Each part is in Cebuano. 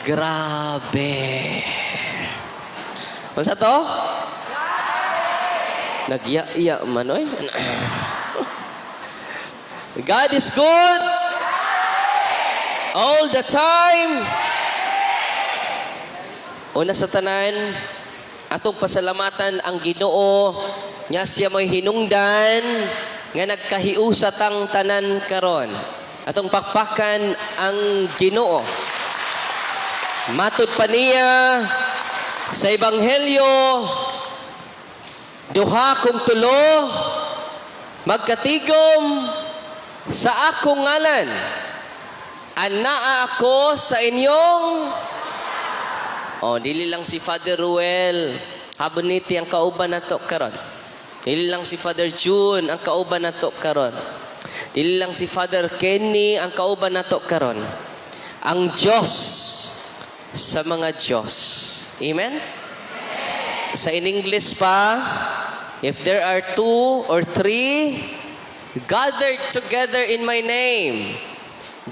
Grabe. Unsa to? Nagya-iya man oy. God is good all the time. Una sa tanan, atong pasalamatan ang Ginoo nga siya mo'y hinungdan nga nagkahiusa tang tanan karon. Atong pakpakan ang Ginoo. Matud pa niya sa Ebanghelyo, duha kung tulo magkatigom sa akong ngalan, anaa ako sa inyong. Oh, dili lang si Father Ruel Haboniti ang kauban nato karon. Dili lang si Father June ang kauban nato karon. Dili lang si Father Kenny ang kauban nato karon. Ang Diyos sa mga Diyos. Amen? Sa in English pa, if there are two or three gathered together in my name,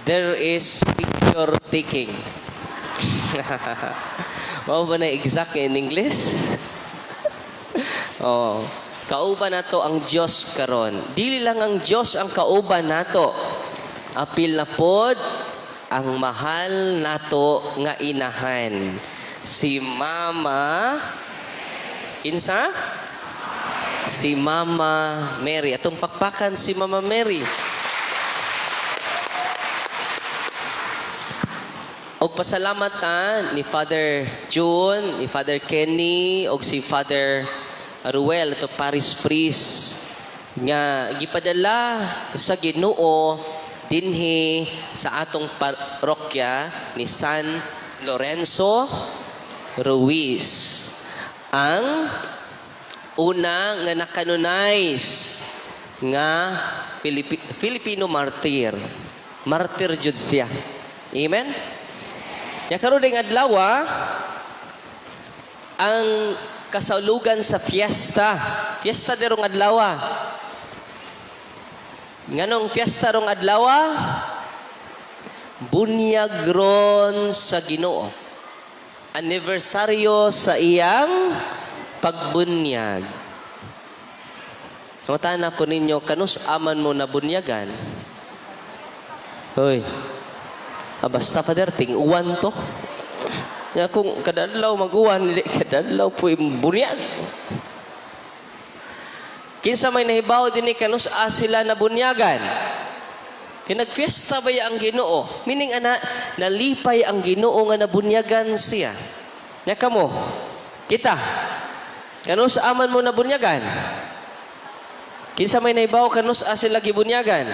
there is picture taking. Mao ba na exact in English? Oh, kauban nato ang Dios karon. Dili lang ang Dios ang kauban nato. Apil na pod ang mahal nato nga inahan. Si Mama kinsa? Si Mama Mary. Atong pakpakan si Mama Mary. Og pasalamat ta ni Father June, ni Father Kenny, og si Father Ruel, ito parish priest nga gipadala sa Ginoo dinhi sa atong parokya ni San Lorenzo Ruiz. Ang una nga na-canonize nga Filipino martyr. Martyr jud siya. Amen? Ya karon ding adlaw ang kasaulugan sa fiesta. Fiesta dirong adlaw. Nganong fiesta rong adlaw? Bunyag ron sa Ginoo. Anibersaryo sa iyang pagbunyag. Sumatan ako ninyo, kanus aman mo na bunyagan? Hoy. Ah, basta, Father, ting-uwan to. Ya, kung kadadlaw mag-uwan, hindi kadadlaw po bunyag. Kinsa may nahibaw din ni kanus a sila na bunyagan? Kinagfiesta ba ya ang Ginoo? Meaning ana, nalipay ang Ginoo nga nabunyagan siya. Nya kamo, kita, kanus aman mo nabunyagan? Kinsa may nahibaw kanus a sila gibunyagan?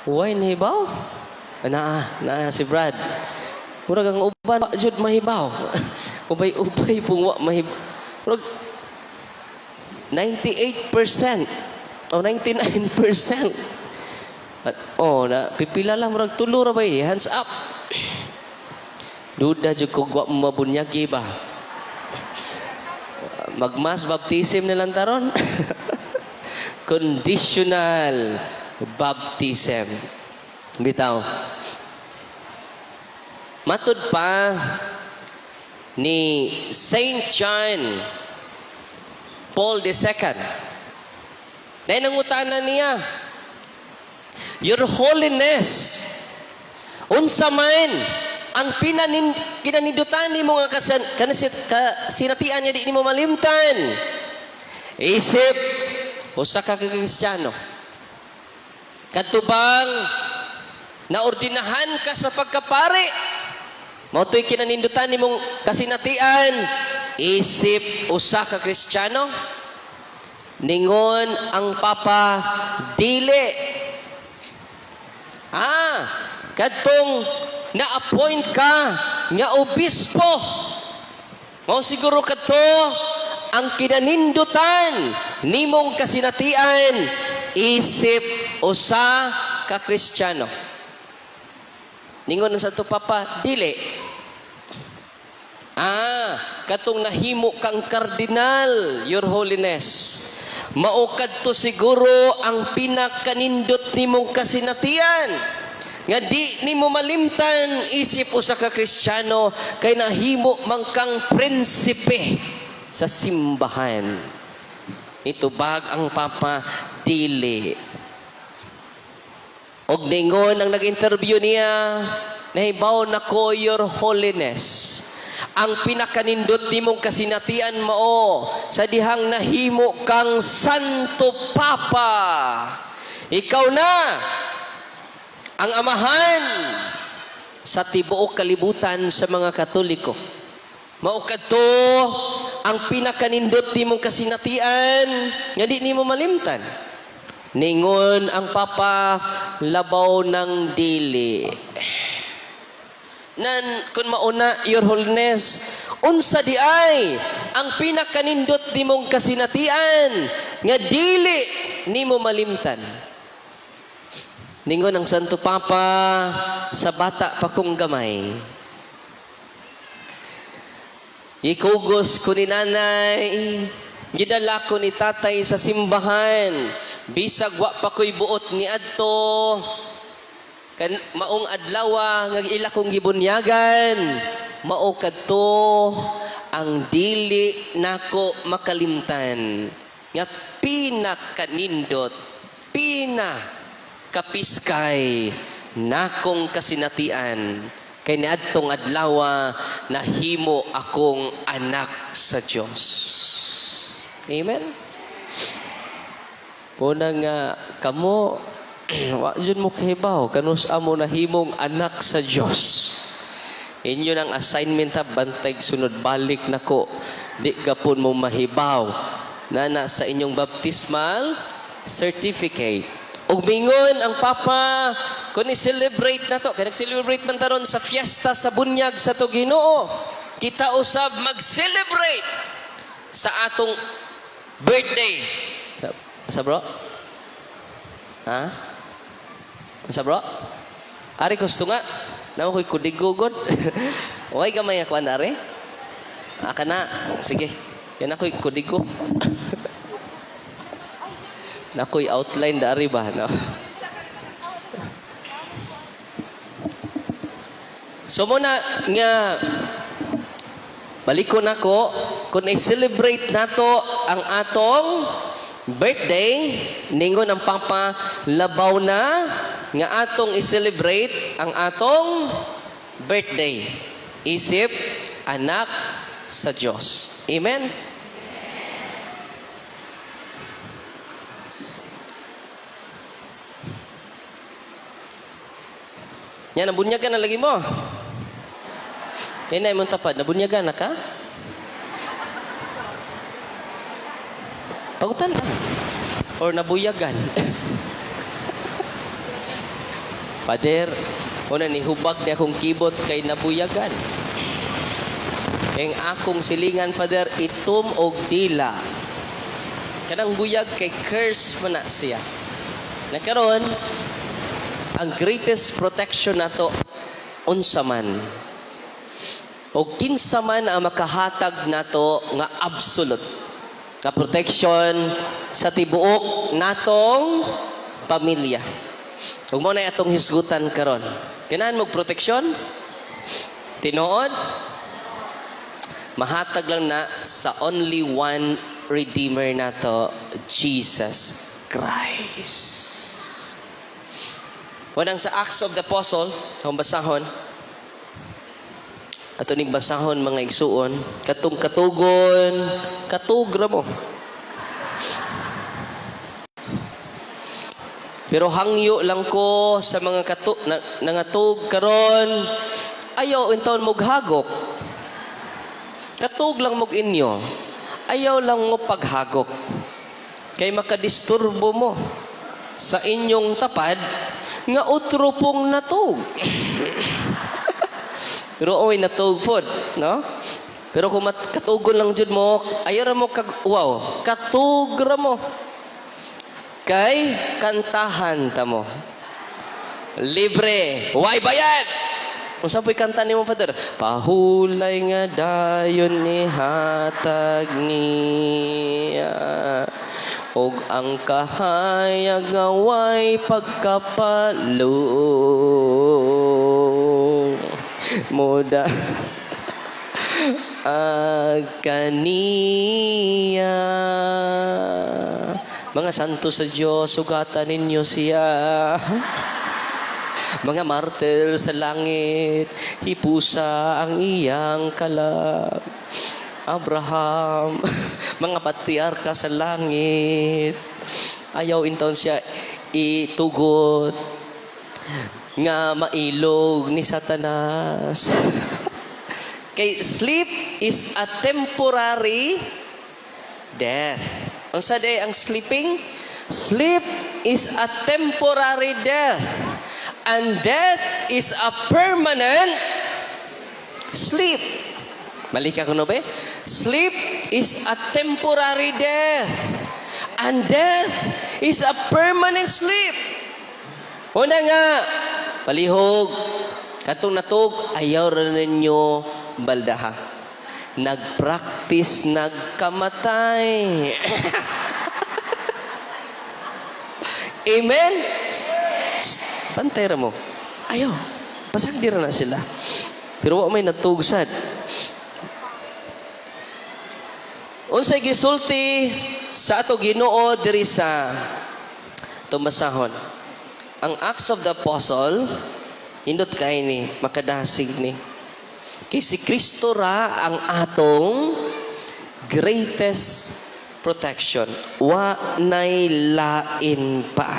Way nahibaw? Naa, naa si Brad. Murag ang uban wa jud mahibaw. Ubay-ubay pong wa mahibaw. Murag 98% o 99%. At, oh, na pipila lang, murag tulo ra ba eh, hands up. Duda jud kog wa mo mabunyagi ba. Mag-mass baptism na lang taron. Conditional baptism. Bitaw. Matud pa ni Saint John Paul II. Dahil nangutana niya, "Your Holiness, unsa man ang kinanindutan nimo nga kasinatian nga di nimo malimtan isip usa ka Kristiyano?" Kadto bang naordinahan ka sa pagkapari? Mao to'y kinanindutan nimong kasinatian isip usa ka Kristiyano? Ningon ang Papa, "Dili." Ah, kadtong na-appoint ka nga obispo. Mao siguro kadto ang kinanindutan nimong kasinatian isip usa ka Kristiyano. Ningon ang Santo Papa, "Dili." Ah, katong nahimo kang kardinal, Your Holiness. Mao kadto siguro ang pinakanindot nimong kasinatian. Nga di nimo malimtan isip usa ka Kristiyano kay nahimo man kang prinsipe sa simbahan. Nitubag ang Papa, dili. Og ningon ang nag-interview niya, "Nahibaw nako, Your Holiness. Ang pinakanindot nimong kasinatian mao sa dihang nahimo kang Santo Papa. Ikaw na ang amahan sa tibuok kalibutan sa mga Katoliko. Mao kadto ang pinakanindot nimong kasinatian nga di nimo malimtan." Ningon ang Papa, labaw ng dili. "Nan, kung mauna, Your Holiness, unsa di ay ang pinakanindot nimong kasinatian nga dili nimo malimtan?" Ningon ang Santo Papa, "Sa bata pa kong gamay. Gikugos ko ni nanay, gidala ko ni tatay sa simbahan. Bisag wa pa ko'y buot ni adto, kan maong adlawa nga ila kong gibunyagan, mao kadto ang dili nako makalimtan nga pinakanindot, pinakapiskay nakong kasinatian kay niadtong adlawa nahimo akong anak sa Dios." Amen. Una nga kamo wa jud mo kahibaw kanus amo nahimong anak sa Dios. Inyo nang assignment ha, bantay sunod balik nako. Di gapon mo mahibaw. Nana sa inyong baptismal certificate. Ug mingon ang Papa, kung i-celebrate na to, kaya nag-celebrate man taron sa fiesta sa bunyag sa to Ginoo. Kita usab mag-celebrate sa atong birthday. Sa bro? Ha? Sa bro? Ari gusto nga. Namo ko'y kudigugod. Okay gamay ako ari? Aka na. Sige. Yan ako'y kudigo. Nako'y outline da ari ba? No? So muna nga balikon ako, kung i-celebrate nato ang atong birthday, ningon ang Papa, labaw na nga atong i-celebrate ang atong birthday isip anak sa Dios. Amen. Yan, nabunyagan na lagi mo. Kaya na imong tapad, nabunyagan na ka? Pagutan ka. Or nabuyagan. "Father, una ni hubag ni akong kibot kay nabuyagan. Kay ang akong silingan, Father, itom og dila." Kanang buyag kay curse man na siya. Nakaron, ang greatest protection nato unsa man o kinsa man ang makahatag nato nga absolute nga protection sa tibuok natong pamilya? Ug mo na atong hisgutan karon. Kinahanglan mo proteksyon? Tinuod? Mahatag lang na sa only one Redeemer nato, Jesus Christ. Wanang sa Acts of the Apostle, akong basahon. Ato ning basahon, mga igsuon, katong katugon, katugra mo. Pero hangyo lang ko sa mga katu na, nangatug karon, ayaw intawon mo hagok. Katug lang mo inyo. Ayaw lang mo paghagok. Kay makadisturbo mo sa inyong tapad nga utro pong natug. Pero oy, natug pod, no? Pero kung katugon lang jud mo, ayaw ra mo kag wow, katug ra mo. Kay kantahan ta mo. Libre, way bayad. Unsa po'y kanta nimo, Father? Pahulay nga dayon ni hatag niya. Ug ang kahayag nga way pagkapalo muda ag kaniya. Mga santo sa Diyos, sugatan ninyo siya. Mga martir sa langit, hipusa ang iyang kalag. Abraham, mga patriarka sa langit, ayaw intawon siya itugot nga mailog ni Satanas. Kay sleep is a temporary death. Unsa day ang sleeping? Sleep is a temporary death. And death is a permanent sleep. Balik ako no be? Sleep is a temporary death. And death is a permanent sleep. Una nga, palihog, katong natug, ayaw ra ninyo baldaha. Nagpractice, nagkamatay. Amen? Shh, bantay ra mo. Ayaw. Pasagdi ra na sila. Pero wa may natugsad. Unsay gisulti sa ato Ginoo diri sa tumasahon? Ang Acts of the Apostle, indot kay ni, makadasig ni. Kay si Kristo ra ang atong greatest protection. Wa nay lain pa.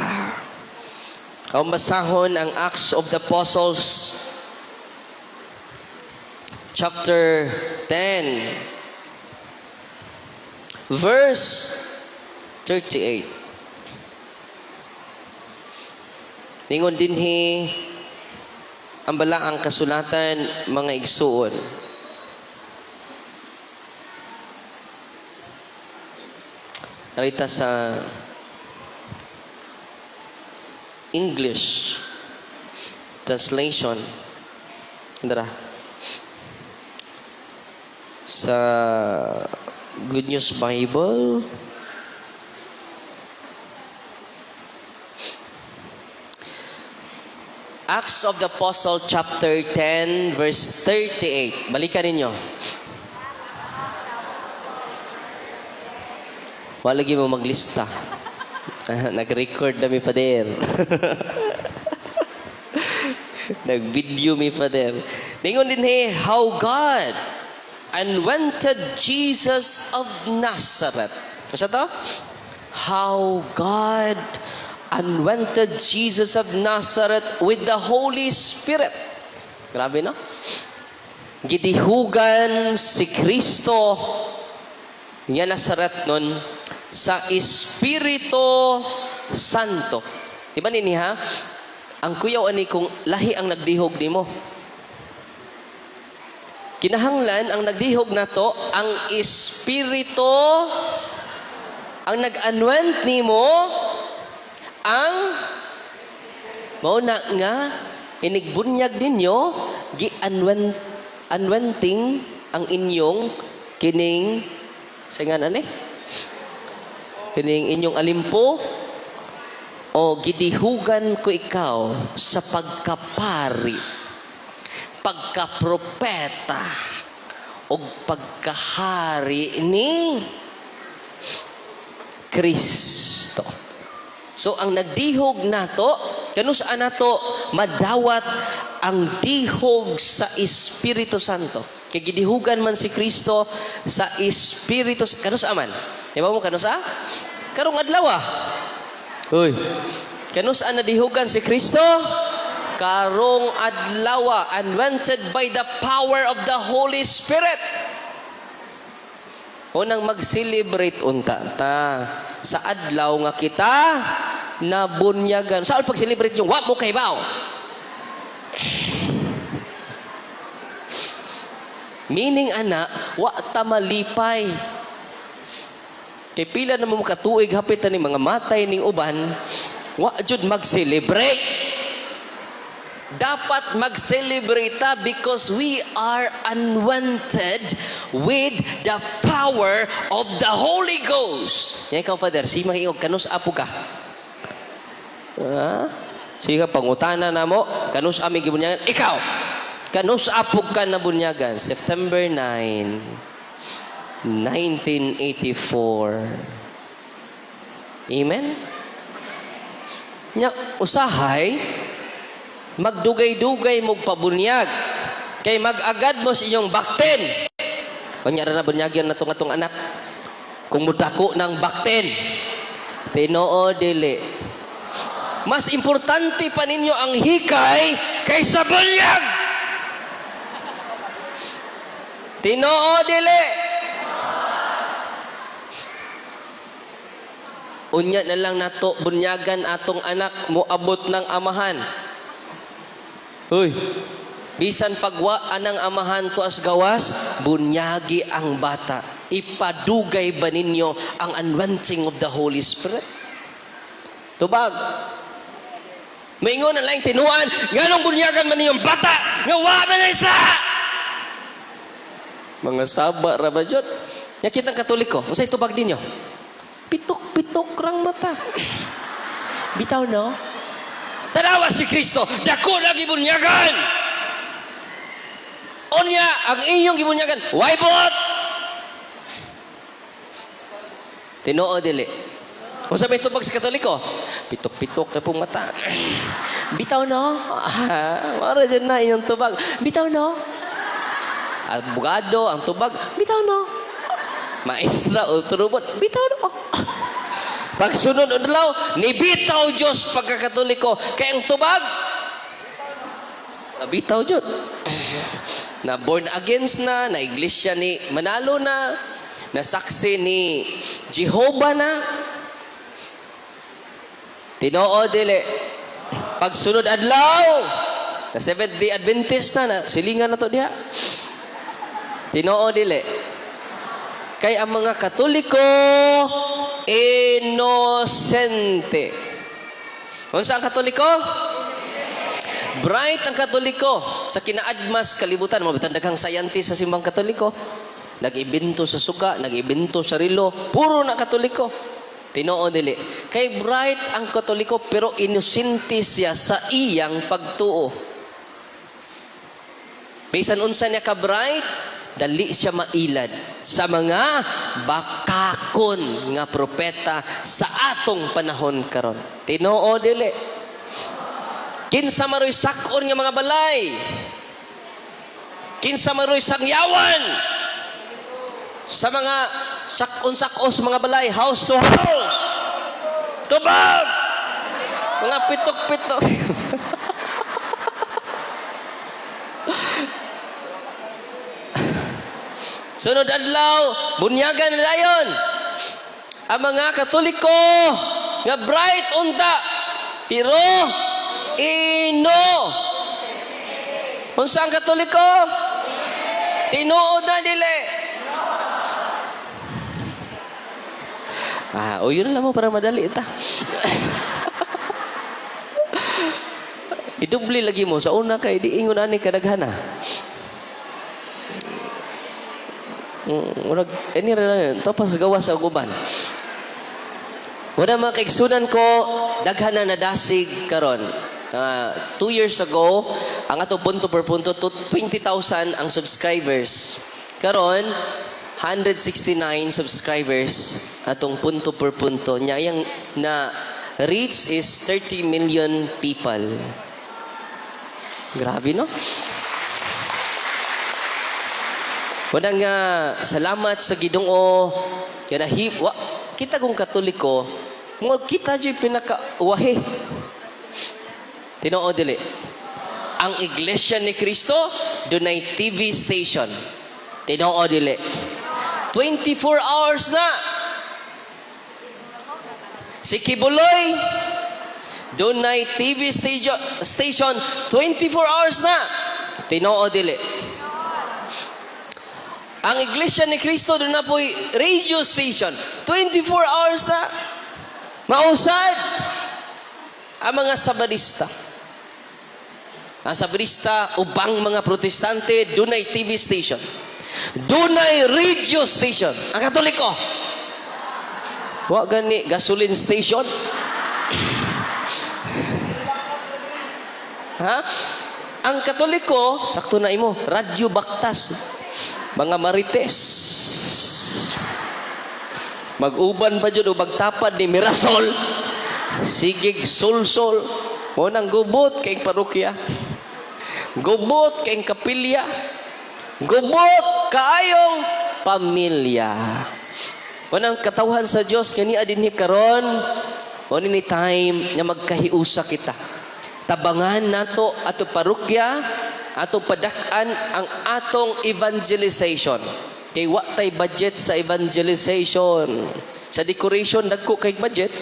Ang basahon ang Acts of the Apostles chapter 10 verse 38. Ningon dinhi ang balaang kasulatan, mga igsuon. Narita sa English translation. Dara. Sa Good News Bible, Acts of the Apostle chapter 10 verse 38. Balikan ninyo. Wala lagi mo maglista. Nag-record na mi pader. Nag-video mi pader. Ningon din he, how God anointed Jesus of Nazareth. Kasi to? How God anointed Jesus of Nazareth with the Holy Spirit. Grabe, no? Gidihugan si Kristo nga Nazaret nun sa Espiritu Santo. Di ba nini ha? Ang kuyaw ani kung lahi ang nagdihog nimo. Kinahanglan ang nagdihog nato ang Espiritu, ang nag-anoint nimo ang mao na nga inigbunyag ninyo, gi-anoint, anointing ang inyong kining sa nga ani kining inyong alimpo o gidihugan ko ikaw sa pagkapari, pagkapropeta o pagkahari ni Kristo. So ang nagdihog nato, kanus-a nato madawat ang dihog sa Espiritu Santo? Kay gidihugan man si Kristo sa Espiritu, kanus-a man? Di ba mo kanus-a? Karong adlaw ah. Uy. Kanus-a nadihugan si Kristo? Karong adlaw, anointed by the power of the Holy Spirit. Unang mag-celebrate unta ta sa adlaw nga kita nabunyagan. Saan pag-celebrate yung wa mo kay baw? Meaning ana, wa ta malipay. Kay pila na mo makatuig hapit ni mga matay ning uban, wa jud mag-celebrate. Dapat mag-celebrate ta because we are anointed with the power of the Holy Ghost. Yan ikaw, Father, si makiingog, kanus-a po ka? Ha? Sige, pangutana na mo, kanus-a mi gibunyagan? Ikaw, kanus-a po ka nabunyagan? September 9, 1984. Amen? Nya, usahay, magdugay-dugay mong pabunyag. Kay mag-agad mo sa inyong bakten. Kanya na bunyagyan na itong atong anak. Kung mudako ng bakten. Tinoo dili? Mas importante pa ninyo ang hikay kaysa bunyag. Tinoo dili? Unya na lang nato bunyagan atong anak, moabot ng amahan. Hoy, bisan pagwa anang amahan tuas gawas, bunyagi ang bata. Ipadugay ba ninyo ang anointing of the Holy Spirit? Tubag. Maingon ang laing tinuan, nganong bunyagan man ninyong bata, nga wa man isa! Mga saba ra ba jud? Nya kitang Katoliko, unsay tubag ninyo? Pitok-pitok rang mata. Bitaw no? Tanawa si Kristo, dako na gibunyagan. Unya, ang inyong gibunyagan, why buot? Tinoo dili? Kung sabi tubag sa Katoliko, pitok-pitok na pong mata. Bitaw no? Mara dyan na inyong tubag. Bitaw no? Abogado, ang tubag, bitaw no? Maestra o turubot, bitaw no? Pagsunod adlaw, nibitaw Diyos pagkakatoliko. Kaya ang tubag, nabitaw Diyos. Na born against na, na iglesia ni Manalo na, na saksi ni Jehovah na. Tinoo dili? Pagsunod adlaw, na Seventh Day Adventist na, na silingan na to diha. Tinoo dili? Kay ang mga Katoliko, inosente. Unsa ang Katoliko? Bright ang Katoliko sa kinaadmas kalibutan. Mabitan daghang scientist sa simbang Katoliko. Nag-ibento sa suga, nag-ibento sa rilo, puro na Katoliko. Tinoo dili? Kay bright ang Katoliko pero inosente siya sa iyang pagtuo. Bisan unsa niya ka bright, dali siya mailad sa mga bakakon nga propeta sa atong panahon karon. Tinoo dili? Kinsa maroy sak-on nga mga balay? Kinsa maroy sangyawan? Sa mga sak-on-sakos mga balay, house to house. Tubag! Mga pitok-pitok. Sunod adlaw, bunyagan na dayon. Ang mga Katoliko nga bright unta, pero ino. Unsa ang Katoliko? Tinuod na dili? Ah, o yun lang mo para madali ta. Idubli lagi mo sa una kay di ingon ani kadaghana. Murag ini ra na tapos gawas sa uban. Wala mga kaigsunan ko, daghan na nadasig karon. 2 years ago, ang ato punto per punto to 20,000 ang subscribers. Karon, 169 subscribers atong punto per punto. Nya yang na reach is 30 million people. Grabe, no? Wala nga salamat sa Ginoo nga nahip wa kita kung Katoliko mo kita jud pinaka-uwahi. Tinoo dili? Ang Iglesia ni Cristo dunay TV station. Tinoo dili? 24 hours na. Si Quiboloy dunay TV station 24 hours na. Tinoo dili? Ang Iglesia ni Cristo doon na po'y radio station. 24 hours na. Mausad ang mga Sabadista. Ang Sabrista, ubang mga Protestante, dunay TV station. Dunay radio station. Ang Katoliko, wa gani gasoline station. Ha? Ang Katoliko, sakto na imo, Radyo Baktas. Mga marites. Mag-uban pa jud o magtapad ni Mirasol. Sigig sulsol. Mo nang gubot kay parokya. Gubot kay kapilya. Gubot kaayong pamilya. Mo nang katawhan sa Dios nga niya dinhi karon, mo ni time nga magkahiusa kita. Tabangan nato ato parokya, ato padak-an ang atong evangelization. Kay wa tay budget sa evangelization. Sa decoration dagko kay budget.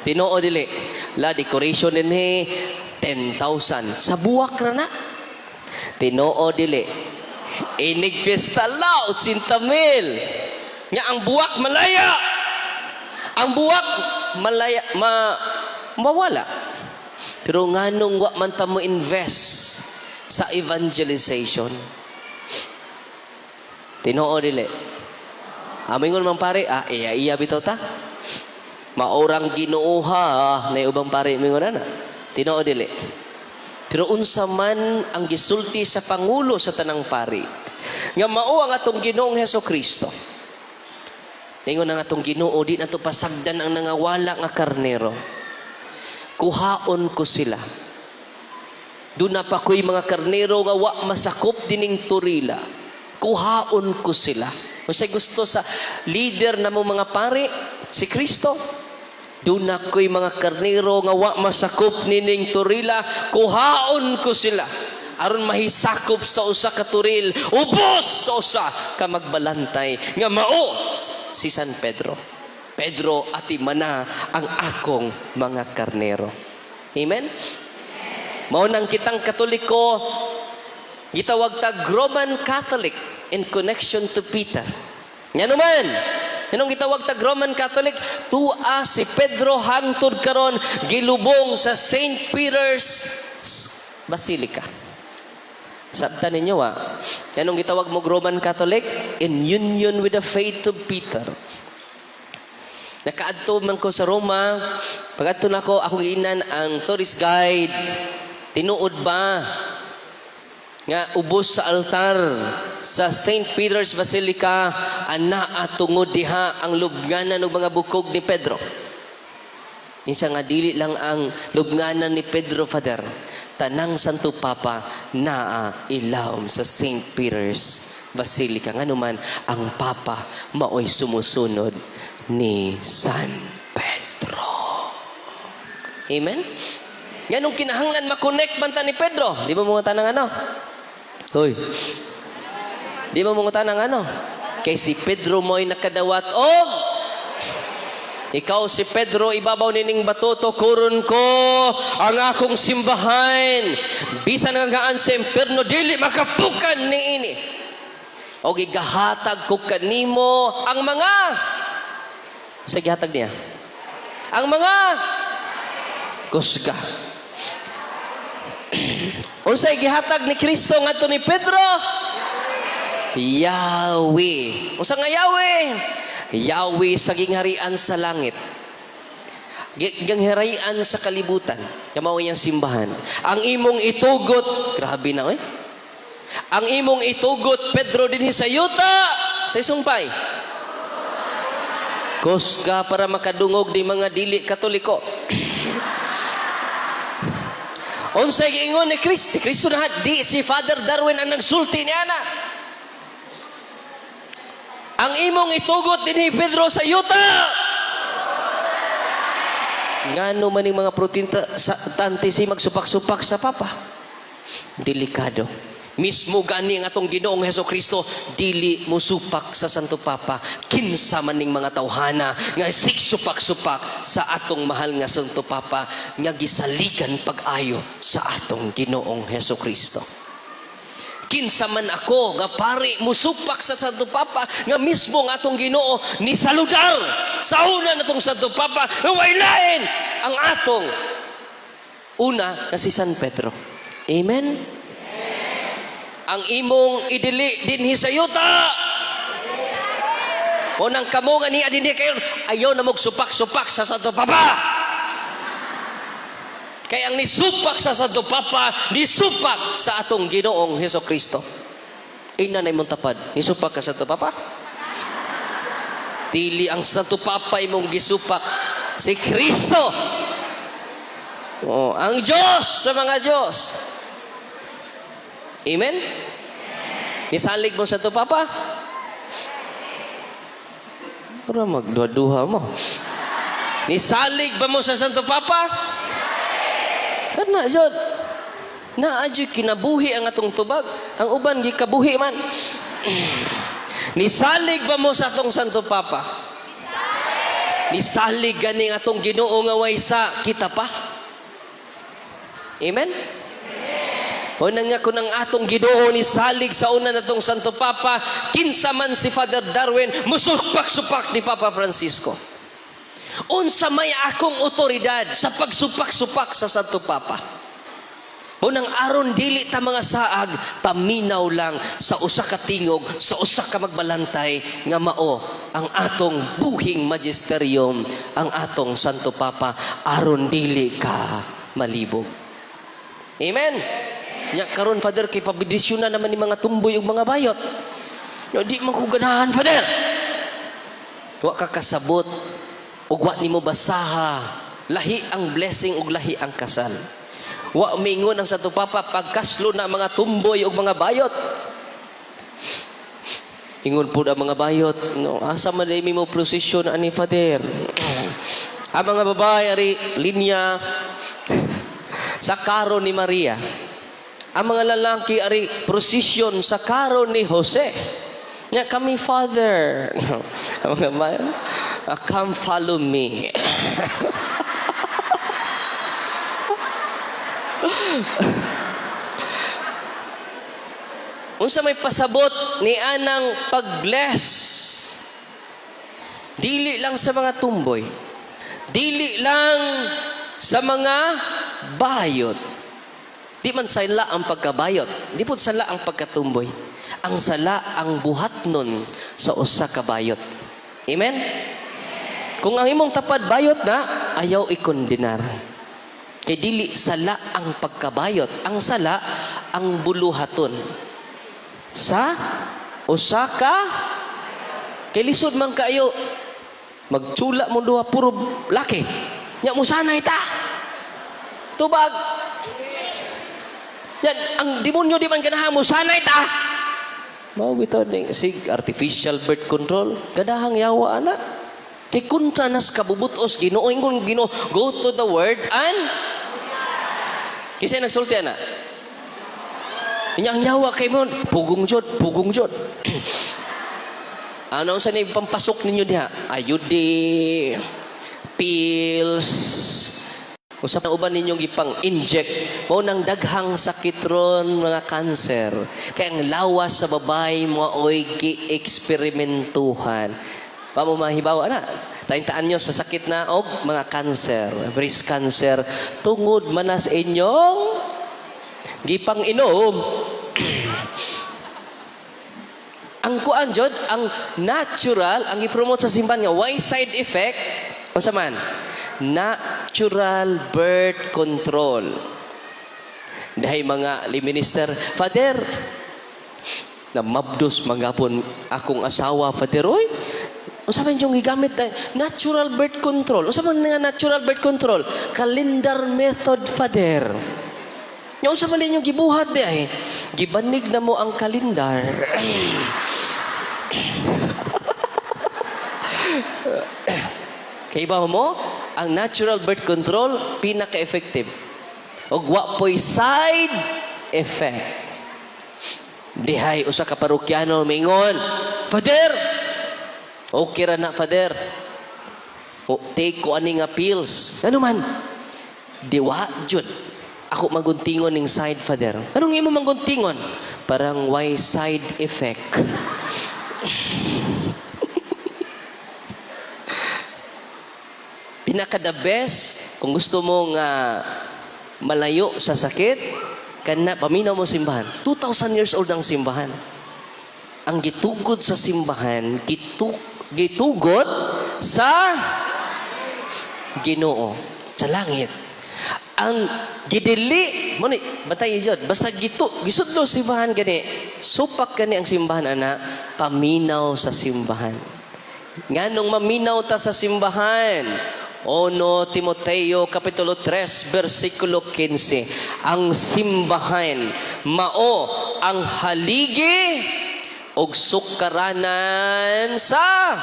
Tinuod dili? La, decoration dinhi 10,000. Sa buwak ra na. Tinuod dili? Inig fiesta la 80 mil. Nga ang buwak malaya. Ang buwak malaya ma mawala. Pero nganong wa man ta mo invest sa evangelization? Tinuod dili? Amingon man pare, ah, iya iya bitaw ta. Maorang Ginoo ha, na ubang pare mingon ana. Tinuod dili? Pero unsa man ang gisulti sa pangulo sa tanang pari nga mao ang atong Ginoong Heso Kristo. Ningon ang atong Ginoo, di nato pasagdan ang nangawala nga karnero. Kuhaon ko sila. Duna pa ko'y mga karnero nga wa masakop dining turila. Kuhaon ko sila. Unsay gusto sa leader na mo mga pare, si Kristo. Duna ko'y mga karnero nga wa masakop nining turila, kuhaon ko sila aron mahisakop sa usa ka turil, ubos sa usa ka magbalantay nga mao si San Pedro. Pedro, atimana ang akong mga karnero. Amen. Mao nang kitang Katoliko gitawag tag Roman Catholic in connection to Peter. Ngano man? Nganong gitawag tag Roman Catholic? Tua si Pedro hangtod karon gilubong sa St. Peter's Basilica. Sabtan ninyo ah. Nganong gitawag mo Roman Catholic? In union with the faith of Peter. Nakaadto man ko sa Roma, pag-adto nako, ako giingnan ang tourist guide, tinuod ba nga ubos sa altar sa St. Peter's Basilica anaa tungod diha ang lubnganan ng mga bukog ni Pedro? Insa nga dili lang ang lubnganan ni Pedro, Father. Tanang Santo Papa naa ilawom sa St. Peter's Basilica. Nganuman ang Papa maoy sumusunod ni San Pedro. Amen? Nganong kinahanglan makonect man ta ni Pedro? Di ba mga tanang ano? Hoy. Di ba mga tanang ano? Kay si Pedro mo'y nakadawat og "Ikaw si Pedro, ibabaw nining bato tukuron ko ang akong simbahan. Bisan nga gaan sa impierno dili makapukan niini. O gigahatag ko kanimo ang mga", sa gihatag niya? Ang mga kusga. Unsay gihatag ni Kristo ngadto ni Pedro? Yahweh. Unsa nga Yahweh? Yahweh sa gingharian sa langit. Gingharian sa kalibutan. Kamao iyang simbahan. Ang imong itugot, grabe na eh. Ang imong itugot, Pedro, dinhi sa yuta, sa isumpay. Kusga para makadungog ni mga dili Katoliko. Unsay giingon ni Kristo? Si Kristo na, di si Father Darwin ang nagsulti niya na. Ang imong itugot dinhi, Pedro, sa yuta. Ngano man ning mga Protestante si magsupak-supak sa Papa? Delikado. Mismo gani ang atong Ginoong Heso Kristo dili musupak sa Santo Papa. Kinsa man ning mga tawhana nga siksupak-supak sa atong mahal nga Santo Papa nga gisaligan pag-ayo sa atong Ginoong Heso Kristo? Kinsa man ako nga pari musupak sa Santo Papa nga mismo ang atong Ginoo ni saludar sa una natong Santo Papa nga way lain ang atong una nga si San Pedro? Amen? Ang imong idili dinhi sa yuta. O nang kamo nga niya dinhi kayo, ayaw na magsupak-supak sa Santo Papa. Kay ang nisupak sa Santo Papa, nisupak sa atong Ginoong Heso Kristo. Ina na imong tapad, nisupak ka sa Santo Papa? Dili ang Santo Papa imong gisupak, si Kristo. Oh, ang Diyos sa mga Diyos. Amen? Nisalig mo sa Santo Papa? Para magduha-duha mo. Nisalig ba mo sa Santo Papa? Kana jud. Naa jud kinabuhi ang atong tubag. Ang uban gikabuhi man. Nisalig ba mo sa atong Santo Papa? Nisalig ganing atong Ginoo nga waysa kita pa. Amen? O nang nga kung ang atong Ginoo ni salig sa una natong Santo Papa, kinsa man si Father Darwin, musupak-supak ni Papa Francisco. Unsa may akong otoridad sa pagsupak-supak sa Santo Papa? Unang aron dili ta mga saag, paminaw lang sa usa ka tingog, sa usa ka magbalantay nga mao ang atong buhing magisterium, ang atong Santo Papa, aron dili ka malibog. Amen. Nya karon, Father, kay pabidisyon na naman ni mga tumboy ug mga bayot. Nya di man ko ganahan, Father. Wa ka kasabot ug wa nimo basaha. Lahi ang blessing ug lahi ang kasal. Wa mingon ang Santo Papa pagkaslo na mga tumboy ug mga bayot. Ingon pud ang mga bayot, no, asa man mo prosesyon ani, Father? Ang mga babae ari linya sa karo ni Maria. Ang mga lalaki ari prosesyon sa karo ni Jose. Nya kami, Father. Ang mga babae, "Ah, come follow me." Unsa may pasabot ni anang pag-bless? Dili lang sa mga tumboy. Dili lang sa mga bayot. Di man sala ang pagkabayot. Di po sala ang pagkatumboy. Ang sala ang buhat nun sa usa ka bayot. Amen? Kung ang imong tapad bayot na, ayaw ikondenar. Kay dili sala ang pagkabayot. Ang sala ang buluhaton sa usa ka, kay lisod man kayo magtsula mo duha, puro laki, nya musanay ta tubag. Yan ang demonyo, di man ganahan mo sanay ta. Mao bitaw ning sig artificial birth control, ganahang yawa ana, kay kontra nas kabubutos Ginoo. Ingon Ginoo, "Go to the word and," kinsa nagsulti ana? Inya ang yawa kay mo, pugong jud, pugong jud. Ano sa ni pampasok ninyo diha? IUD, pills, usa pa uban ninyong gipang inject, mao nang daghang sakit ron, mga cancer. Kay ang lawas sa babae maoy gi-eksperimentuhan. Pa mo mahibaw ana. Taintaan nyo sa sakit na og mga cancer, breast cancer, tungod manas inyong gipang inom. Ang kuan jud, ang natural, ang i-promote sa simbahan nga why side effect, unsa man? Natural birth control. Dahil mga minister, "Father, na mabdos manggapon akong asawa, Father, oy. Unsa man yung gigamit na natural birth control?" Unsa man nga natural birth control? "Calendar method, Father." Nya unsa man inyong gibuhat di ay? "Gibanig na mo ang kalendar." Kay iba mo, ang natural birth control pinaka-effective. Ug wa po'y side effect. Dihay usa ka parokyano mingon, "Father, okay ra na, Father. O, take ko ani nga pills. Ano man? Diwa jud. Ako maguntingon ning side, Father." "Anong imo mangguntingon?" "Parang why side effect." Pinaka the best kung gusto mo nga malayo sa sakit, Kana paminaw mo simbahan. 2,000 years old ang simbahan. Ang gitugod sa simbahan, gitugot sa Ginoo sa langit. Ang gidili mo ni batay jud, basta gitu gisudlo simbahan gani, supak gani ang simbahan ana, paminaw sa simbahan. Nganong maminaw ta sa simbahan? 1 Timoteo Kapitulo 3 versikulo 15. Ang simbahan mao ang haligi og sukaranan sa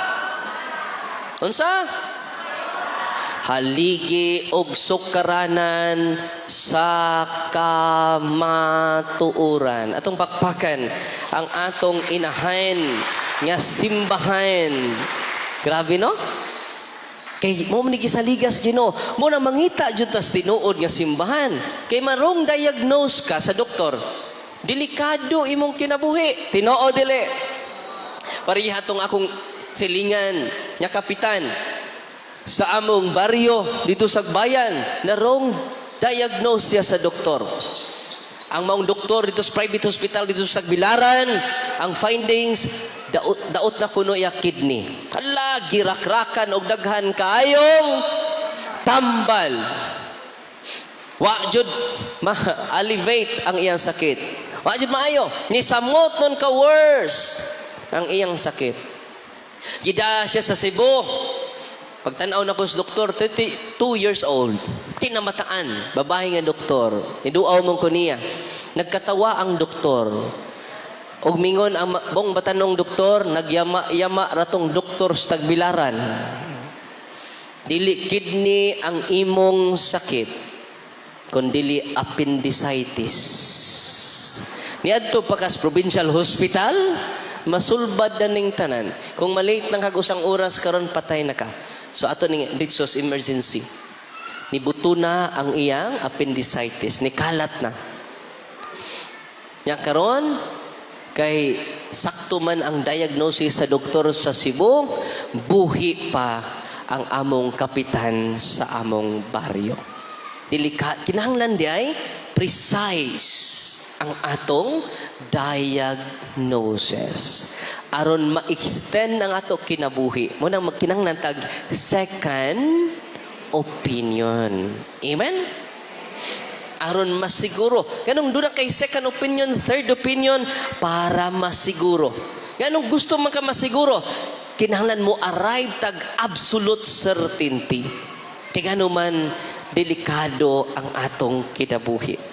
unsa? Haligi og sukaranan sa kamatuoran. Atong pakpakan ang atong inahan nga simbahan. Grabe, no? Kay mo man gisaligas Ginoo. Mo na mangita jud tas tinuod nga simbahan. Kay ma-wrong diagnose ka sa doktor. Delikado imong kinabuhi. Tinuod dili? Pareha tong akong silingan nga kapitan sa among baryo dito sa bayan na wrong diagnose siya sa doktor. Ang maong doktor dito sa private hospital dito sa Bilaran, ang findings, daot, daot na kuno iya kidney. Kala, girakrakan og daghan kaayong tambal. Wa jud ma-alleviate ang iyang sakit. Wa jud maayo. Ni samot nun ka worse ang iyang sakit. Gida siya sa Cebu. Pagtanaw na ko sa doktor, 32 years old. Kinamataan, babae nga doktor. Niduaw mong ko niya. Nagkatawa ang doktor. Og mingon ang bong batanong doktor, nagyama-yama ratong doktor sa Tagbilaran. Dili kidney ang imong sakit, kundili appendicitis. Niadto pa kas provincial hospital, masulbad na ning tanan. Kung malate nang kag usang oras karon, patay na ka. So ato ning Ritsos emergency. Nibuto na ang iyang appendicitis, nikalat na. Nya karon kay sakto man ang diagnosis sa doktor sa Cebu, buhi pa ang among kapitan sa among baryo. Dilika, kinahanglan di ay precise ang atong diagnosis aron ma-extend ang ato kinabuhi. Mo nang magkinahanglan tag second opinion. Amen? Aron masiguro. Ganong doon kay second opinion, third opinion, para masiguro. Ganong gusto man ka masiguro, kinahanglan mo arrive tag absolute certainty. Kay ngano man delikado ang atong kinabuhi.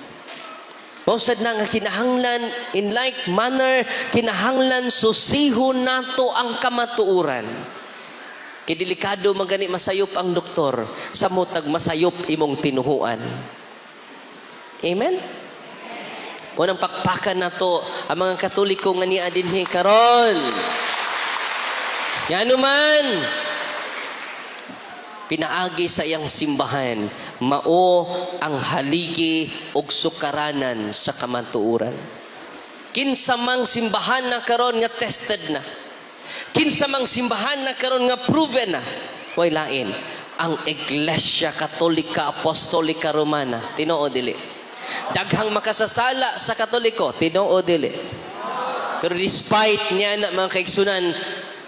Mao sad na nga kinahanglan in like manner, kinahanglan susihon nato ang kamatuoran. Kay delikado man gani masayop ang doktor sa mutag masayop imong tinuhuan. Amen? Unang pakpakan nato ang mga Katoliko nga niya dinhi karon. Ngano man pinaagi sa iyang simbahan, mao ang haligi og sukaranan sa kamatuoran. Kinsa mang simbahan na karon nga tested na. Kinsa mang simbahan na karon nga proven na. Way lain ang Iglesia Katolika Apostolika Romana. Tinuod dili? Daghang makasasala sa Katoliko, tinuod dili? Pero despite niya na, mga kaigsunan,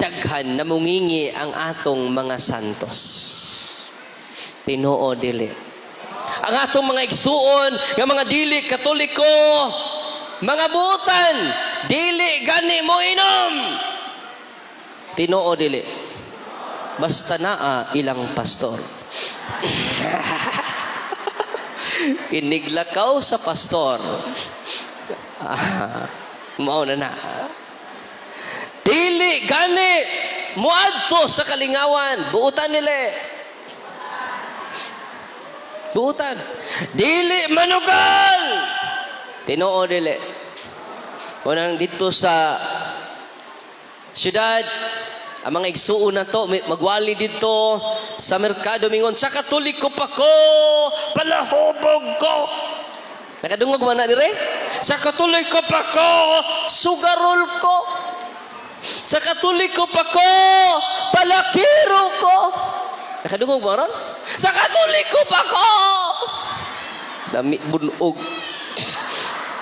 daghan na mungingi ang atong mga santos. Tinuod dili? Ang atong mga igsuon nga mga dili Katoliko, mga butan, dili gani mo inom. Tinuod dili? Basta naa ilang pastor. Iniglakaw sa pastor. Ah, mao na na. Dili gani muadto sa kalingawan, buutan nila. Buutan. Dili manugal. Tinuod dili? Unang dito sa syudad, ang mga igsuon na to, magwali dito sa merkado, mingon, "Sa Katoliko pa ko, palahubog ko." Nakadungog man na dire? "Sa Katoliko pa ko, sugarol ko. Sa Katoliko pa ko, palakiro ko." Nakadungog ba ron? "Sa Katoliko pa ko." Dami bunog.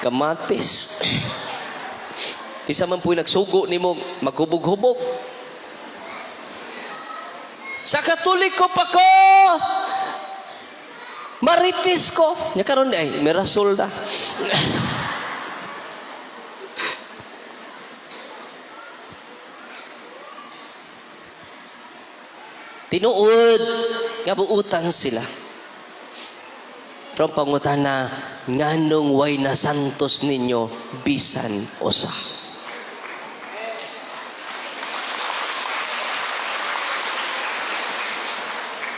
Kamatis. Isa man po'y nagsugo nimo maghubog-hubog. Sa Katoliko pa ko. Marites ko. Nya karon ay Mirasol da. Tinuod nga buutan sila. Pero pangutana, nganong way na santos ninyo bisan usa?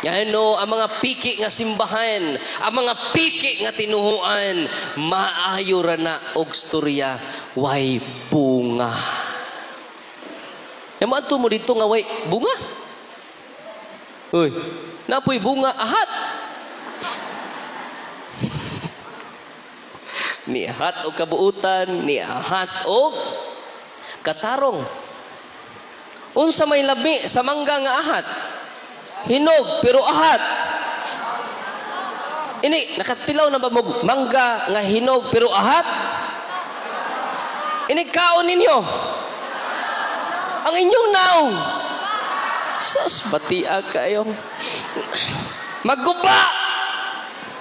Ngano ang mga piki nga simbahan, ang mga piki nga tinuhuan, maayo ra na og storya, way bunga. Nya moadto mo dito nga way bunga. Uy, napoy bunga ahat. Niahat og kabuutan, niahat og katarong. Unsa may labi sa mangga nga ahat? Hinog pero ahat. Ini nakatilaw na ba mo mangga nga hinog pero ahat? Ini kaon ninyo. Ang inyong naong. Sus, batia kayo. Magguba!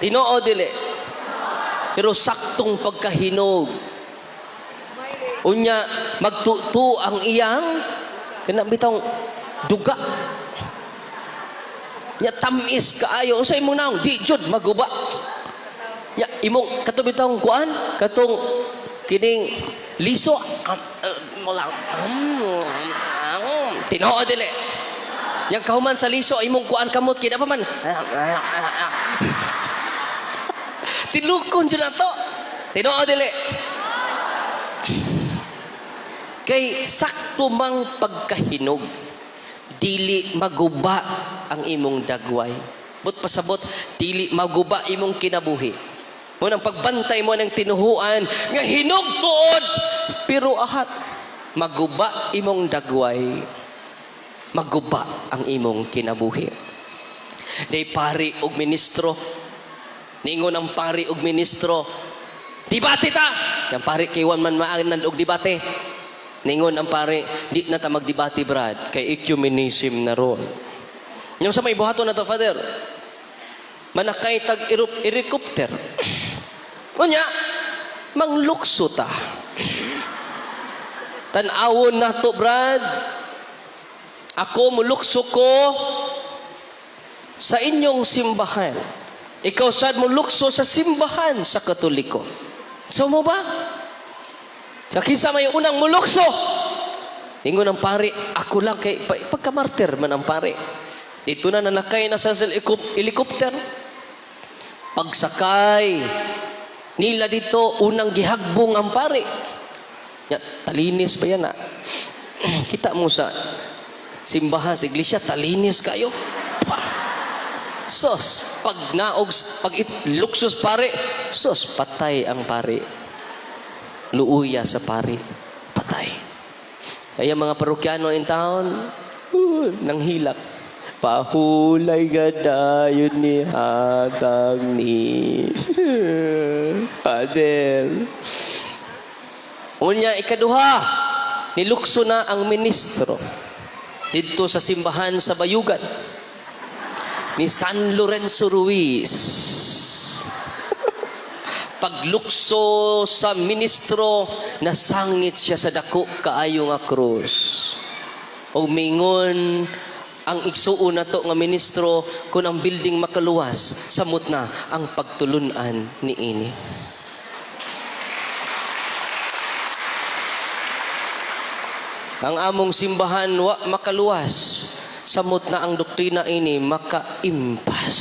Tinoo dili. Pero saktong pagkahinog. Unya, magtutu ang iyang kana bitong duga. Nya tamis kaayo unsa imong naong di jud maguba. Nya imong kato bitong kuan katong kining liso tinoo dili. Yang kahuman sa liso imong kuan kamot kina pa man. Tilukon jud nato. Tinoo dili. Kay sakto mang pagkahinog, dili maguba ang imong dagway. But pasabot, dili maguba imong kinabuhi. Mo nang pagbantay mo ng tinuhuan nga hinog tuod pero ahat maguba imong dagway, maguba ang imong kinabuhi. Day pari og ministro, niingon ang pari og ministro, debate ta. Yang pari kay wan man maanan og debate. Ningon ang pare, di na ta magdebate, Brad, kay ecumenism na ron. Yung sa may buhaton na to, Father, manakay tag helicopter. Unya, manglukso ta. Tan-awon na to, Brad. Ako mulukso ko sa inyong simbahan. Ikaw sad mulukso sa simbahan sa Katoliko. So mo ba? Sa kinsa may unang mulukso? Ingon ang pare, ako lang kay pagkamartir man ang pare. Dito na nanakay na sa helicopter. Pagsakay nila dito, unang gihagbong ang pare. Ya, talinis pa yan ah. Kita mo sa simbahan, sa iglesia, talinis kayo. Pa. Sos, pag naog, pag luksos pare, sos, patay ang pare. Luuya sa pare, patay. Kaya mga parokyano in town, nanghilak. Pahulay gadayon ni hatag ni Father. Unya, ikaduha, nilukso na ang ministro didto sa simbahan sa Bayugan ni San Lorenzo Ruiz. Paglukso sa ministro, nasangit siya sa dako kaayo nga krus. O mingon ang igsuon nato nga ministro, kung ang building makaluwas, samot na ang pagtulunan niini. Ang among simbahan wa makaluwas, samot na ang doktrina ini makaimpas.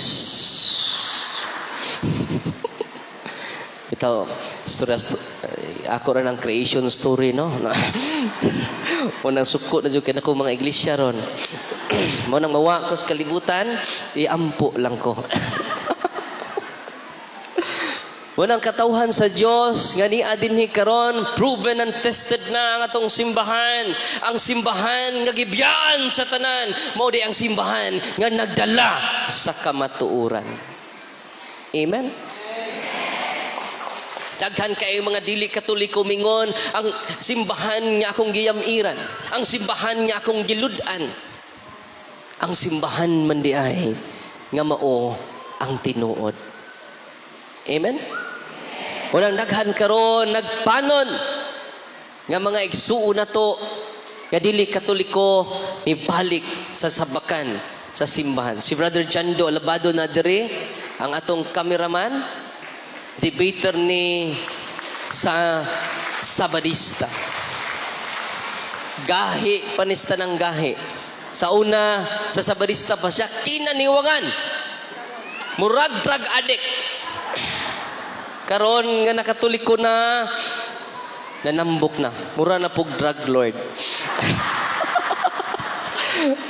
Ito, storya, ako rin ang creation story, no? Unang suko na dyan ko mga iglesia ron. Mo nang mawa ko sa kalibutan, iampo lang ko. Unang katawhan sa Dios nga niya dinhi karon, proven and tested na ang atong simbahan. Ang simbahan nga gibiyaan sa tanan, mao di ang simbahan nga nagdala sa kamatuoran. Amen. Daghan kayo mga dili Katoliko mingon, ang simbahan nga akong giyamiran, ang simbahan nga akong gilud-an, ang simbahan man di ay nga mao ang tinuod. Amen? Walang daghan karon nagpanon nga mga igsuon nato nga dili Katoliko nibalik sa sabakan sa simbahan. Si Brother Jando Alabado na diri, ang atong cameraman, debater ni sa Sabadista. Gahi panista ng gahi. Sa una, sa Sabadista pa siya, kinaniwangan. Murag drug addict. Karon nga nakatoliko na, nanambok na. Mura na pug drug lord.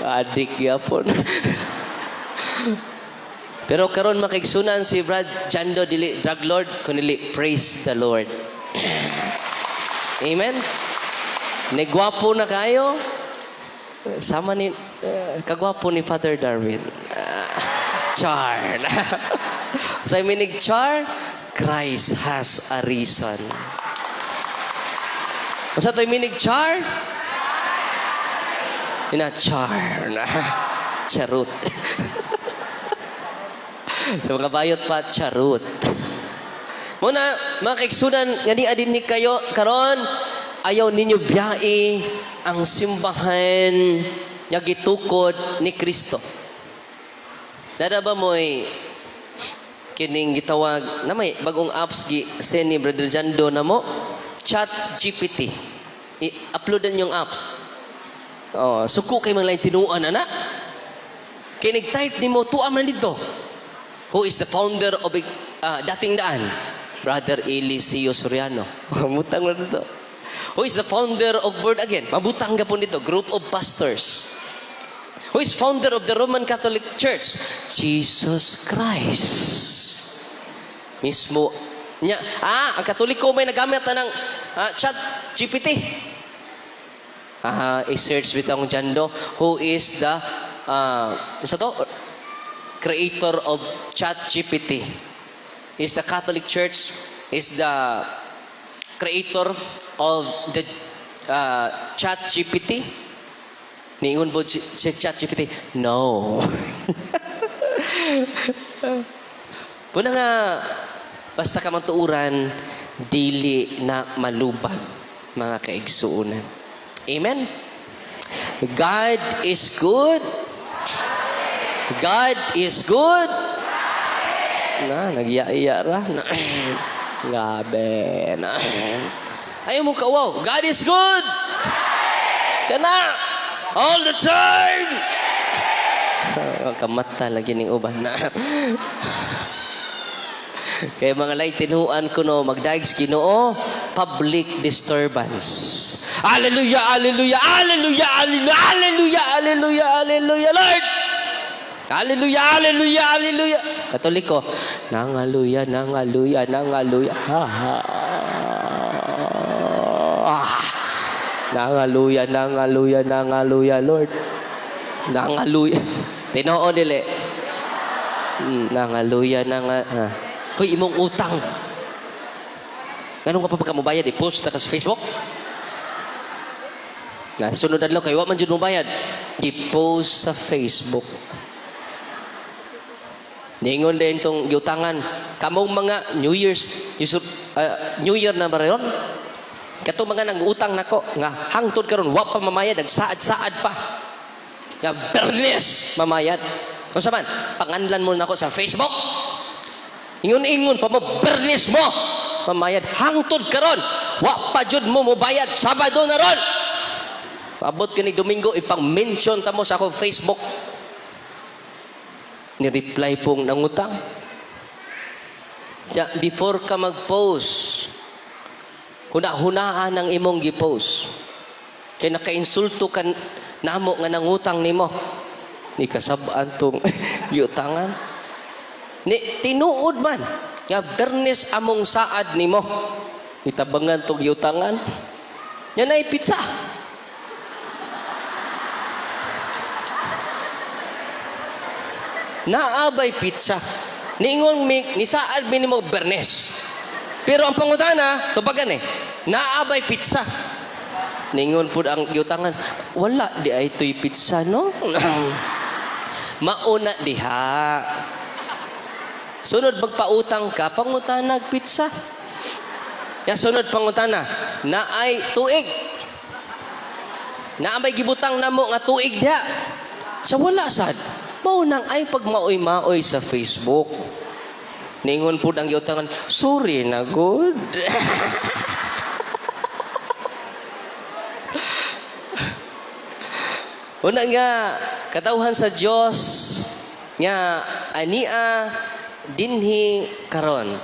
Adik gyapon. Pero karon, makaigsunan, si Brad Jando dili drug lord kundi praise the Lord. Amen. Nigwapo na kayo. Sama ni kagwapo ni Father Darwin. Char. Sa minig char, Christ has a reason. Unsa to'y minig char? Ina char na. Charot. Sa mga bayot pa, charot. Muna, mga kaigsunan, nga ni adin ni kayo, karon ayaw ninyo biyai ang simbahan nga gitukod ni Kristo. Nada ba mo'y kining gitawag na may bagong apps gi send ni Brother Jando na mo, Chat GPT? I-uploadan yung apps. Oh, suko kay mga lain tinuan ana. Kay nag-type nimo, tuwa man dito. Who is the founder of Dating Daan? Brother Eliseo Soriano. Mabutang na dito. Who is the founder of Born Again? Mabutang gapon dito. Group of pastors. Who is founder of the Roman Catholic Church? Jesus Christ. Mismo. Nya, ang Katoliko may nagamit na ng Chat GPT. I-search bitang Jando, who is the isa to? Creator of Chat GPT. Is the Catholic Church is the creator of the Chat GPT? Niingon po si Chat GPT, "No." Puna nga, basta ka matuuran, dili na malubag, mga kaigsuunan. Amen? God is good. God is good. Na, nagyaya ra. Na, grabe. Na. Ayaw mo kawaw. God is good. Kana. All the time. Kamata lagi ning uban. Na. Kaya mga lay tinuan ko no, magdaig sa Ginoo, public disturbance. Hallelujah, hallelujah, hallelujah, hallelujah, hallelujah, hallelujah, hallelujah, Lord. Hallelujah, hallelujah, hallelujah. Katoliko, nangaluya, nangaluya, nangaluya. Ha, ha. Ah. Nangaluya, nangaluya, nangaluya, Lord. Nangaluya. Tinuod dili. Nangaluya, nanga. Ha. Hoy, imong utang. Ganun ka pa pagka mobayad, i-post na ka sa Facebook. Na sunod adlaw kay wa man jud mo bayad, i-post sa Facebook. Ningon din tong giutangan, kamong mga New Year's, New Year na ba ron? Katong mga nang-utang nako nga hangtod karon wa pa mamayad, nagsaad-saad pa. Nga bernes mamayad. Unsa man? Panganlan mo nako sa Facebook. Ingon-ingon pa mo, bernes mo mamayad, hangtod karon wa pa jud mo mobayad. Sabado na ron. Paabot kini Domingo, ipang-mention ta mo sa akong Facebook. Ni-reply pong nangutang. Ya, before ka mag-post, huna-hunaan ang imong gi-post. Kay nakainsulto ka namo nga nangutang nimo. Ni kasab-an tong giutangan. Ni tinuod man nga bernes among saad nimo. Nitabangan tong giutangan. Yan ay pizza. Naabay pizza. Niingon mi, nisaad mi nimo bernes. Pero ang pangutana, tubagan eh, naa bay petsa? Ningon pud ang giutangan, "Wala diay to'y petsa, no?" Mauna diha. Sunod magpautang ka, pangutana petsa. Ya sunod pangutana, naay tuig? Naa bay gibutang namo nga tuig diha? Sa wala sad. Mao nang ay pag maoy-maoy sa Facebook. Ningon pud ang giutangan, "Sorry na gud." Una nga, katawhan sa Dios nga ania dinhi karon.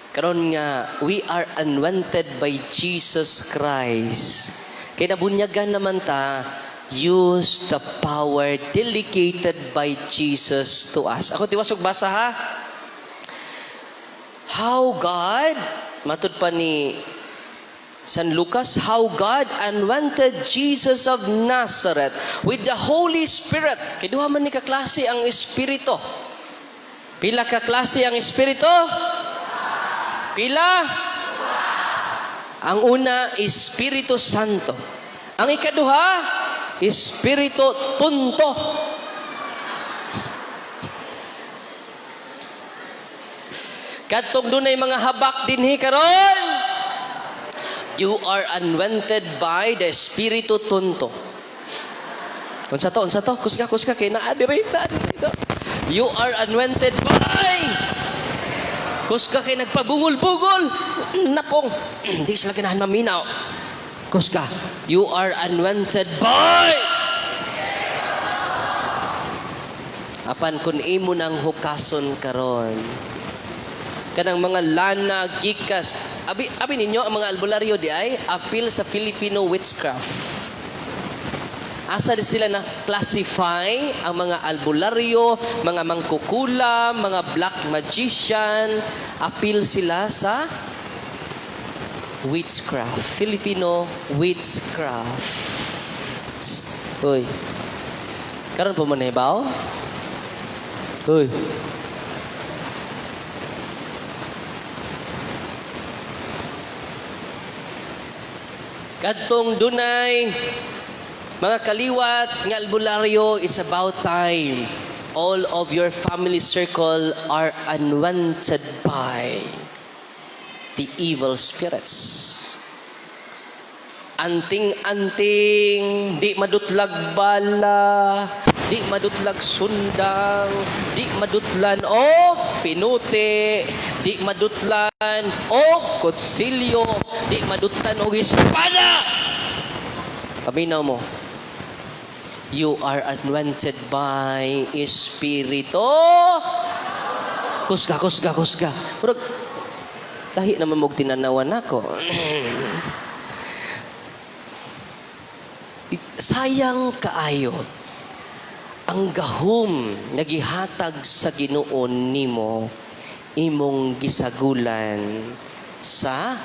Karon nga we are anointed by Jesus Christ. Kay nabunyagan naman ta, use the power delegated by Jesus to us. Ako tiwasog basa ha. How God, matud pa ni San Lucas, how God anointed Jesus of Nazareth with the Holy Spirit. Kay duha man ni ka klase ang espiritu. Pila ka klase ang espiritu? Pila? Ang una, Espiritu Santo. Ang ikaduha, Espiritu Tunto. Kadtong dunay mga habak dinhi karon, you are anointed by the Espiritu Tunto. Unsa to? Unsa to? Kusga, kusga kay naa diri, naa diri to. You are anointed by. Kusga kay nagpabungol-bungol. Napong. Hindi sila ganahan maminaw. Kusga. You are anointed by. Apan kung imo nang hukason karon, kanang mga lana, gikas, abi, abi ninyo ang mga albularyo di ay appeal sa Filipino witchcraft. Asa di sila na classify ang mga albularyo, mga mangkukulam, mga black magician, appeal sila sa witchcraft, Filipino witchcraft. Shh. Uy. Karon pa mo nahibaw? Uy. Kadtong dunay mga kaliwat nga albularyo, it's about time. All of your family circle are anointed by the evil spirits. Anting-anting, di madutlag bala, di madutlag sundang, di madutlan og pinuti, di madutlan og kutsilyo, di madutlan og espada. Paminaw mo. You are anointed by Espiritu. Kusga, kusga, kusga. Murag, lahi naman mong tinanawan nako. Sayang kaayo ang gahom nga gihatag sa Ginoo nimo, imong gisagulan sa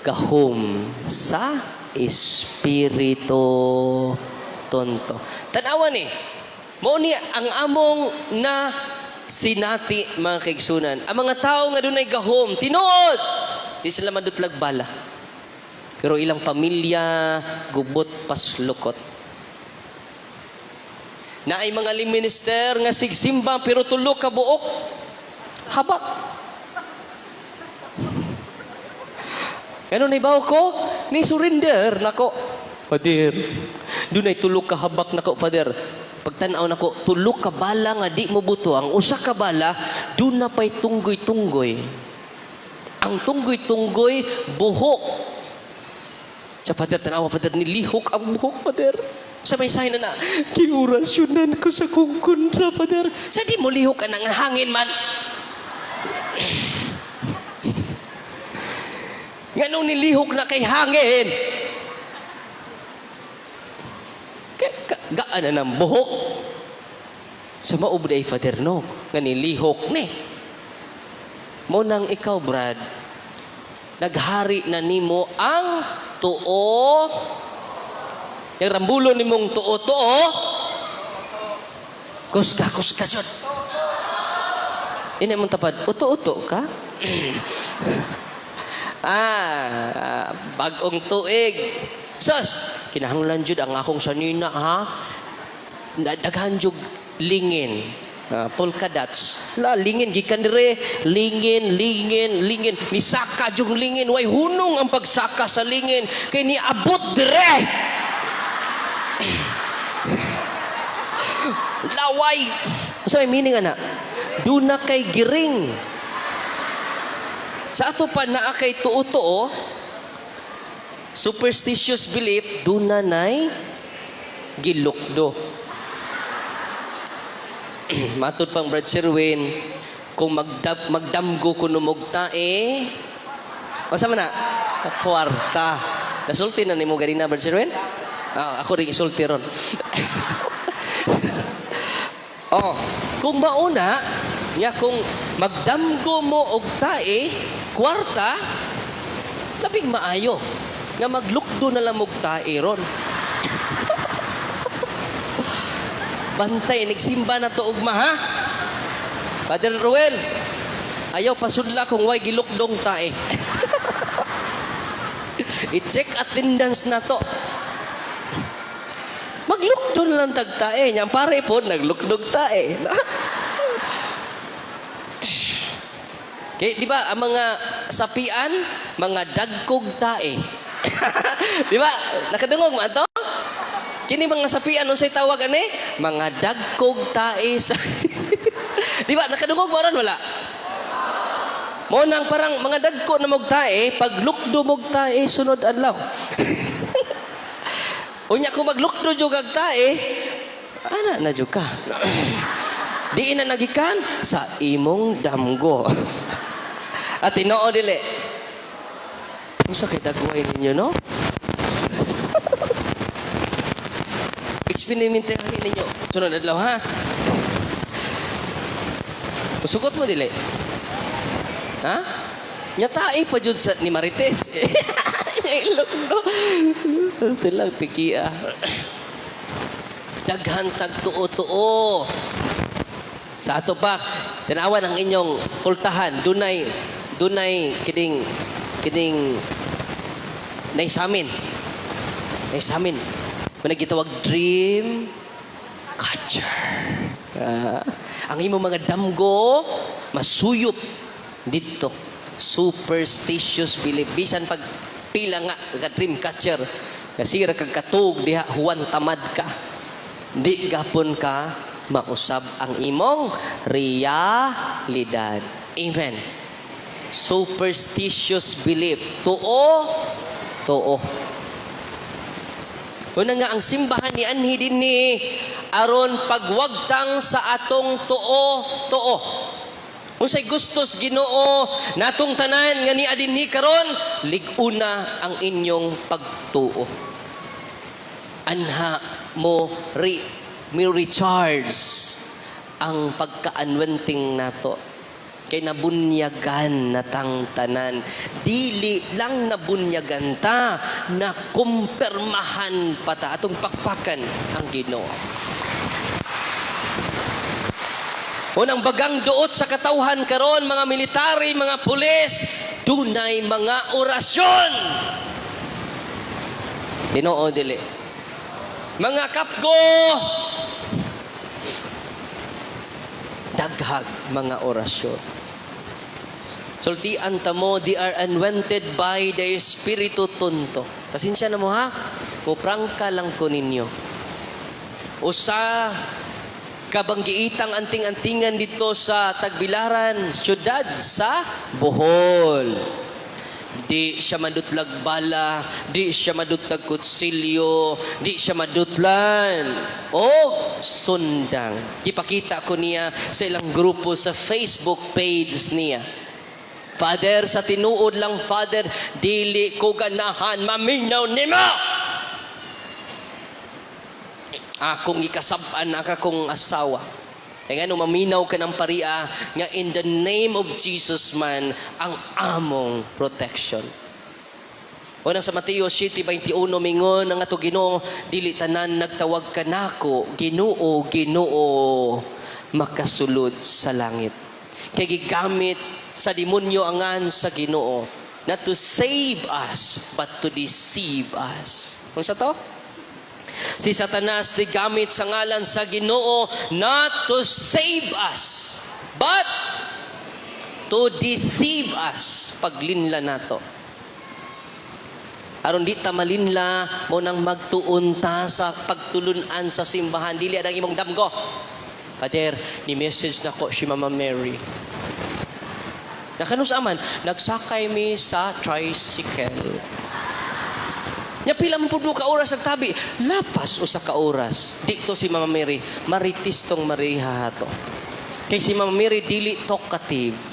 gahom sa Espiritu Tonto. Tanawan ni. Mao ni ang among na sinati, mga kaigsunan. Ang mga tao nga dunay gahom, tinuod, di sila madutlag bala. Pero ilang pamilya gubot paslukot. Naay mga minister nga sigsimba pero tulo ka buok habak. Ano na ibaw ko? Ni surrender nako. Father, dunay tulo ka habak nako, Father. Pagtan-aw nako, tulo ka bala nga di mo buto. Ang usa ka bala, duna pay tunggoy-tunggoy. Ang tunggoy-tunggoy, buhok. Sa Father, tanawa, Father, nilihok ang buhok, Father. Sa may sign na na, kiurasyonan ko sa kong kontra, Father. Sa di mo lihok ang hangin man. Nganong nilihok na kay hangin? Gaan na ng buhok. Sa maubday, Father, no? Nga nilihok ni. Mo nang ikaw, Brad, naghari na nimo ang tuo. Yung rambulo nimong tuo-tuo. Kusga, kusga, Jud. Ini mong tapad, uto-uto ka? Bagong tuig. Sus, kinahanglan jud ang akong sanina ha. Daghan jud lingin. Polka dots. La, lingin gikan dire, lingin, lingin, lingin. Nisaka jung lingin, way hunong ang pagsaka sa lingin kay niabot dire. Laway. Unsa may meaning ana? Duna kay giring. Sa ato pa naa kay tuo-tuo, superstitious belief, duna nay gilukdo. Matud pang Brad Sherwin, kung magdamgo kuno mog tae, unsa man na? Kwarta. Nasulti na nimo ganina, Brad Sherwin? Ah, ako rin isulti ron. Oh, kung mauna, nga kung magdamgo mo og tae, kwarta, labing maayo nga maglukdo na lang og tae ron. Bantay, nagsimba na to ugma, ha? Father Ruel, ayaw pasudla kung way gilukdong tae. I-check attendance na to. Maglukdo na lang tagtae. Niyang pare po, naglukdog tae. Kaya, di ba, ang mga sapian, mga dagkog tae. Di ba? Nakadungog man to? Kini mga sapian, unsay tawag ani? Mga dagkog tae sa. Di ba? Nakadungog ba ron? Wala? Mo nang parang mga dagko na mog tae, pag lukdo mog tae, sunod adlaw. Unya kung maglukdo jud ag tae, ana na jud ka. Di na nagikan sa imong damgo. At tinoo dili. Unsa kay dagway ninyo, no? Eksperimentehan ninyo. Sunod adlaw, ha? Musugot mo dili. Ha? Nya tae pa jud sa ni Marites. Ilok no. Basta lang tikia. Daghan tag tuo-tuo. Sa ato pa, tanawan ang inyong pultahan, dunay dunay kining kining naisamin. Naisamin. Manay gitawag dream catcher. Ang imong mga damgo masuyop dito. Superstitious belief. Bisan pag pila nga ka dream catcher, kasi ra kag katug diha, huwan tamad ka. Di gapon ka mausab ang imong realidad. Amen. Superstitious belief. Tuo, tuo. Una nga ang simbahan ni anhi dinhi aron pagwagtang sa atong tuo, tuo. Unsay gustos Ginoo natong tanan nga niya dinhi karon, lig-una ang inyong pagtuo. Anha mo mi recharge ang pagka-anointing nato. Kay nabunyagan na tang tanan. Dili lang nabunyagan ta, nakumpirmahan pa ta atong pakpakan ang Ginoo. Unang bagang duot sa katawhan karon, mga military, mga pulis, dunay mga orasyon. Tinoo dili. Mga kapgo, daghag mga orasyon. Sultian ta mo, they are anointed by the Espiritu Tunto. Pasensya na mo ha, muprangka lang ko ninyo. Usa kabanggiitang anting-antingan dito sa Tagbilaran, siyudad sa Bohol. Di siya madutlag bala, di siya madutlag kutsilyo, di siya madutlan o sundang. Ipakita ko niya sa ilang grupo sa Facebook page niya. Father, sa tinuod lang, Father, dili ko ganahan maminaw nimo. Akong ikasab-an akong asawa. Kaya nga, maminaw ka ng paria, nga in the name of Jesus man, ang among protection. Unang sa Mateo 7:21, mingon ang ato Ginoo, dili tanan nagtawag kanako, Ginoo, Ginoo, makasulod sa langit. Kay gigamit sa demonyo ang ngan sa Ginoo not to save us but to deceive us. Unsa to? Si Satanas gigamit sa ngalan sa Ginoo not to save us but to deceive us, paglinla nato. Aron di ta malinla mo nang magtuon ta sa pagtulunan sa simbahan, dili ang imong damgo. "Father, ni message nako si Mama Mary." Nakanus aman, "Nagsakay mi sa tricycle." "Nya pila man pud mo ka oras tabi?" "Lapas 1 ka oras." Di to si Mama Mary, maritis tong Maria to. Kay si Mama Mary dili talkative.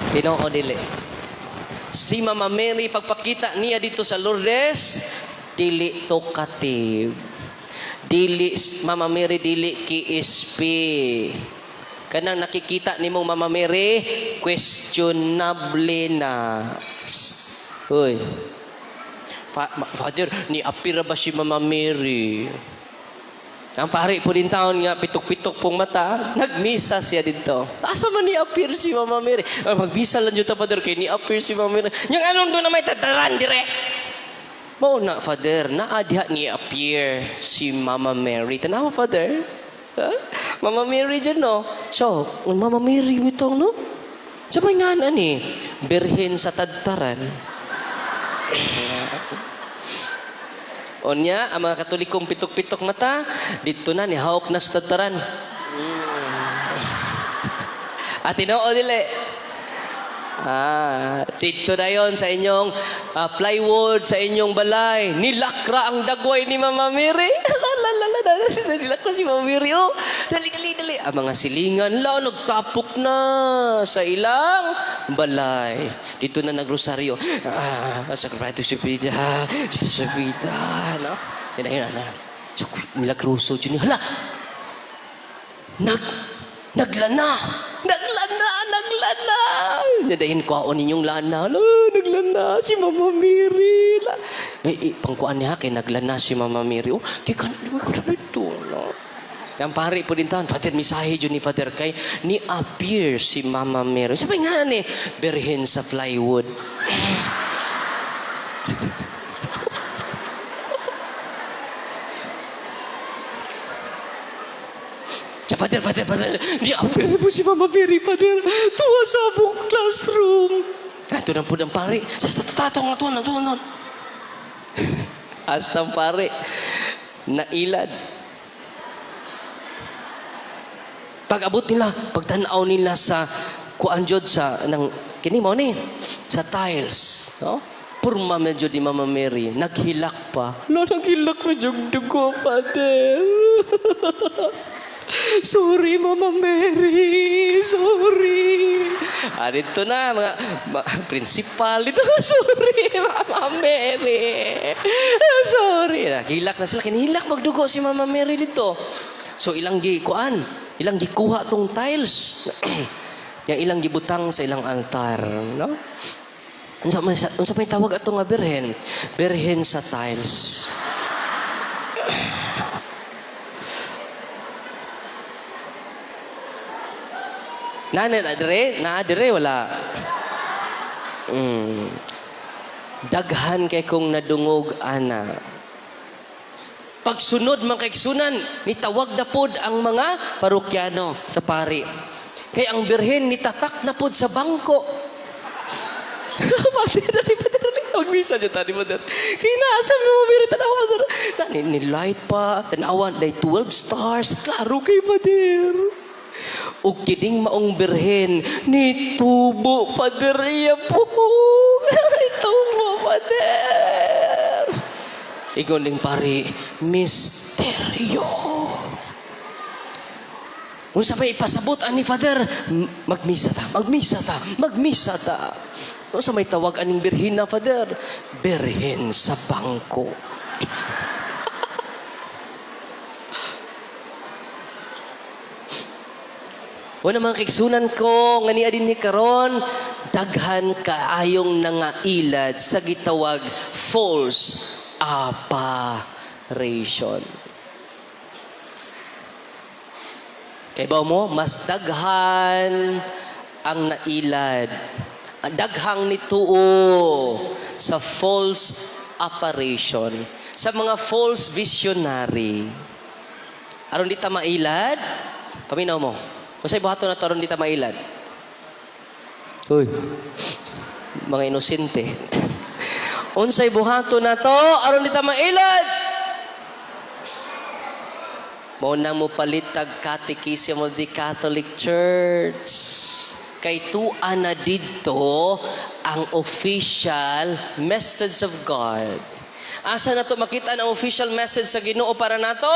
Tinuod dili. Si Mama Mary, pagpakita niya dito sa Lourdes, dili talkative. Dili Mama Mary dili KSP. Kanang nakikita nimong Mama Mary, questionable na. Shh. Uy. "Father, ni apira ba si Mama Mary?" Ang pari po din taon nga, pitok-pitok pong mata, nagmisa siya dito. "Asa man ni appear si Mama Mary? Ah, magmisa lang jud ta, Father, kay ni appear si Mama Mary." "Yang anong doon na may tataran dire?" "Mao na, Father, naa diha ni appear si Mama Mary. Tanawa, Father. Ha? Mama Mary dyan, no?" So, ang Mama Mary bitong, no? Sa may nga ni, birhen sa tadtaran. Unya, ang mga Katolikong pitok-pitok mata, dito na, ni hawak na sa tadtaran. At tinuod dili. Ah, dito na yon sa inyong plywood, sa inyong balay. Nilakra ang dagway ni Mama Mary. La, la, la, la, la, nilakra si Mama Mary. Oh, dali, dali, dali. Ang mga silingan la, nagtapok na sa ilang balay. Dito na nagrosaryo. Ah, sakramentos si Pida, sa Pida, no? Yan na, yun na. So, milagroso dyan. Hala! Naglana! Naglana! Naglana! Nadahin ko ninyong lana. Hala, naglana si Mama Mary. La. Eh, eh, pangkuan niya kay naglana si Mama Mary. Oh, di ka, di ko na ito. No? Ang pari po din taon, "Father, misahe dyan ni Father kay ni appear si Mama Mary." Sabi nga ni, birhen sa plywood. Siya, "Father, Father, Father, di appear po si Mama Mary, Father. Tuwa sa abong classroom." Ato na po ng pari. Sa tatong na to, na to, na. Hasta ang pari. Nailad. Pag abot nila, pagtanaw nila sa kuan jud sa nang kini mo ni sa tiles, no? Purma medyo di Mama Mary, naghilak pa. "Lo, naghilak pa jud dugo, Father. Sorry, Mama Mary. Sorry." Ah, dito na, mga principal. Dito, "Sorry, Mama Mary. Sorry." Naghilak na sila. Kinihilak magdugo si Mama Mary dito. So, ilang gi, kuan, ilang gikuha tong tiles. Yang ilang gibutang sa ilang altar. No? Unsa may tawag ato nga birhen? Birhen sa tiles. Nana na dire, na dire wala. Daghan kay kong nadungog ana. Pagsunod mga kaigsunan, nitawag na pod ang mga parokyano sa pari. Kay ang birhen nitatak na pod sa bangko. "Father, dali, Father, dali. Magmisa niyo tani, Father. Kaya nasa mo, Mary, tanawa, Father. Ni, ni light pa, tanawa, day 12 stars. Klaro kay Father. Ug kining maong birhen, ni tubo, Father, iya po. Ni tubo, Father. Ingon ning pari, "Misteryo." Unsa may ipasabot ani, Father? "Magmisa ta, magmisa ta, magmisa ta." Unsa may tawag aning birhen na, Father? Birhen sa bangko. Wala mga kaigsunan ko, nga niya din ni karon, daghan kaayong nangailad sa gitawag false apparition. Kay ba mo, mas daghan ang nailad. Ang daghang nituo sa false apparition, sa mga false visionary. Aron di ta mailad, paminaw mo. Unsay buhaton nato aron di ta mailad? Uy. Mga inosente. Unsay buhaton nato aron di ta mailad? Mao na mo palitag Catechism of the Catholic Church. Kay tua na didto ang official message of God. Asa na to makita ang official message sa Ginoo para nato?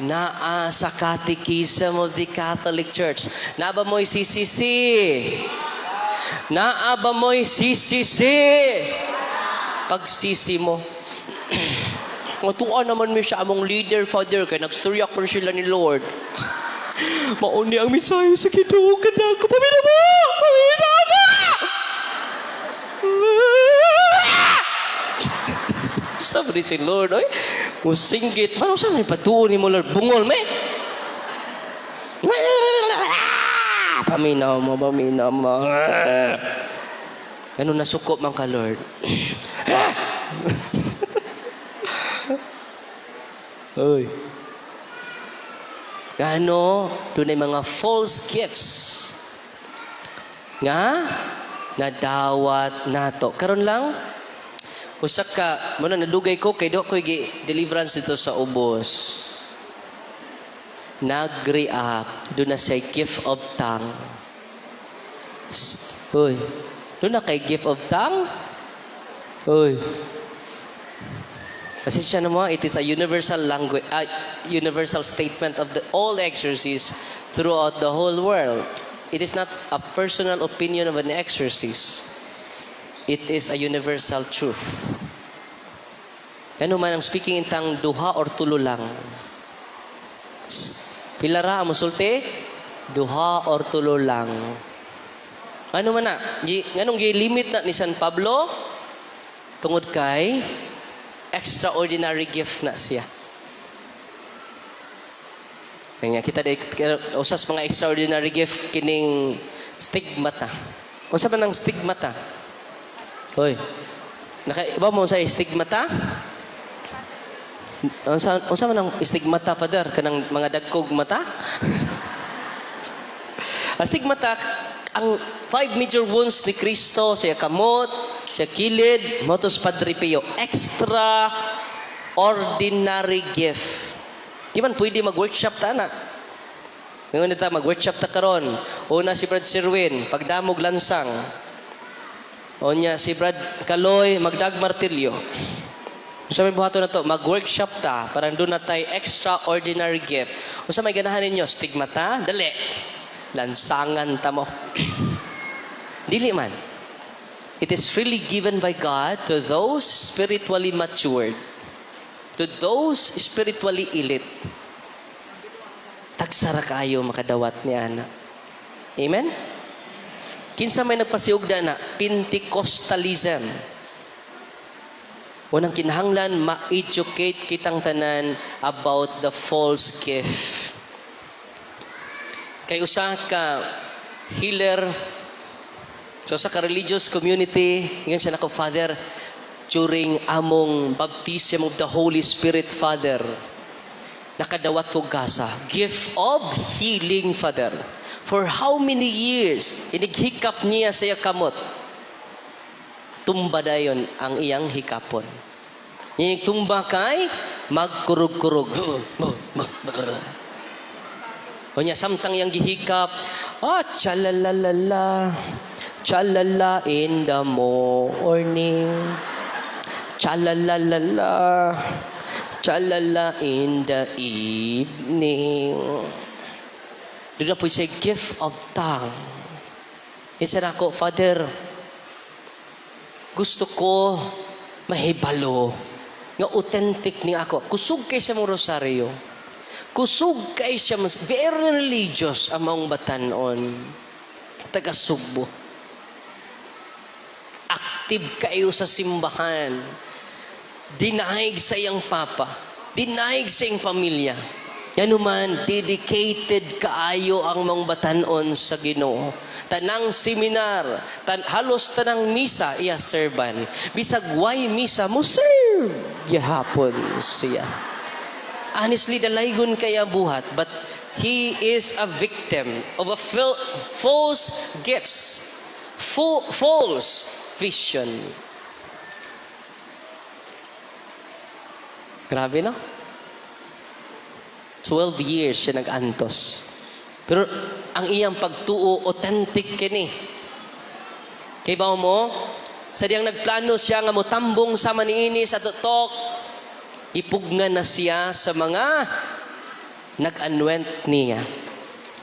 Naa sa Catechism of the Catholic Church. Naa ba mo'y CCC? Naa ba mo'y CCC? Pagsisi mo. Nga naman mi sa among leader, Father, kay nagstorya ko sila ni Lord. Mao ni ang mensahe sa Ginoo kanako. Paminaw mo! Paminaw mo! Sabi ni si Lord, oy, musinggit. Paano sa may patuon ni mo, Lord? Bungol, me! Paminaw mo, paminaw mo. Ano nasuko man ka, Lord? Oy. Gano, dunay mga false gifts nga nadawat nato. Karon lang, usa ka, muna nadugay ko, kay do ko deliverance dito sa ubos. Nag-react, duna say gift of tongue. Shh. Uy, duna kay gift of tongue? Uy. Kasi siya naman, it is a universal language, universal statement of the all exorcists throughout the whole world. It is not a personal opinion of an exorcist. It is a universal truth. Ano man ang speaking in tongue, duha or tulo lang. Shh. Pila ra ang musulti? Duha or tulo lang. Ano man na? Nganong gi-limit na ni San Pablo? Tungod kay extraordinary gift na siya. Kaya kita di usas mga extraordinary gift kining stigmata. Unsa man ang stigmata? Hoy. Nakaiba mo sa stigmata? Unsa man ang stigmata, Father? Kanang mga dagkog mata? Ang stigmata, ang five major wounds ni Kristo, sa kamot, sa kilid, motos Padre Pio. Extra ordinary gift. Di man pwede mag-workshop ta na. Ngayon ta, mag-workshop ta karon. Una si Brad Sirwin, pagdamog lansang. Onya si Brad Kaloy, magdag martilyo. Unsa may buhaton na to, mag-workshop ta para duna tay extraordinary gift. Unsa may ganahan ninyo? Stigmata? Dali. Lansangan ta mo. Dili man. It is freely given by God to those spiritually matured, to those spiritually elite. Tagsara kayo makadawat ni ana. Amen? Kinsa may nagpasiugda na Pentecostalism. Unang kinahanglan ma-educate kitang tanan about the false gift. Kay usa ka healer, so sa ka religious community, ingon siya nako, "Father, during among baptism of the Holy Spirit, Father, nakadawat ko gasa. Gift of healing, Father. For how many years, inighikap niya sa iya kamot. Tumba dayon ang iyang hikapon. Inig tumba kay magkurog-kurog. Unya samtang iyang gihikap, ah, chalalalala, chalala in the morning, chalalalala, chalala in the evening." Duna po siya gift of tongue. Kinsa na ako, "Father, gusto ko mahibalo nga authentic ni ako." Kusog kay siya mong rosaryo. Kusog kay siya, mas very religious ang maong batanon. Taga Sugbo. Active kayo sa simbahan. Dinaig sa iyang papa. Dinaig sa iyang pamilya. Nganuman, dedicated kaayo ang mga batanon sa Ginoo. Tanang seminar, halos tanang misa, iya serban. Bisag way misa, mo serve gihapon siya. Honestly, dalaygon kaya buhat, but he is a victim of a false gifts, false vision. Grabe, no? 12 years siya nag-antos. Pero ang iyang pagtuo, authentic kini. Kay ba mo? Sa diyang nagplano siya nga motambong sa maniini sa tutok, ipugnan na siya sa mga nag-anwent niya.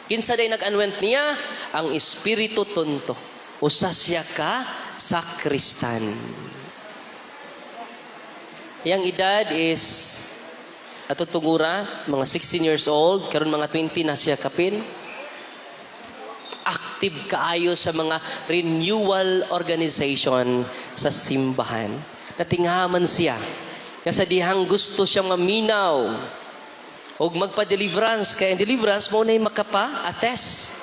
Kinsa day nag-anwent niya? Ang Espiritu Tonto. Usa siya ka sakristan. Iyang edad is ato tungura, mga 16 years old, karon mga 20 na siya kapin. Active kaayo sa mga renewal organization sa simbahan. Natinghaman siya. Nga sa dihang gusto siyang maminaw og magpa-deliverance, kay ang deliverance mo na'y makapa-attest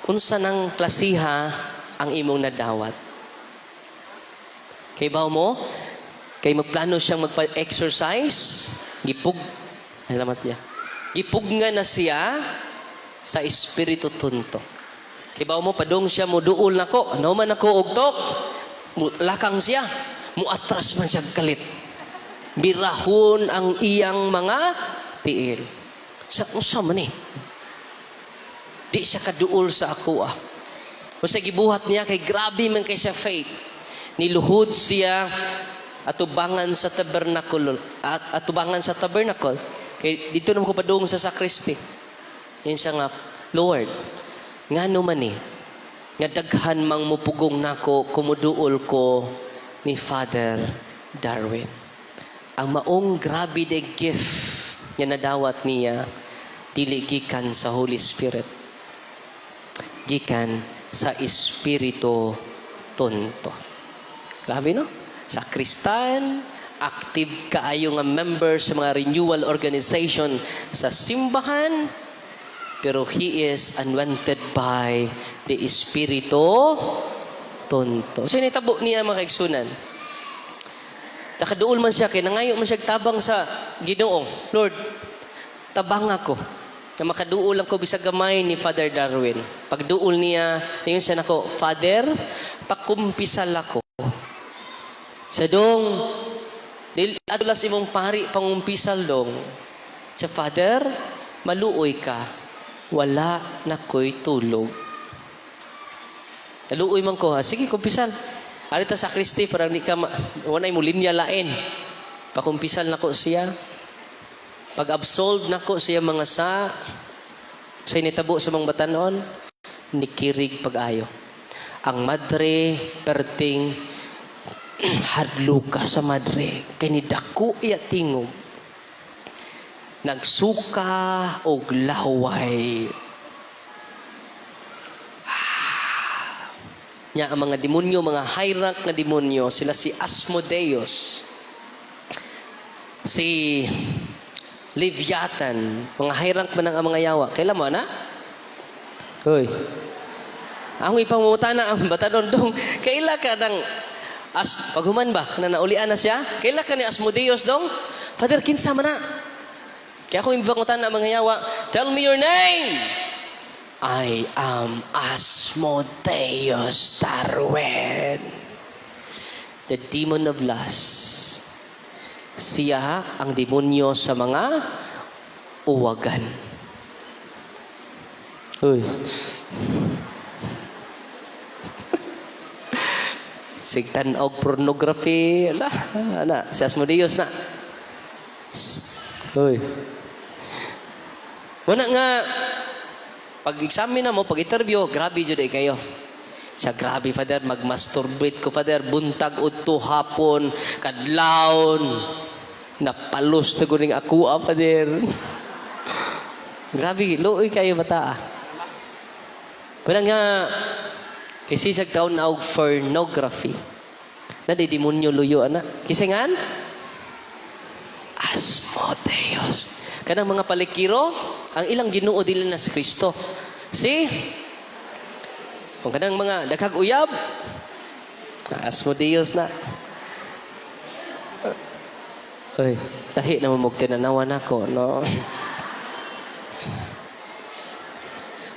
unsa nang klasiha ang imong nadawat. Kay baw mo, kay magplano siyang magpa-exorcise, gipug, salamat niya. Gipugna na siya sa Espiritu Tonto. Kay baw mo, padung siya mo duol nako, nauman ako og tok, lakang siya, muatras man siya kalit. Birahon ang iyang mga tiil. Sa unsa man eh? Di siya kaduol sa ako ah. Basta gibuhat niya kay grabe man kay siya faith. Niluhod siya atubangan sa tabernacle at atubangan sa tabernacle. Kay dito naman ko padung sa sacristy. Yun siya nga, "Lord, ngano man eh, nga daghan mang mupugong nako kumuduol ko ni Father Darwin?" Ang maong grabe de gift nga nadawat niya, dili gikan sa Holy Spirit. Gikan sa Espiritu Tonto. Grabe, no? Sakristan, active kaayo nga member sa mga renewal organization sa simbahan, pero he is anointed by the Espiritu Tonto. So, initabo niya, mga kaigsunan. Nakaduol man siya, kay nangayo man siya tabang sa Ginoo. "Lord, tabang ako. Na makaduol lang ko bisag gamay ni Father Darwin." Pagduol niya, ningon siya nako, "Father, pakumpisal ako." Sa dong, dili adulas imong pari pangumpisal dong. Sa "Father, maluoy ka. Wala na ko'y tulog. Naluoy man ko, ha? Sige, kumpisal. Ari ta sa sacristy, parang di ka, wala mo linya lain." Pakumpisal nako siya. Pag-absolve nako siya mga sa initabo sa mga batanon, nikirig pag-ayo. Ang madre, perting, hadluka sa madre. Kay ni dako iya tingog. Nagsuka og laway. Ah. Nya ang mga demonyo, mga high rank na demonyo, sila si Asmodeus, si Leviathan, mga high rank man ang mga yawa. Kailan mo na? Hoy. Ang ipanguta na ang batanon dong. Kaila ka ng as paghuman ba na naulian na siya? Kaila ka ni Asmodeus dong? "Father, kinsa man na?" Kaya kung ipangutan na mga yawa, "Tell me your name." "I am Asmodeus Darwin." The demon of lust. Siya ang demonyo sa mga uwagan. Uy. Sigtan og pornography. Ala, ana, si Asmodeus na. Shh. Uy. Wala nga, pag-examine na mo, pag-interview, grabe jud eh kayo. Siya, "Grabe, Father, mag-masturbate ko, Father, buntag udto hapon, kadlawon. Napalos na guning ako, ah, Father." Grabe, luoy kayo bata ah. Wala nga, kasi sa taon na og pornography. Na di demonyo luyo, ana. Kisingan? Asmodeus. Kanang mga palikiro, ang ilang Ginoo dili na si Kristo. See? Kung kanang mga daghag uyab, Asmodeus na. Uy, tahi na mo tinanawan ako, no?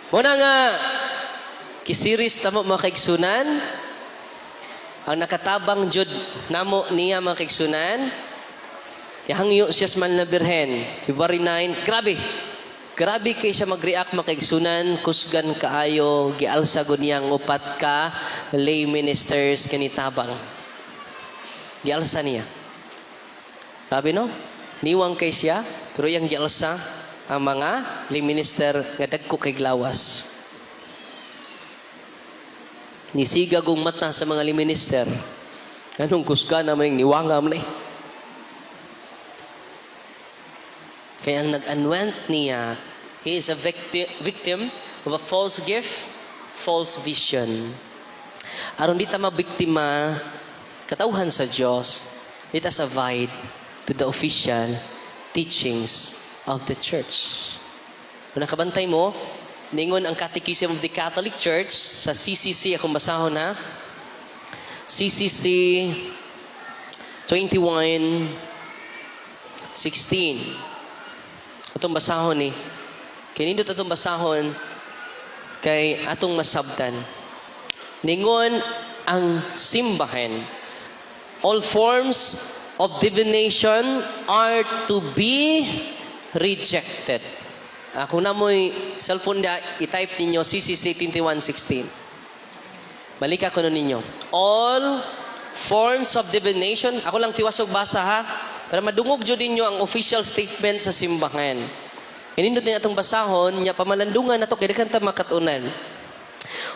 Muna nga, kisiris tamo, mga kaigsunan, ang nakatabang jud namo niya, mga kaigsunan, hangyo siya sa Mahal na Birhen, February 9, grabe. Grabe kay siya mag-react, mga kaigsunan, kusgan kaayo, gialsa gud niyang upat ka lay ministers kanitabang. Gialsa niya. Grabe, no? Niwang kay siya, pero iyang gialsa ang mga lay minister nga dagko kay glawas. Nisiga gong mata sa mga lay minister. Anong kusga naman yung niwanga man eh. Kaya ang nag-anoint niya, he is a victim of a false gift, false vision. Aron di ta mabiktima, katawhan sa Diyos, let us abide to the official teachings of the Church. Kung nakabantay mo, ningon ang Catechism of the Catholic Church sa CCC, akong basahon na, CCC 21:16. Atong basahon ni. Kinindot atong basahon kay atong masabtan. Ningon ang simbahan, all forms of divination are to be rejected. Kung namoy cellphone da, i-type ninyo CCC 21:16. Balik ako nun ninyo. All forms of divination, ako lang tiwasog basa ha, para madungog jud ninyo ang official statement sa simbahan. Inindot niya atong basahon, nya pamalandungan na to, kaya ta makatunan.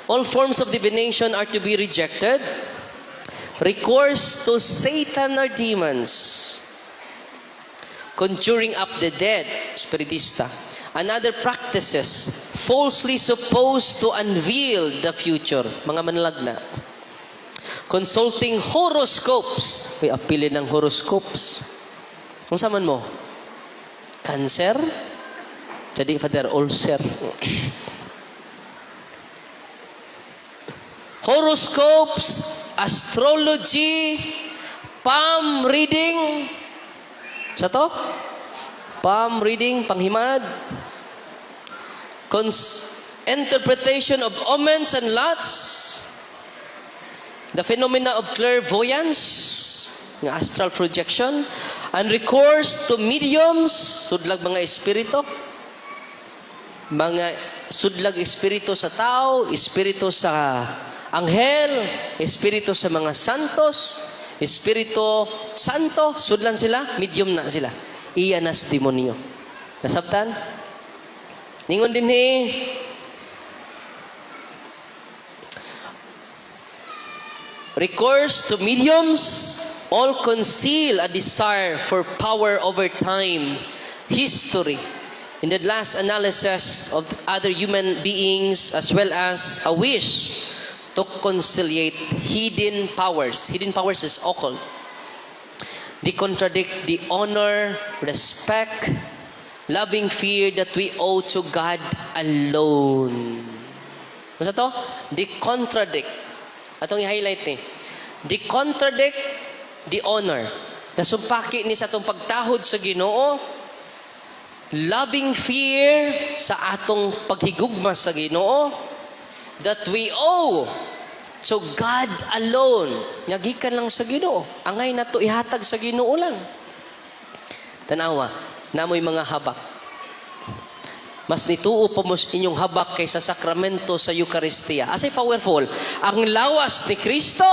All forms of divination are to be rejected. Recourse to Satan or demons. Conjuring up the dead, spiritista. And other practices falsely supposed to unveil the future, mga manlagna. Consulting horoscopes. May apili ng horoscopes. Kung saan man mo? Cancer? Jadi, Father, ulcer. Horoscopes, astrology, palm reading. Sa to? Palm reading, panghimad. Interpretation of omens and lots. The phenomena of clairvoyance, nga astral projection, and recourse to mediums, sudlag mga espiritu, mga sudlag espiritu sa tao, espiritu sa anghel, espiritu sa mga santos, espiritu santo, sudlan sila, medium na sila. Iya nas demonyo. Nasabtan? Ningon din he, recourse to mediums all conceal a desire for power over time, history, in the last analysis of other human beings, as well as a wish to conciliate hidden powers. Hidden powers is occult. They contradict the honor, respect, loving fear that we owe to God alone. Basta to? They contradict. Atong i-highlight ni. They contradict the honor. Nasumpaki ni sa atong pagtahod sa Ginoo, loving fear sa atong paghigugma sa Ginoo that we owe to God alone. Nga gikan lang sa Ginoo. Angay nato ihatag sa Ginoo lang. Tanawa, namoy mga habak. Mas nituo pa mo inyong habak kaysa sakramento sa Eucharistia. Asay powerful? Ang lawas ni Kristo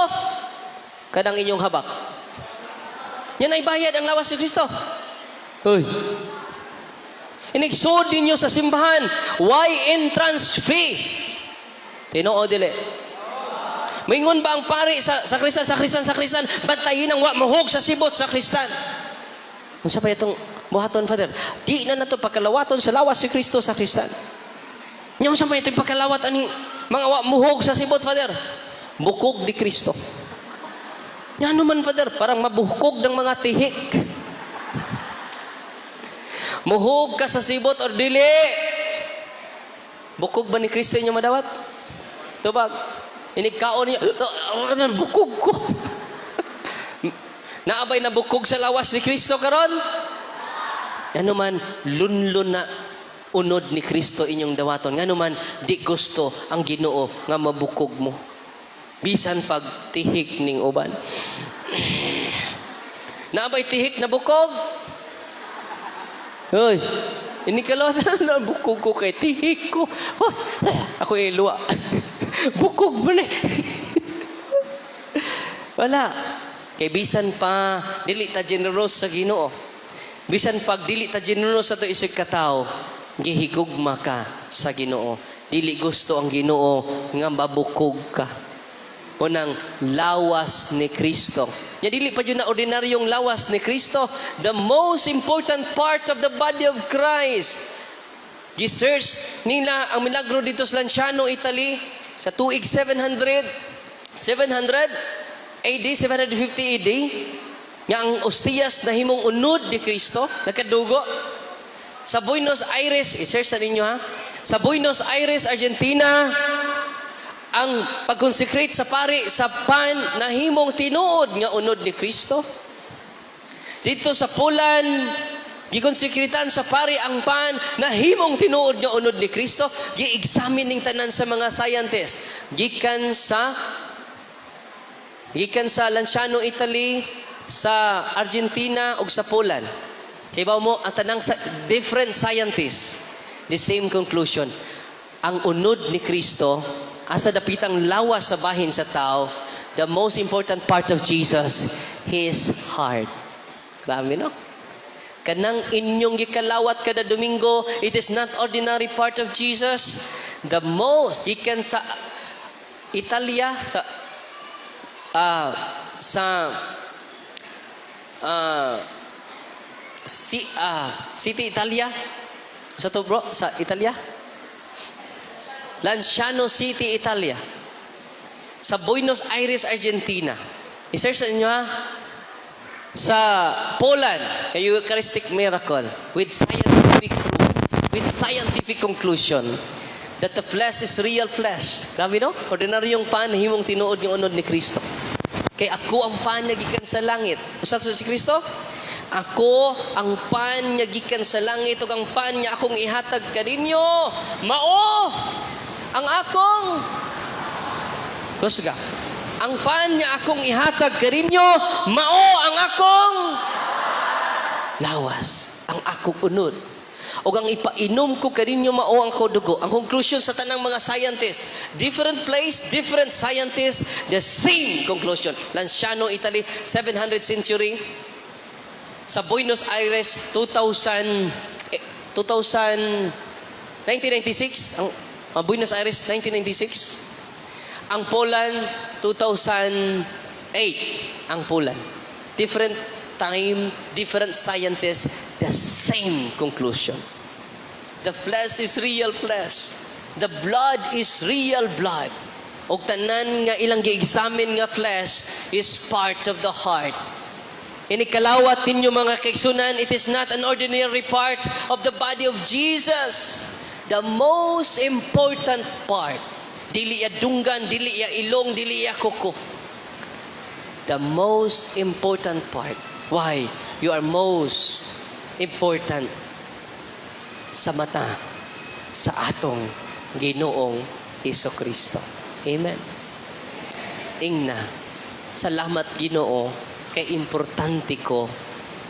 kanang inyong habak. Yan ay bayad ang lawas ni Kristo. Hoy. Inigsood ninyo sa simbahan. Why entrance fee? Tinuod dili? Maingon ba ang pari sa sakristan, sakristan, sakristan, bantayin ang wa mohog sa sibot sa sakristan? Unsa pa itong buhaton, Father? Di na nato pagkalawaton sa lawas si Kristo sa sakristan. Nya unsa pa itong pagkalawat ani mga wa muhog sa sibot, Father? Bukog ni Kristo. Nya ano man, Father, parang mabukog ng mga tihik. Muhug ka sa sibot or dili? Bukog ba ni Kristo inyo madawat? Tubag. Inig kaon niya, "Bukog ko." Naa bay nabukog sa lawas ni Kristo karon? Ngano man lunlun na unod ni Kristo inyong dawaton? Ngano man di gusto ang Ginoo nga mabukog mo? Bisan pag tihik ning uban. Naa bay tihik na bukog? Hoy, ini kalon na bukog ko kay tihik ko. Hoy, ako iluwa. Bukog mo na. Wala. Kay bisan pa dili ta generous sa Ginoo. Bisan pag dili ta generous sa to isig katawo, gihigugma ka sa Ginoo. Dili gusto ang Ginoo nga mabukog ka. Unang lawas ni Kristo. Ya dili pa jud na ordinaryong lawas ni Kristo, the most important part of the body of Christ. Gisearch nila ang milagro dito sa Lanciano, Italy sa tuig 700 700 AD, 750 AD, nga ang ostiyas nahimong unod ni Kristo, nakadugo. Sa Buenos Aires, i-search sa ninyo ha. Sa Buenos Aires, Argentina, ang pag-consecrate sa pari sa pan nahimong tinuod nga unod ni Kristo. Dito sa Poland, gikonsekritan sa pari ang pan nahimong tinuod nga unod ni Kristo. Gi-examine ning tanan sa mga scientists. Gikan sa Lanciano, Italy, sa Argentina ug sa Poland. Kay mo ang tanang sa different scientists, the same conclusion. Ang unod ni Kristo asa dapitang lawas sa bahin sa tao, the most important part of Jesus, his heart. Grabe, no? Kanang inyong gikalawat kada Domingo, it is not ordinary part of Jesus. The most, gikan sa Italia, sa City Italia. Sa to, bro? Sa Italia? Lanciano City, Italia. Sa Buenos Aires, Argentina. I-search sa inyo ha. Sa Poland, kay Eucharistic miracle with scientific proof, with scientific conclusion that the flesh is real flesh. Grabe, no? Ordinaryong pan, himong tinuod yung unod ni Kristo. Kay ako ang pan nga gikan sa langit. Usa si Kristo? Ako ang pan nga gikan sa langit ug ang pan nga akong ihatag kaninyo. Mao ang akong kusga. Ang pan nga akong ihatag kaninyo, mao ang akong lawas, ang akong unod. O ang ipainom ko kaninyo mao ang akong dugo. Ang conclusion sa tanang mga scientists, different place, different scientists, the same conclusion. Lanciano, Italy, 700 century. Sa Buenos Aires, 2000, 2000, 1996, ang Buenos Aires, 1996. Ang Poland, 2008, ang Poland. Different time, different scientists, the same conclusion. The flesh is real flesh. The blood is real blood. Og tanan nga ilang gi-examine nga flesh is part of the heart. Inikalawat ninyo, mga kaigsunan, it is not an ordinary part of the body of Jesus. The most important part. Dili ya dunggan, dili ya ilong, dili ya kuko. The most important part. Why? You are most important sa mata sa atong Ginoong Hesus Kristo. Amen. Ingna, salamat Ginoo kay importante ko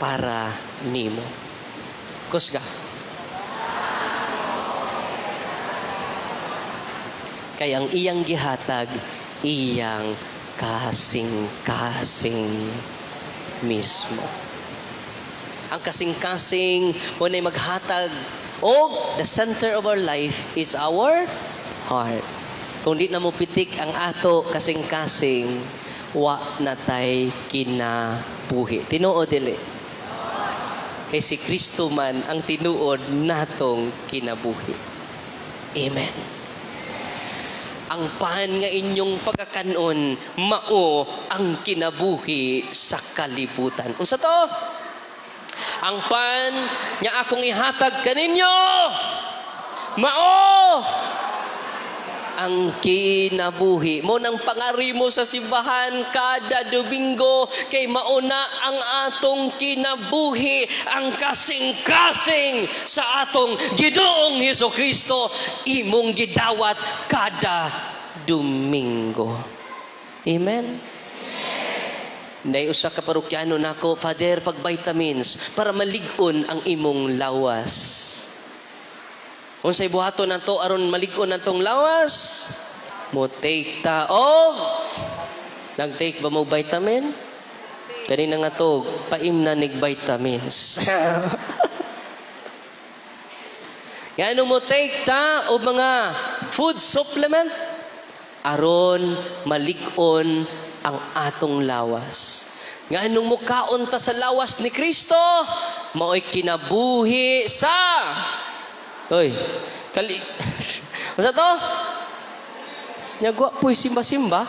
para nimo. Kusga. Kay ang iyang gihatag, iyang kasing-kasing mismo. Ang kasing-kasing mo na maghatag og the center of our life is our heart. Kung di na mo pitik ang ato kasing-kasing, wa na tay kinabuhi. Tinuod dili? Kay si Kristo man ang tinuod natong kinabuhi. Amen. Ang pan nga inyong pagkakanon, mao ang kinabuhi sa kalibutan. Unsa to? Ang pan nga akong ihatag kaninyo mao ang kinabuhi. Mao nang pangari mo sa simbahan kada Domingo kay mauna ang atong kinabuhi, ang kasing-kasing sa atong Ginoong Hesus Kristo imong gidawat kada Domingo. Amen. Nay usa ka parokyano nako, "Father, pag vitamins para malig-on ang imong lawas." Unsay buhaton nato aron malig-on atong lawas? Mo take ta og, nag-take ba mo vitamin? Kani nga tog, paimna nig vitamins. Ngano mo take ta og mga food supplement? Aron malig-on ang atong lawas. Nganong mukaon ta sa lawas ni Kristo, mao'y kinabuhi sa. Hoy, kali. Unsa to? Nyagwa po'y simba-simba.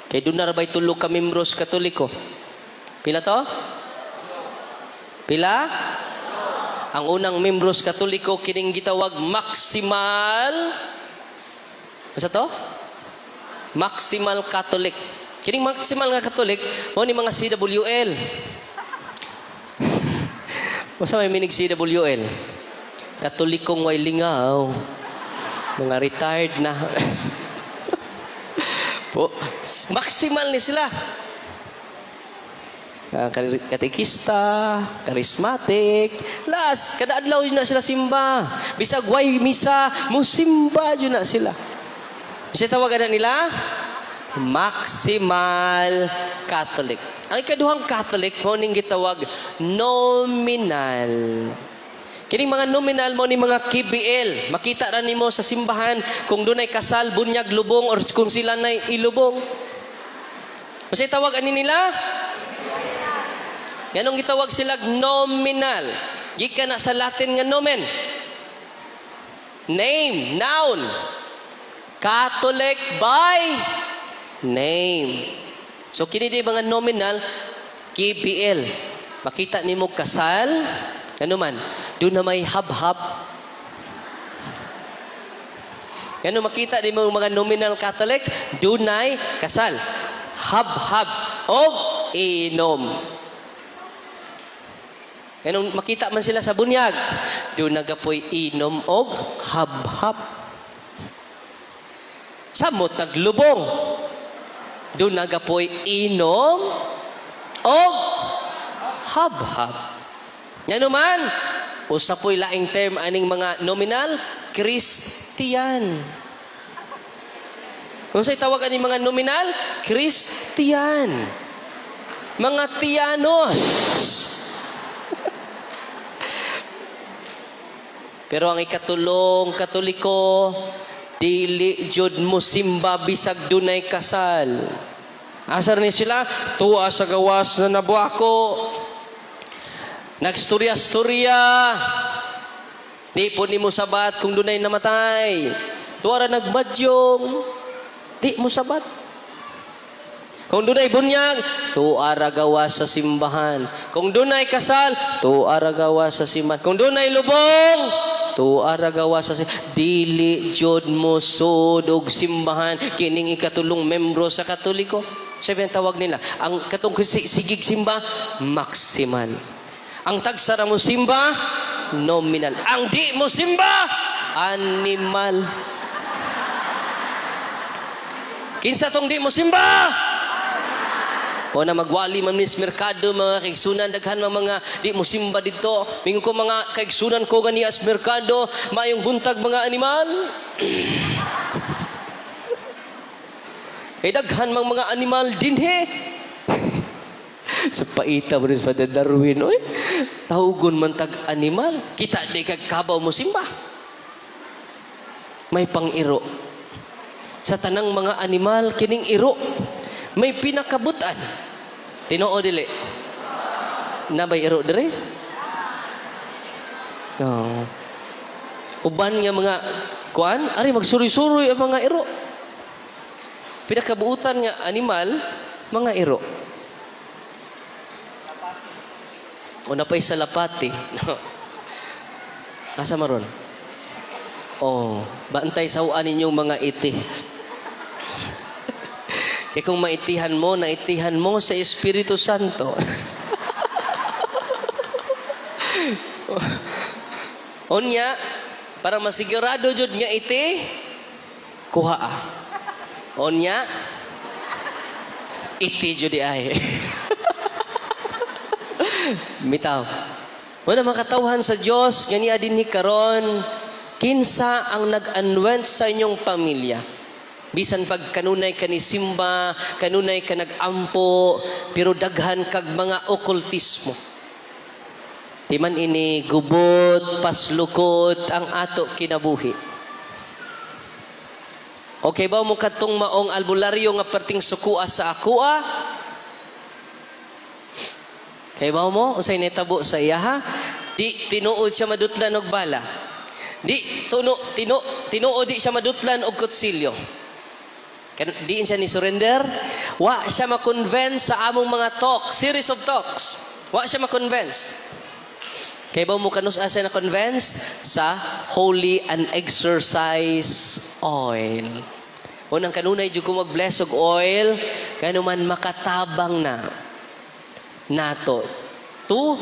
Kay doon na ba'y tulo ka membros Katoliko? Pila to? Pila? Ang unang membros Katoliko kining gitawag maximal. Unsa to? Maximal Catholic. Kining maximal nga Catholic, mao ni mga CWL. Unsa may meaning CWL? Katolikong way lingaw. Mga retired na. Po, maximal ni sila. Katekista, charismatic, last, kada adlaw na sila simba. Bisag way misa, musimba jud na sila. Bisa tawagan na nila? Maximal Catholic. Ang ikaduhang Catholic mao ning gitawag nominal. Kining mga nominal mao ni mga KBL. Makita ra nimo sa simbahan kung dunay kasal, bunyag, lubong or kung sila nay ilubong. Unsay tawag ani nila? Nganong gitawag sila nominal? Gikan na sa Latin nga nomen. Name, noun. Catholic by name. So kini di mga nominal KBL. Makita nimo kasal, ano man, doon na may habhab. Ano makita nimo mga nominal Catholic, dunay kasal, habhab og inom. Ganun makita man sila sa bunyag, doon nagapoy inom og habhab. Samot naglubong. Doon nagapoy inom og habhab. Ngano man, usa po'y laing term aning mga nominal, Christian. Kung sa'y tawag aning mga nominal, Christian. Mga tianos. Pero ang ikatulong Katoliko, dili jud mo simba bisag dunay kasal. Asa ni sila? Tuwa sa gawas na nabuako. Nagstorya-storya. Di po nimo sabat kung dunay namatay. Tuwa ra nagmadyong. Di mo sabat. Kung dunay bunyag, tuwa ra gawas sa simbahan. Kung dunay kasal, tuwa ra gawas sa simbahan. Kung dunay lubong, tuwa ra gawas sa simbahan. Dili jud mo sud og simbahan kining ikatulong membro sa Katoliko. Sabi ang tawag nila, ang katong sigig simba, maximal. Ang tagsara mo simba, nominal. Ang di mo simba, animal. Kinsa tong di mo simba? O na magwali man mis merkado, mga kaigsunan, daghan man mga di mo simba didto. Mingon ko mga kaigsunan ko nga nias merkado, maayong buntag, mga animal. Kay daghan mang mga animal dinhe. Sa paita mo rin sa Father Darwin, oy. Tawgon man tag animal. Kita di kag kabaw mo simba. May pang-iro. Sa tanang mga animal, kining iro. May pinakabutan. Tinuod dili? Na bay iro dire? No. Uban nga mga kuan, ari magsuroy-suroy ang mga iro. Pinakabuutan nga animal, mga iro. Una pa'y salapati. Asa maron? Oh, bantay sa ninyong mga iti. Kaya kung maitihan mo, naitihan mo sa Espiritu Santo. Unya, para masigurado jud nga iti, kuha ah. Unya, iti jud di ay. Bitaw. Wala mga katawhan sa Dios nga niya dinhi karon, kinsa ang nag-anoint sa inyong pamilya? Bisan pag kanunay ka ni simba, kanunay ka nag-ampo, pero daghan kag mga okultismo. Di man ini gubot, paslukot ang ato kinabuhi. Okay ba mo katong maong albularyo nga perting sukua sa akua? Kay ba mo unsay nitabo sa iya ha? Di tinuod siya madutlan og bala. Di tuno tino tinuod di siya madutlan og kutsilyo. Kan di siya ni surrender, wa siya ma-convince sa among mga talk, series of talks. Wa siya ma-convince. Kay ba mo kanus asa na convince sa holy and exorcise oil. Unang kanunay jud ko mag-bless og oil, kanuman makatabang na nato to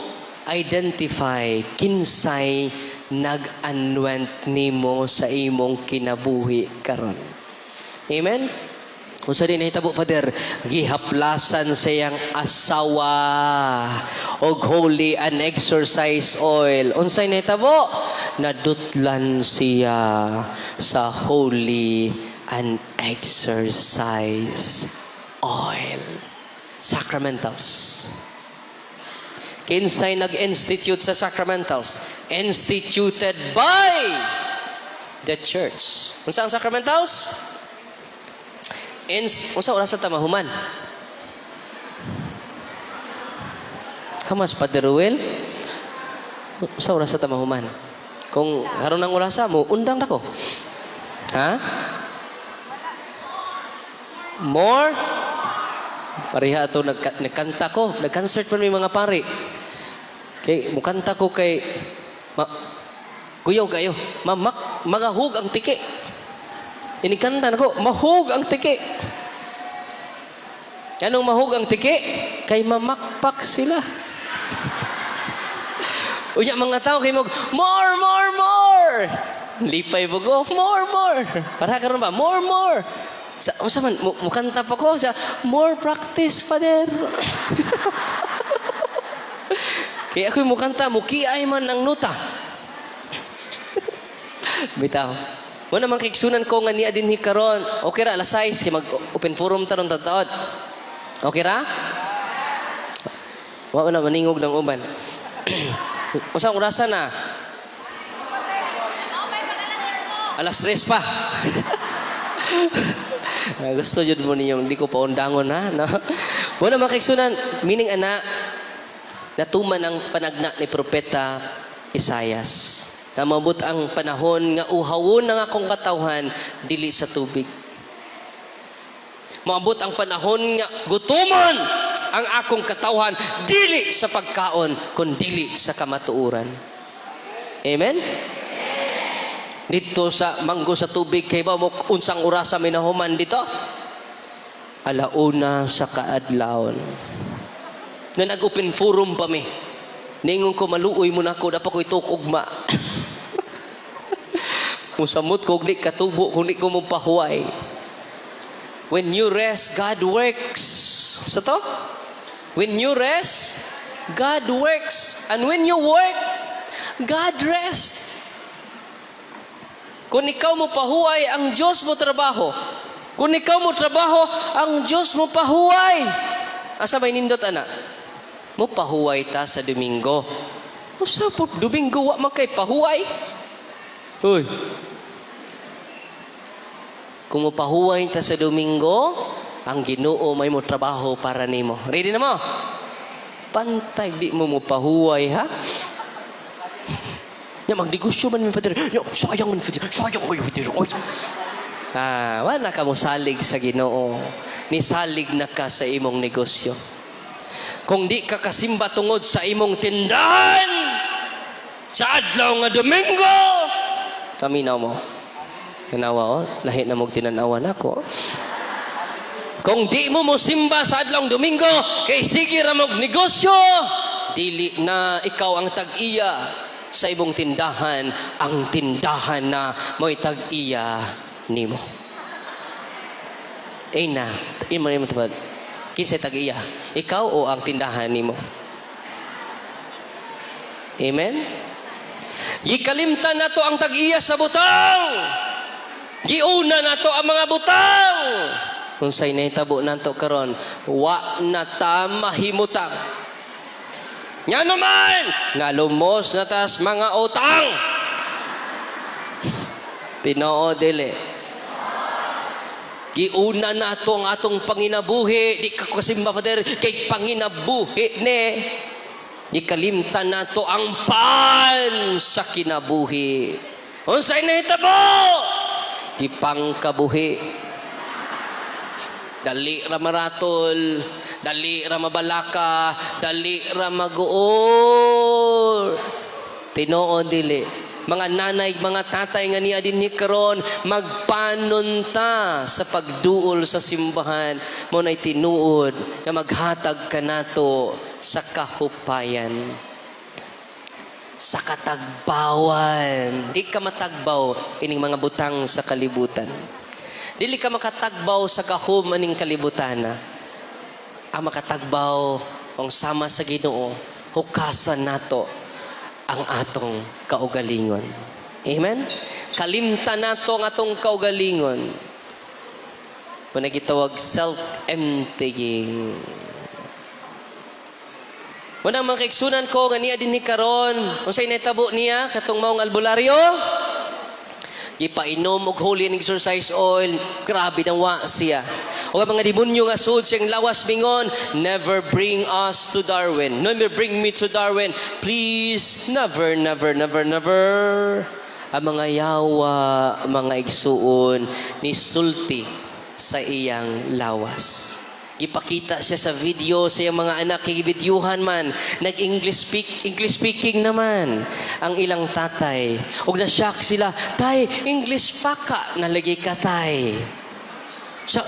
identify kinsay nag-anoint nimo sa imong kinabuhi karon. Amen? Kung sa din nahitabo, Father, gihaplasan sa iyang asawa og holy and exorcise oil. Unsay nahitabo? Nadutlan siya sa holy and exorcise oil. Sacramentals. Kinsay nag-institute sa sacramentals? Instituted by the church. Unsa ang sacramentals? Unsa oras sa tamahuman? Hamas, Father Ruel? Unsa oras sa tamahuman? Kung karon ang orasa mo, undang na ko. Ha? More? Pareha ato nagkanta ko, nag-concert pa may mga pare. Kay mukanta ko kay ma, kuyaw kayo, mamak magahug ang tiki. Inikanta nako, mahug ang tiki. Anong mahug ang tiki? Kay mamakpak sila. Unya mga tao kay mag more, more, more. Lipay mo ko, more, more. Para karon ba? More, more. Sa unsa man mukanta pa ko sa more practice, Father. Kaya ako'y mukanta, mukiay man ang nota. Bitaw. Mo naman kigsunan ko nga niya din karon. Okay ra alas 6 kay mag open forum taron tataod. Okay ra? Wa na maningog ng uban. Usang orasan na? Alas 3 pa. Ah, gusto jud mo ninyong di ko paundangon ha, no? Mo naman kigsunan meaning ana natuman ang panagna ni propeta Isayas. Na maabot ang panahon nga uhawon ang akong katawhan dili sa tubig. Maabot ang panahon nga gutumon ang akong katawhan dili sa pagkaon kun dili sa kamatuoran. Amen? Dito sa manggo sa tubig kay ba mo unsang orasa minahuman dito? Alauna sa kaadlawon. Na nag-open forum pa mi. Ningon ko maluoy mo na ako, dapat ko itukugma. Musamot ko di katubo kung di ko mo pahuway. When you rest, God works. Sa to? When you rest, God works. And when you work, God rests. Kung ikaw mo pahuway, ang Diyos mo trabaho. Kung ikaw mo trabaho, ang Diyos mo pahuway. Asa may nindot, ana? Mo pahuway ta sa Domingo. Usa po, Domingo wa man kay pahuway. Uy. Kung mo pahuway ta sa Domingo, ang Ginoo may mo trabaho para nimo. Ready na mo? Pantay di mo mo pahuway ha? Nya magnegosyo man mi Father. Nya sayang man Father. Sayang kayo Father. Oy. Ah, wala ka mo salig sa Ginoo. Nisalig na ka sa imong negosyo. Kung di ka kasimba tungod sa imong tindahan sa adlaw nga Domingo, kaminaw mo. Tanawa oh, lahi na mog tinanawa nako. Kung di mo mosimba sa adlawng Domingo, kay sige ra mog negosyo, dili na ikaw ang tag-iya sa imong tindahan, ang tindahan na mo'y tag-iya nimo. Eh na, imo nimo tubad. Kinsay tag-iya? Ikaw o ang tindahan nimo? Amen? Gikalimtan nato ang tag-iya sa butang. Giuna nato ang mga butang. Unsay nahitabo nato karon, wa na ta mahimutang. Nga naman, nalumos na tas mga utang. Tinoo dili? Giuna nato ang atong panginabuhi. Di ka kasimba, Father, kay panginabuhi ni. Gikalimtan nato ang pan sa kinabuhi. Unsay nahitabo? Gipangkabuhi. Dali ra maratol, dali ra mabalaka, dali ra maguol. Tinuod dili? Mga nanay, mga tatay nga niya din ni karon, magpanunta sa pagduol sa simbahan mo na'y tinuod nga maghatag kanato sa kahupayan, sa katagbawan. Di ka matagbaw ining mga butang sa kalibutan. Dili ka makatagbaw sa gahom aning kalibutan. Ang makatagbaw ang sama sa Ginoo, hukasan nato ang atong kaugalingon. Amen? Kalimtan nato ang atong kaugalingon. Muna gitawag self-emptying. Muna mga kaigsunan ko nga niya din ni karon, unsay nahitabo niya katong maong albularyo? Gipainom og holy and exorcise oil, grabe nang wa siya. O ang mga demonyo nga sud siyang lawas mingon, "Never bring us to Darwin. Never bring me to Darwin. Please, never, never, never, never." Ang mga yawa, mga igsuon, ni sulti sa iyang lawas. Gipakita siya sa video sa iyang mga anak, kay gibidyuhan man, nag-English English speaking naman ang ilang tatay. Ug na-shock sila, "Tay, English pa ka, nalagi ka, tay." Sa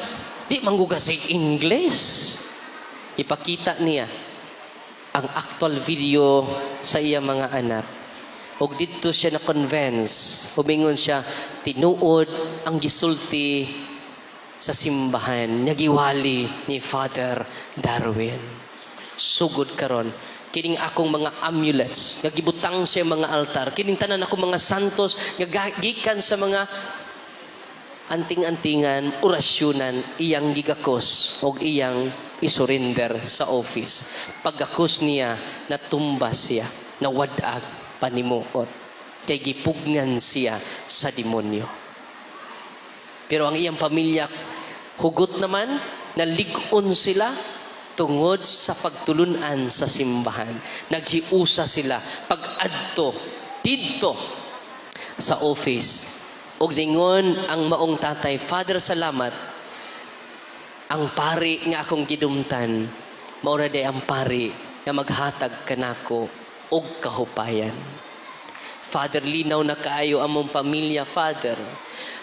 di mangguga sa English. Ipakita niya ang actual video sa iyang mga anak. Ug didto siya na convince. Umingon siya, tinuod ang gisulti sa simbahan nga giwali ni Father Darwin. Sugod karon, kining akong mga amulets nga gibutang sa mga altar, kining tanan akong mga santos nga gikan sa mga anting-antingan, orasyonan, iyang gigakos og iyang isurrender sa office. Pagkakos niya, natumba siya, nawad-ag panimuot. Kay gipugngan siya sa demonyo. Pero ang iyang pamilya, hugot naman, nalig-on sila tungod sa pagtulunan sa simbahan. Naghiusa sila pag-adto didto sa office. Og ningon ang maong tatay, "Father, salamat. Ang pari nga akong gidumtan, mao ra ang pari nga maghatag kanako og kahupayan. Father, linaw na kaayo among pamilya, Father.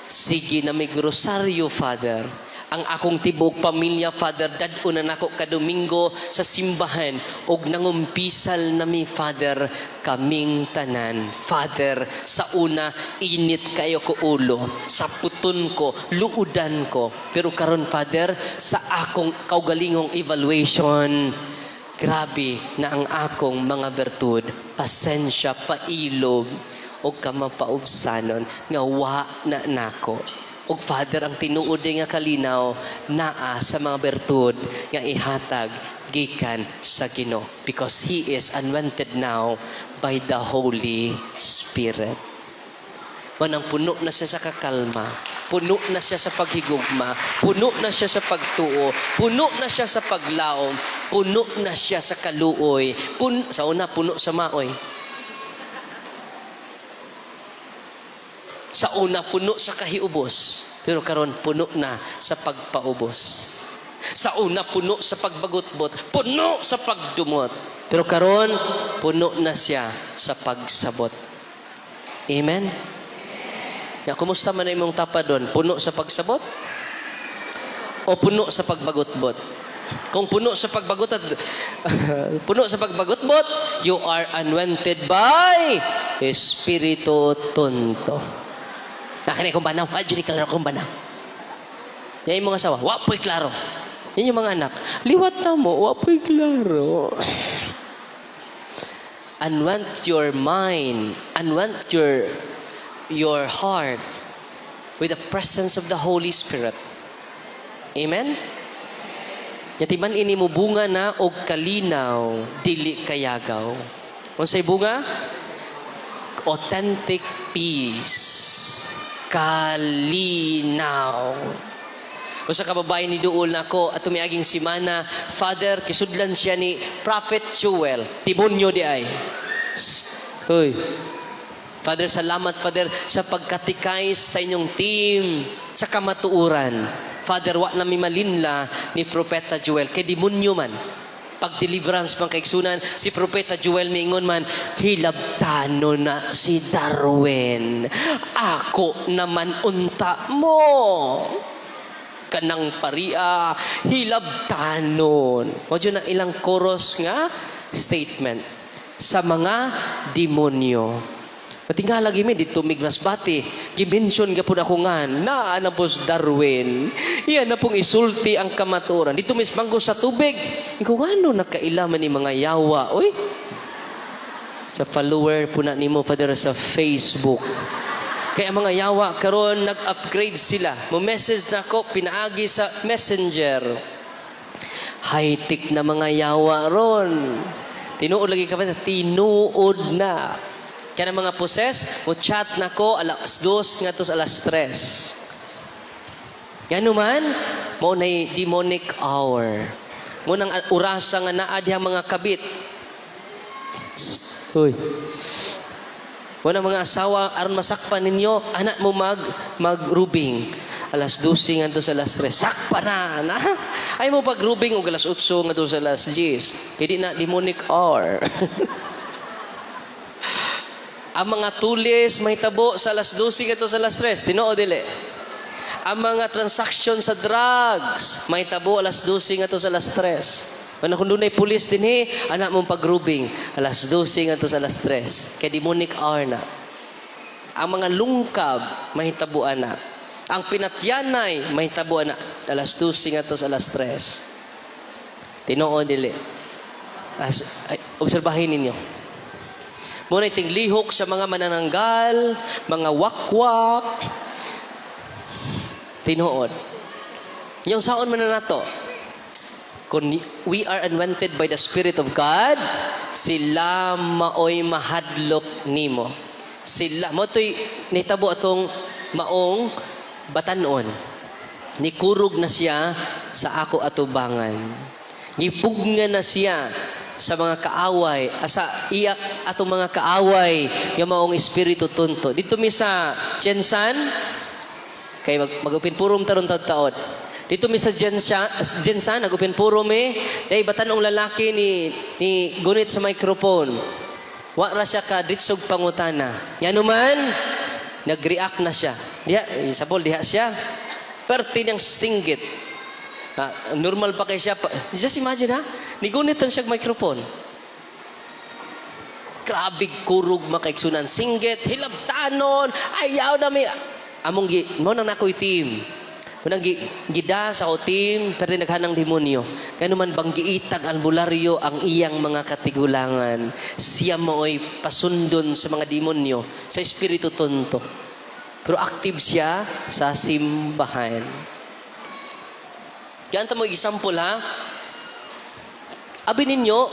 Sige na may rosaryo, Father. Ang akong tibuok pamilya, Father, dad-on na nako kadomingo sa simbahan og nangumpisal na mi, Father, kaming tanan. Father, sa una, init kayo ko ulo, sa puton ko, luudan ko. Pero karon, Father, sa akong kaugalingong evaluation, grabe na ang akong mga bertud, pasensya, pailob, og kamapaubsanon nga wa na nako. Og Father, ang tinuod nga kalinaw naa sa mga bertud nga ihatag gikan sa Ginoo because he is anointed now by the Holy Spirit." Manang puno na siya sa kakalma, puno na siya sa paghigugma, puno na siya sa pagtuo, puno na siya sa paglaom, puno na siya sa kaluoy, sa una puno sa maoy. Sa una puno sa kahiubos, pero karon puno na sa pagpaubos. Sa una, puno sa pagbagutbot, puno sa pagdumot. Pero karon puno na siya sa pagsabot. Amen? Ya, kumusta man na imong tapadon? Puno sa pagsabot? O puno sa pagbagutbot? Kung puno sa pagbagot puno sa pagbagutbot, you are anointed by Espiritu Tonto. Nakini kong banaw, ay, dili klaro kong banaw. Yan yung mga asawa, wa po'y klaro. Yan yung mga anak, liwat na mo, wa po'y klaro. Anoint your mind, anoint your heart with the presence of the Holy Spirit. Amen? Yatiman ini mo bunga na og kalinaw, dili kayagaw. Unsay bunga? Authentic peace. Kalinaw. Usa ka babae ni duol nako at tumiaging simana, Father, kisudlan siya ni Prophet Joel. Demonyo di ay. Psst. Hoy. Father, salamat, Father, sa pagkatikay sa inyong team sa kamatuuran. Father, wa na mi malinla ni Propeta Joel. Kay demonyo man. Pag deliverance pang kaigsunan, si Propeta Joel miingon man, "Hilabtano na si Darwin. Ako naman unta mo. Kanang paria, hilabtanon." Mo na ilang chorus nga statement sa mga demonyo. Patingala lagi mi dito mig Masbate. Gi-mention gapon ako nga naa na pos Darwin. Iyan na pong isulti ang kamatuoran. Dito mismanggo sa tubig. Ikaw ngano nakailaman ni mga yawa, oy? Sa follower po na nimo, Father, sa Facebook. Kaya ang mga yawa karon nag-upgrade sila. Mo message na ako pinaagi sa Messenger. High-tech na mga yawa ron. Tinuod lagi ka ba? Tinuod na. Kaya ng mga poses, mo chat na ko alas 2 ngadto sa alas 3. Ngano man, mao nay demonic hour. Mo nang orasa nga naa diha mga kabit. Shh, hoy. Mo nang mga asawa aron masakpan ninyo, anak mo magrubing. Alas 12 ngadto sa alas 3. Sakpa na, na. Ay mo pagrubing og alas 8 ngadto sa alas 10. Kay di na demonic hour. Ang mga tulis mahitabo sa alas 12 ngadto sa alas 3. Tinuod dili? Ang mga transaction sa drugs mahitabo alas 12 ngadto sa alas 3. Kung kung dunay pulis dinhi, anak mong pagrubing alas 12 ngadto sa alas 3. Kay demonic hour na. Ang mga lungkab mahitabo ana. Ang pinatyanay mahitabo ana alas 12 ngadto sa alas 3. Tinuod dili? As, ay, obserbahin ninyo. Muna iting lihok sa mga manananggal, mga wakwak. Tinuod. Yung saon man na nato, kung we are anointed by the Spirit of God, sila maoy mahadlok nimo. Sila, mo to'y nitabo atong maong batanon. Nikurog na siya sa ako atubangan. Gipugna na siya sa mga kaaway, asa iya atong mga kaaway nga maong espiritu tonto. Dito mi sa GenSan, kay mag-open forum taron taod. Dito mi sa GenSan, GenSan nag-open forum mi, dahil batanong lalaki ni gunit sa microphone. Wa ra siya ka ditsog pangutana. Ngano man, nag-react na siya. Diha, sabol diha siya. Perti niyang singgit. Ah, normal pa kay siya. Just imagine ha, nigunit lang siya microphone. Grabe kurog makaigsunan. Singgit, hilabtanon, ayaw na may. Among gi, mo nang nakoy team. Mo nang gi, gida sa ako team, pero naghanang demonyo. Kaya naman banggiitag albularyo ang iyang mga katigulangan. Siya mooy pasundon sa mga demonyo, sa espiritu tonto. Pero active siya sa simbahan. Yan mo example ha. Abi ninyo,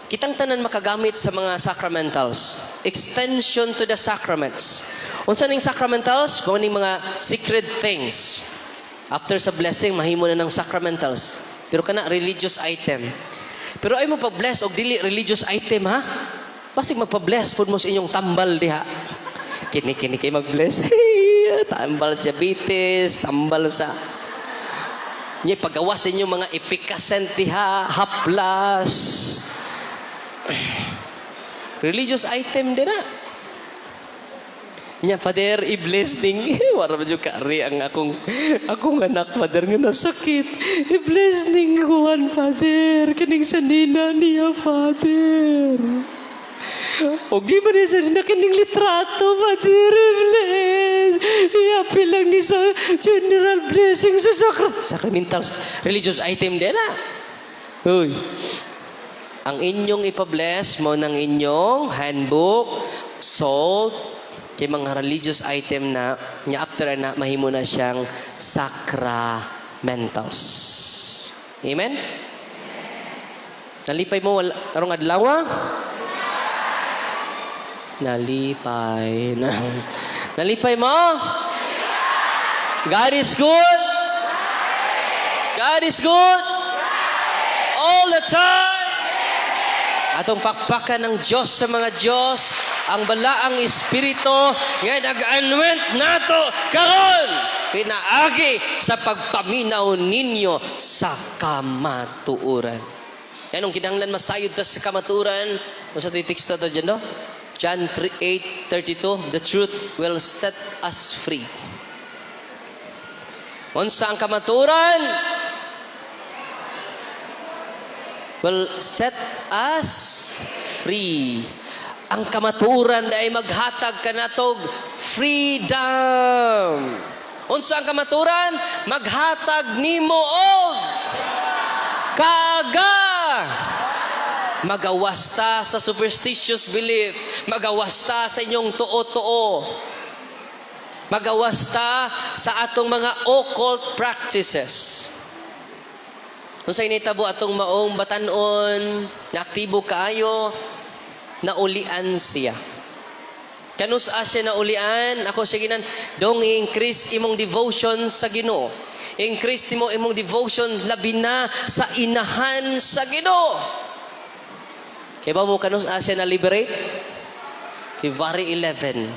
kitang tanan makagamit sa mga sacramentals. Extension to the sacraments. Unsa ning sacramentals? Mao ning mga sacred things. After sa blessing, mahimo na ng sacramentals. Pero kana religious item. Pero ay mo pag-bless og dili religious item ha. Basig magpa-bless pud mo sa inyong tambal diha. Kini kini kay mag-bless. Tambal sa diabetes, tambal sa. Nya pagawas inyo mga Efficascent diha, haplas. Religious item din na. Nya, "Father, i-bless ning wara ba jud kaari ang akong anak, Father, nga nasakit. I-bless ning kuan, Father, kining sanina niya, Father. O di ba niya sanina kining litrato, Father, i-bless. Iapil lang ni sa general blessing sa sacramental religious item din na." Uy. Ang inyong ipa-bless mo ng inyong handbook, salt, kay mga religious item na nga after na mahimo na siyang sacramentals. Amen? Nalipay mo wala, karong adlaw? Nalipay na. Nalipay mo? God is good. God is good. All the time. Atong pakpakan ng Diyos sa mga Diyos, ang balaang Espiritu nga nag-anoint nato karon pinaagi sa pagpaminaw ninyo sa kamatuoran. Anong kinahanglan masayod ta sa kamatuoran? Unsa to'y teksto to dyan, no? John 8:32, "The truth will set us free." Unsa ang kamatuoran? Will set us free. Ang kamatuoran ay maghatag kanatog freedom. Unsa ang kamatuoran? Maghatag nimo og kaga. Magawas ta sa superstitious belief, magawas ta sa inyong tuo-tuo. Magawas ta sa atong mga occult practices. Kung sa initabo atong maong batanon, na aktibo kaayo, naulian siya. Kanus siya naulian, ako siya ginan, dong increase imong devotion sa Ginoo. Increase mo imong devotion labi na sa inahan sa Ginoo. Kaya ba mo kanus siya na liberate? February 11,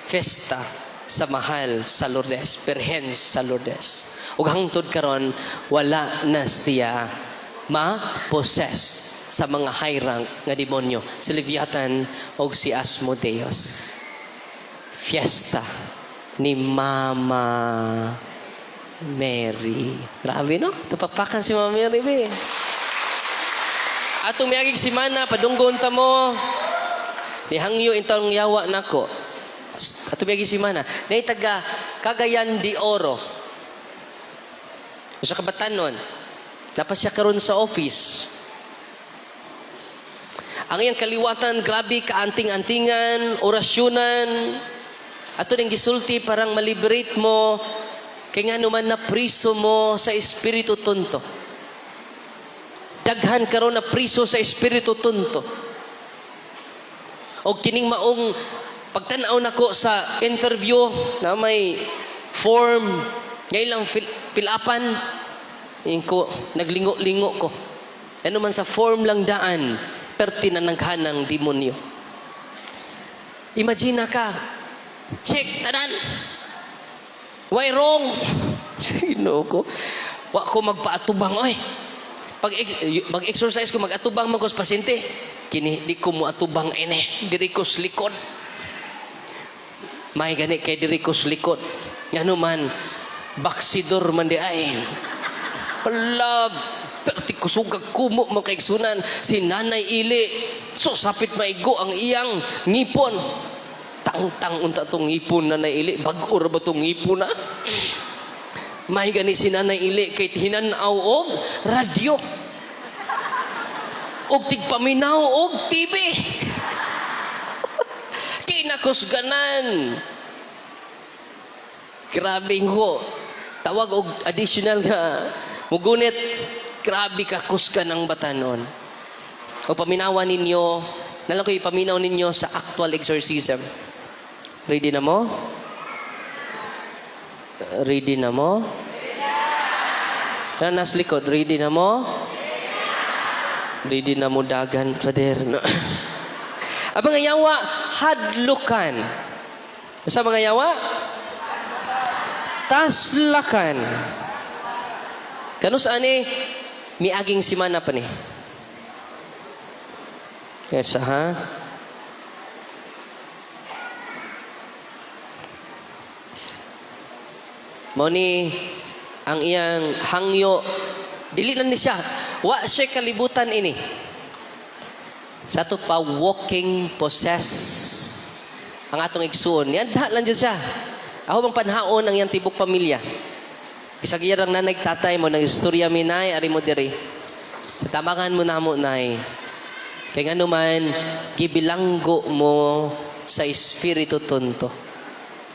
fiesta sa mahal sa Lourdes, Birhen sa Lourdes. Ug hangtod karon wala na siya ma-possess sa mga high rank nga demonyo, si Leviathan o si Asmodeus. Fiesta ni Mama Mary. Grabe, no? Tupapakan si Mama Mary, be. Atong miaging simana, padunggon ta mo. Nihangyo intawong yawa nako. Atong miaging simana. Nay taga Cagayan de Oro. Sa kabatanon. Napa siya karon sa office. Ang iyang kaliwatan, grabe kaanting-antingan, orasyonan. Ato ning gisulti parang maliberate mo kay nga naman na priso mo sa espiritu tonto. Daghan karon na priso sa espiritu tonto. O kining maong pagtan-aw nako sa interview na may form nga ilang fill-upan ko naglingo-lingo ko. Ano man sa form lang daan, perti na naghanang demonyo. Imagine ka, check tanan. Why wrong? Ginoo ko. Wa ko magpaatubang oy. Pag mag-exercise ko, mag-atubang man ko sa pasyente. Kini di ko mo atubang ini, diri ko sa likod. May gani kay diri ko sa likod. Ngano man baksidor man di ay. Hala, perti kusugag kumo mga kaigsunan si Nanay Ili. So sapit maigo ang iyang ngipon. Tangtang unta tong ngipon, Nanay Ili. Bag-o ra ba tong ngipon na? May gani si Nanay Ili kay hinan-aw og radyo. Og tigpaminaw og TV. Kinakusganan. Grabe ko. Tawag og additional nga mugunit. Grabe ka kusgan ang batanon. O paminawan ninyo, nalang ko ipaminaw ninyo sa actual exorcism. Ready na mo? Ready na mo? Na nas likod, ready na mo? Ready na mo dagan, Father. No. Ang mga yawa, hadlukan. Sa mga yawa? Taslakan. Kanus ani miaging simana pa ni. Yes, ha? Mao ni ang iyang hangyo, dili na ni siya, wa siya kalibutan ini sa ato pa, walking possess ang atong igsuon. Yan lang jud siya. Ako bang panhaon ang iyang tibok pamilya. Bisag iya lang nanay, tatay mo nang istorya mi, "Nay, ari mo diri sa tabangan mo namo, Nay." Kay ngano man gibilanggo mo sa espiritu tonto.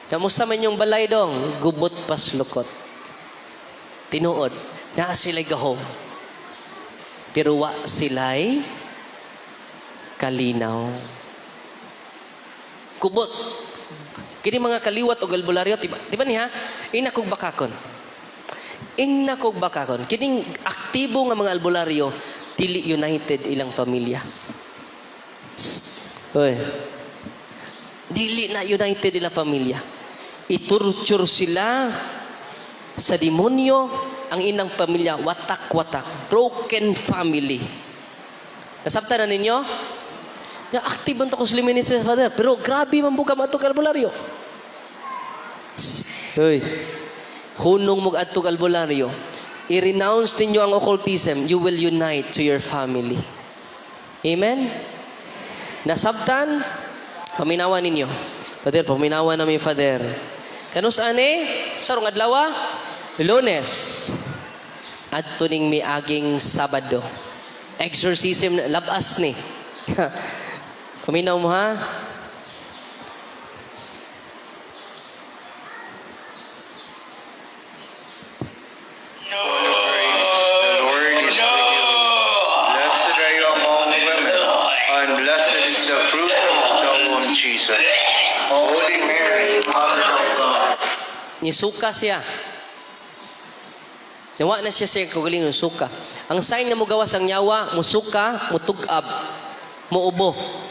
Kamusta man yung balay dong? Gubot paslukot. Tinuod, naa sila'y gahom. Pero wa sila'y kalinaw. Gubot. Kini mga kaliwat og albularyo, di ba niya? Ingna kog bakakon. Ingna kog bakakon. Kining aktibo nga mga albularyo, dili united ilang pamilya. Sst. Oy. Dili na united ilang pamilya. I-torture sila sa demonyo, ang inang pamilya, watak-watak. Broken family. Nasabtan na ninyo? Ya, active man to ko sa ministry, Father. Pero grabe man buka mato albularyo. Sst. Hoy. Hunong mo adto albularyo. I-renounce ninyo ang occultism. You will unite to your family. Amen? Nasabtan? Paminawan ninyo. Father, paminawan namin, Father. Kanus ani? Sarong adlaw? Lunes. Adto ning miaging Sabado. Exorcism, labas ni. Paminaw mo, ha? The Lord is with you. Blessed are you among women, and blessed is the fruit of the womb, Jesus. Holy Mary, Mother of God. Nisuka siya. Nawa na siya sa kagalingon suka. Ang sign nga mugawas ang yawa, musuka, mutug-ab, muubo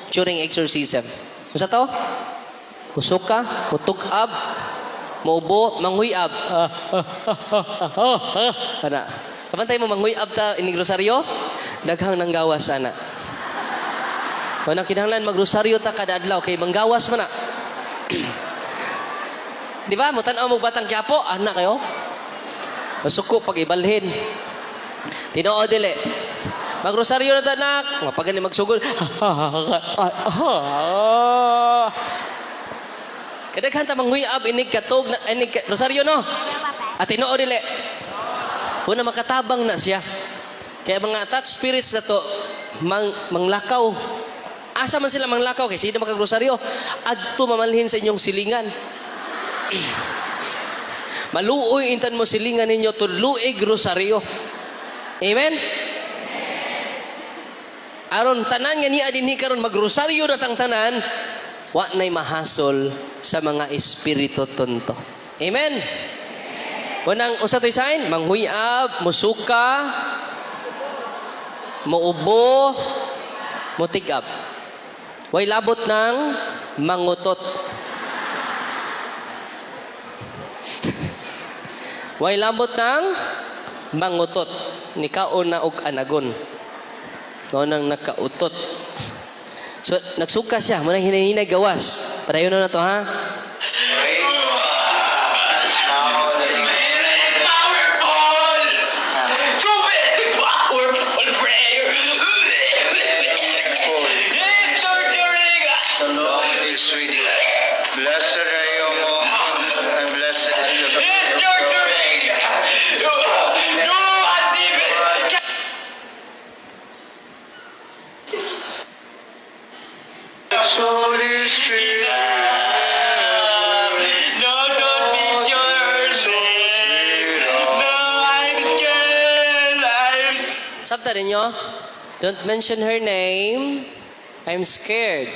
during exorcism. Unsa to? Musuka, mutug-ab, muubo, manghuyab. Ana. Kabantay mo manghuyab ta inig rosaryo, daghang nanggawas ana. Wala kinahanglan magrosaryo ta kada adlaw kay manggawas man na. Di ba? Mutan-aw mo Batang Quiapo, ana kayo. Masuko pag ibalhin. Tinuod dili. Magrosaryo na tanak. Mapagani magsugol. Kadaghan ta manghuyab inig katog na inig rosaryo, no? At tinuod dili. Una makatabang na siya. Kaya mga attached spirits na to manglakaw. Asa man sila manglakaw kay sino makagrosaryo? Adto mamalhin sa inyong silingan. Maluoy intan mo silingan ninyo tudluig rosaryo. Amen? Aron tanan nga niya dinhi karon magrosaryo na tang tanan, wa nay mahasol sa mga espiritu tonto. Amen? Unang usa to'y sign, manghuyab, musuka, muubo, mutigab. Way labot ng mangutot. Way labot ng mangutot. Nikaon na og anagon. Mao nang nakautot. So, nagsuka siya. Muna hinahinay gawas. Padayon na to, ha? Pray for us now and at Very powerful! So very powerful prayer! It's torturing! The Lord is with you. Blessed are you among women, and blessed is the fruit It's of the womb. torturing! No, I'm Holy Spirit. No, don't be your name. No, I'm scared. I'm Sabta ninyo? Don't mention her name. I'm scared.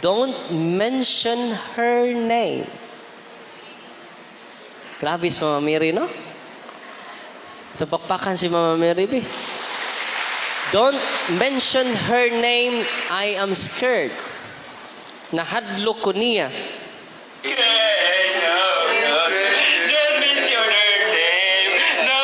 Don't mention her name. Grabe si Mama Mary, no? Napakpakan si Mama Mary, bi. Don't mention her name. I am scared. Nahadlok ko niya. scared. No, no. Don't mention her name. No,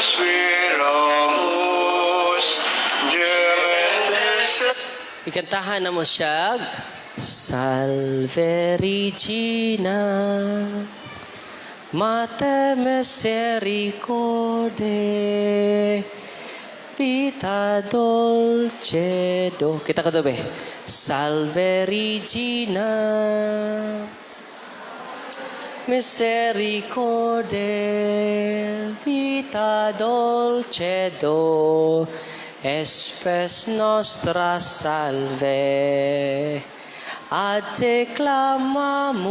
Suspiramus, gementes. Ikantahan na mo siya. Salve Regina, Mater misericordiae, vita dulcedo. Kita ko to be. Salve Regina, misericordiae, vita dulcedo, spes nostra salve. Ad te clamamus,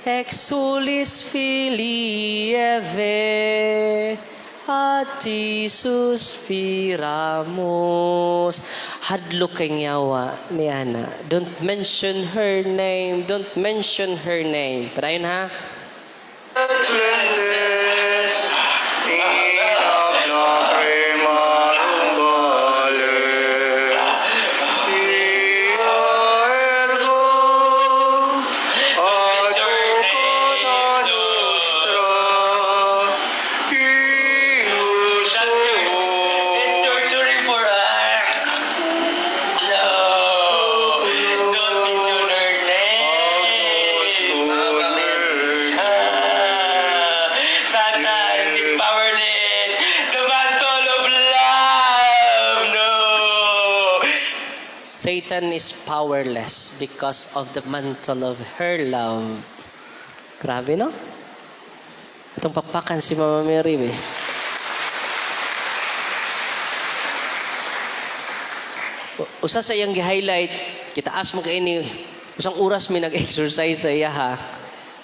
exules filii Evae, ad te suspiramus. Hadlok kay yawa ni Ana. Don't mention her name. Don't mention her name. Padayon ha. Lentes, in hoc lacrimarum vale. Ia ergo advocata nostra, ius It's torturing for her. No. Don't mention her name. Ah, Satan is powerless. The mantle of love. No. Satan is powerless because of the mantle of her love. Grabe, no? Itong pakpakan si Mama Mary, eh. Usa sa iyang gi-highlight, kitaas mo kay ini, usang oras mi nag-exercise sa iya ha,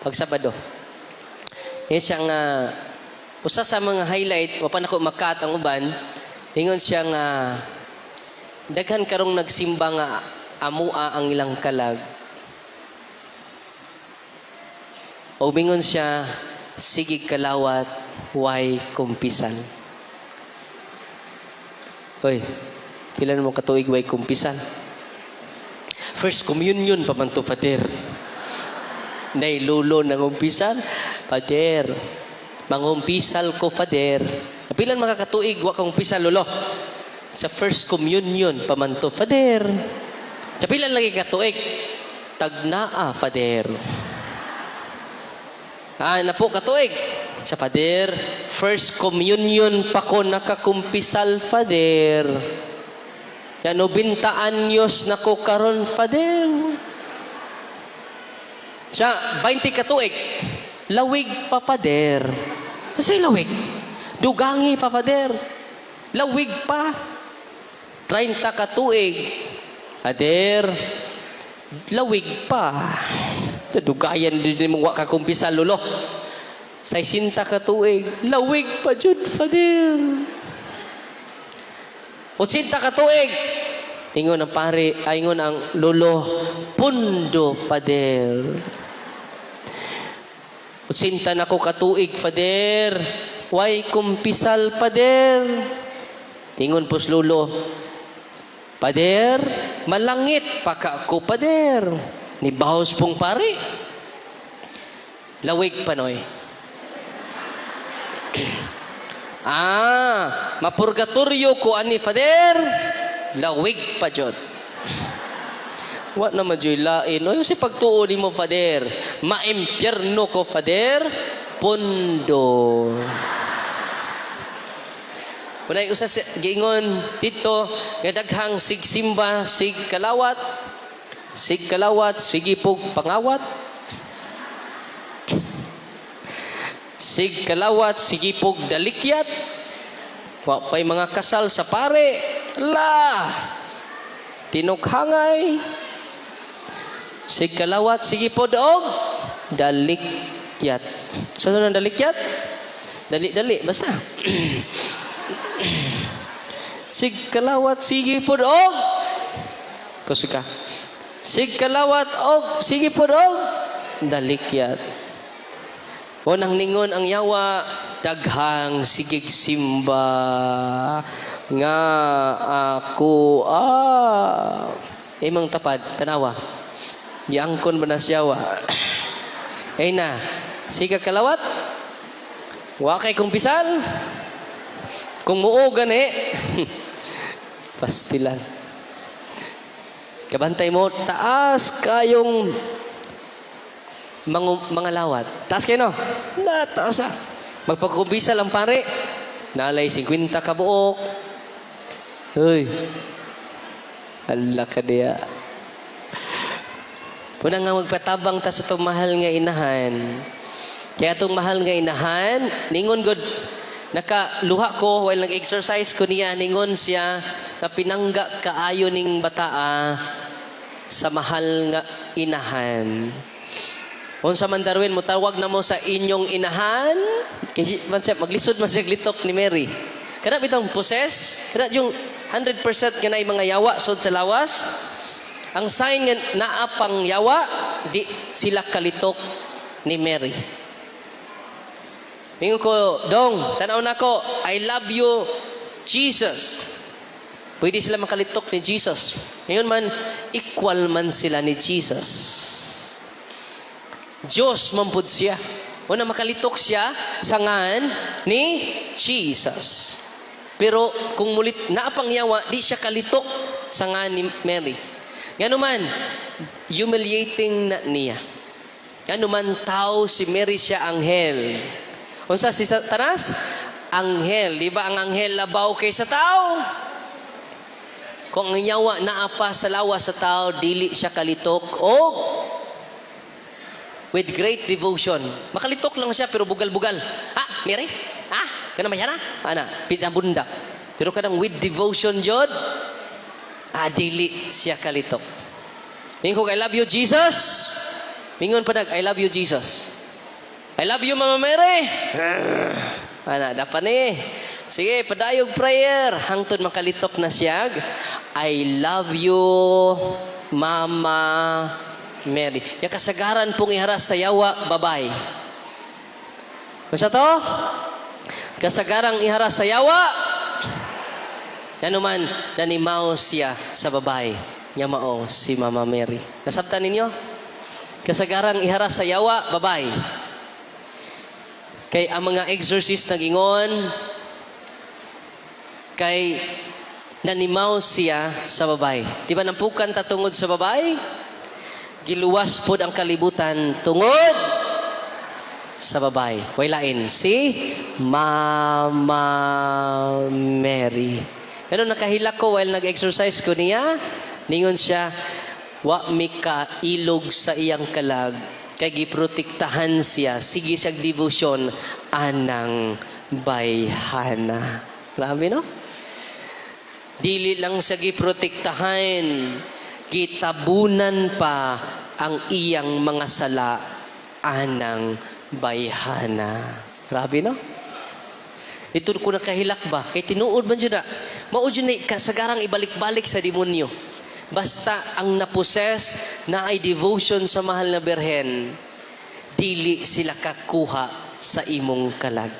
pag Sabado. Yan siya nga, usa sa mga highlight, wa pa nako makat ang uban, ingon siya nga, daghan karong nagsimba nga amua ang ilang kalag. O bingon siya, sige kalawat, way kumpisan. Hoy, pila na mo katuig way kumpisan? First communion pa man to, Father. Nay lulo nang umpisan, Father. Mangumpisal ko, Father. Pila man kakatuig wa kang umpisal, lolo? Sa first communion pa man to, Father. Sa pila lagi katuig? Tagnaa, Father. Ah, napo katuig. Sa Father, first communion pa ko nakakumpisal, Father. Yan, 90 anyos na ko karon, Father. Siya, 20 katuig. Lawig pa, Father. Kasi lawig. Dugangi pa, Father. Lawig pa. 30 katuig. Father, lawig pa. Sa dugayan din mo wa ka kumpisal, lolo. 60 katuig. Lawig pa jud, Father. 80 katuig. Ingon ang pare, ay ingon ang lolo, pundo, Father. 80 na ko katuig, Father. Way kumpisal, Father. Tingon pos lolo, Father, malangit pa ka ko, Father. Ni bahos pong pare. Lawig pa, noy. Ah, mapurgatoryo ko ani, Father. Lawig pa jud. Wa na man juy lain. Oy, si pagtuo nimo, Father. Maimpyerno ko, Father. Pundo. Unay usa sa giingon dito nga daghang sigsimba, sig kalawat, sig kalawat, sige pog pangawat. Sig kalawat, sige pog dalikyat. Wa pa'y mga kasal sa pare. La! Tinukhangay. Sig kalawat, sige po og dalikyat. Sa nang dalikyat? Dali-dali, basta. Sig kalawat, sige po og. Kusika. Sig kalawat og, sige po og dalikyat. O nang ningon ang yawa, daghang sigig simba nga ako ah. Imong tapad, tanawa. Giangkon ba na siya wa? Ay na, siga kalawat? Wa kay kumpisal. Kung muo gani, pastilan. Kabantay mo, taas kayong mga lawat. Taas kayo, no? La, taas ah. Magpagkumbisa lang pare. Nalay 50 ka buok. Hoy. Ala ka diya. Muna nga magpatabang ta sa itong mahal nga inahan. Kaya itong mahal nga inahan, ningon god, nakaluha ko while nag-exercise ko niya, ningon siya, na pinangga kaayo ning bataa sa mahal nga inahan. Unsa man Darwin, mutawag na mo sa inyong inahan. Kay man siya, maglisod man siya litok ni Mary. Kana bitong possess, kana yung 100% nga naay mga yawa sud sa lawas. Ang sign nga naa pang yawa, di sila kalitok ni Mary. Mingon ko, "Dong, tanaw na ko, I love you, Jesus." Pwede sila makalitok ni Jesus. Ngayon man, equal man sila ni Jesus. Diyos man pud siya. Una makalitok siya sa ngan ni Jesus. Pero kung mulit naa pang yawa, di siya kalitok sa ngan ni Mary. Ngano man, humiliating na niya. Ngano man tao si Mary, siya anghel. Unsa si Satanas? Anghel. Di ba ang anghel labaw kaysa tao? Kung ang yawa naa pa sa lawas sa tao, dili siya kalitok o with great devotion. Makalitok lang siya pero bugal-bugal. "Ah, Mary? Ah, kana may na? Ana, pinabundak." Pero kanang with devotion jud, ah, dili siya kalitok. Mingon ko, "I love you, Jesus." Mingon pa nag, "I love you, Jesus. I love you, Mama Mary." Ana, dapat ni. Sige, padayog prayer. Hangtod makalitok na siya. "I love you, Mama Mary." Ya kasagaran pong iharas sa yawa, babay. Basta to? Kasagarang iharas sa yawa. Yan man, nanimaw siya sa babae. Nga mao si Mama Mary. Nasabtan ninyo? Kasagarang iharas sa yawa, babay. Kay ang mga exorcist nagingon, kay nanimaw siya sa babae. Di ba nampukan ta tungod sa babae? Giluwas pod ang kalibutan tungod sa babae. Way lain si Mama Mary. Pero nakahilak ko while nag-exercise ko niya, ningon siya, wa mi kailog sa iyang kalag, kay giprotektahan siya, sige siyang devotion, anang bayhana. Grabe, no? Dili lang sa giprotektahan, gitabunan pa ang iyang mga sala anang bayhana. Grabe, no? Ito ko nakahilak ba? Kay tinuod man jud na. Mao jud na kasagarang ibalik-balik sa demonyo. Basta ang na-possess na ay devotion sa mahal na Birhen, dili sila kakuha sa imong kalag.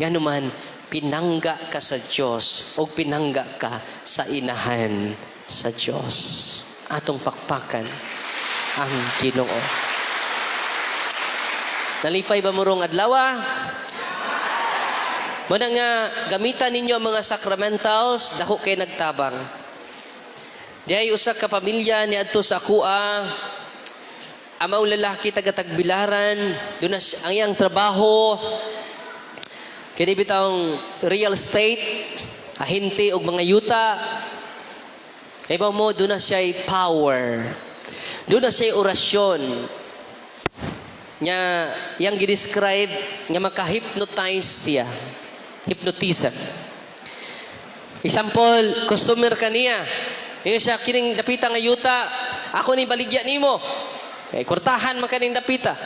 Ngano man, pinangga ka sa Diyos o pinangga ka sa inahan sa Diyos. Atong pakpakan ang Ginoo. Nalipay ba mo rong adlaw? Muna nga gamitan ninyo ang mga sacramentals, dako kay nagtabang. Dihay usa ka pamilya ni adto sa akoa. Amaw lalaki taga Tagbilaran, doon na ang iyang trabaho kini bitawng real estate, ahente og mga yuta. Kay ba mo doon na siya'y power. Doon na siya'y orasyon. Nga yang gi-describe nga maka-hypnotize siya. Hypnotism. Example, customer kaniya. Ingon siya, "Kining dapita nga yuta, ako ni baligya nimo." Kay kurtahan man kaning dapita.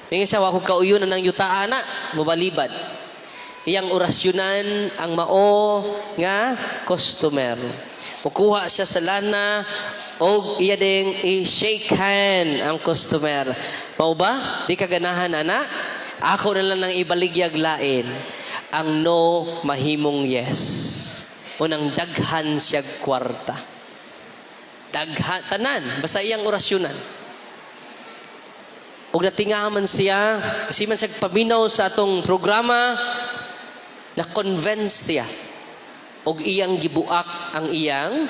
Ingon siya, "Wa ko kauyon na ng yuta ana, mobalibad." Iyang orasyonan ang mao nga customer. Mukuha siya sa lana og iya ding i-shake hand ang customer. "Mao ba? Di ka ganahan ana? Ako na lang nang ibaligyag lain." Ang no mahimong yes. Unang daghan siya kwarta. Daghan tanan basta iyang orasyonan. Ug natinga man siya, kasi man siya paminaw sa atong programa, na-convince siya. Og iyang gibuak ang iyang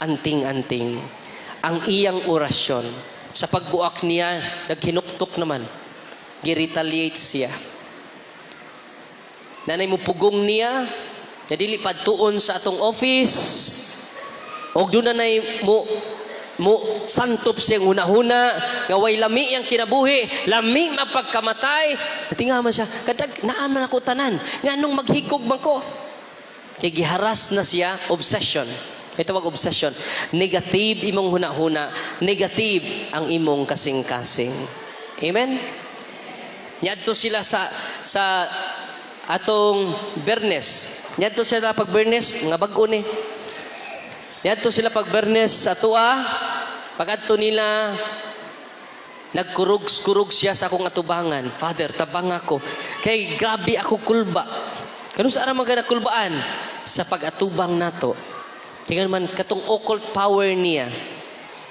anting-anting. Ang iyang orasyon. Sa pagbuak niya, naghinuktok naman. Gi-retaliate siya. Nanay mo pugong niya, na dili padtuon sa atong office, og doon na mo mo santop siyang hunahuna nga way lami yang kinabuhi, lami mapagkamatay. Natinga man siya, kadag naa man ako tanan, nganong maghikog man ko? Kay giharas na siya, obsession. Kay tawag obsession, negative imong hunahuna, negative ang imong kasing-kasing. Amen. Niadto sila sa atong Bernes. Niadto sila pag Bernes, mga bag-o ni. Niadto sila pag Bernes sa tua. Pag-adto nila, nagkurog-kurog siya sa akong atubangan. "Father, tabang ako. Kay grabe ako kulba." Kano sa ara mga kulbaan? Sa pag-atubang nato. Kaya man, katong occult power niya,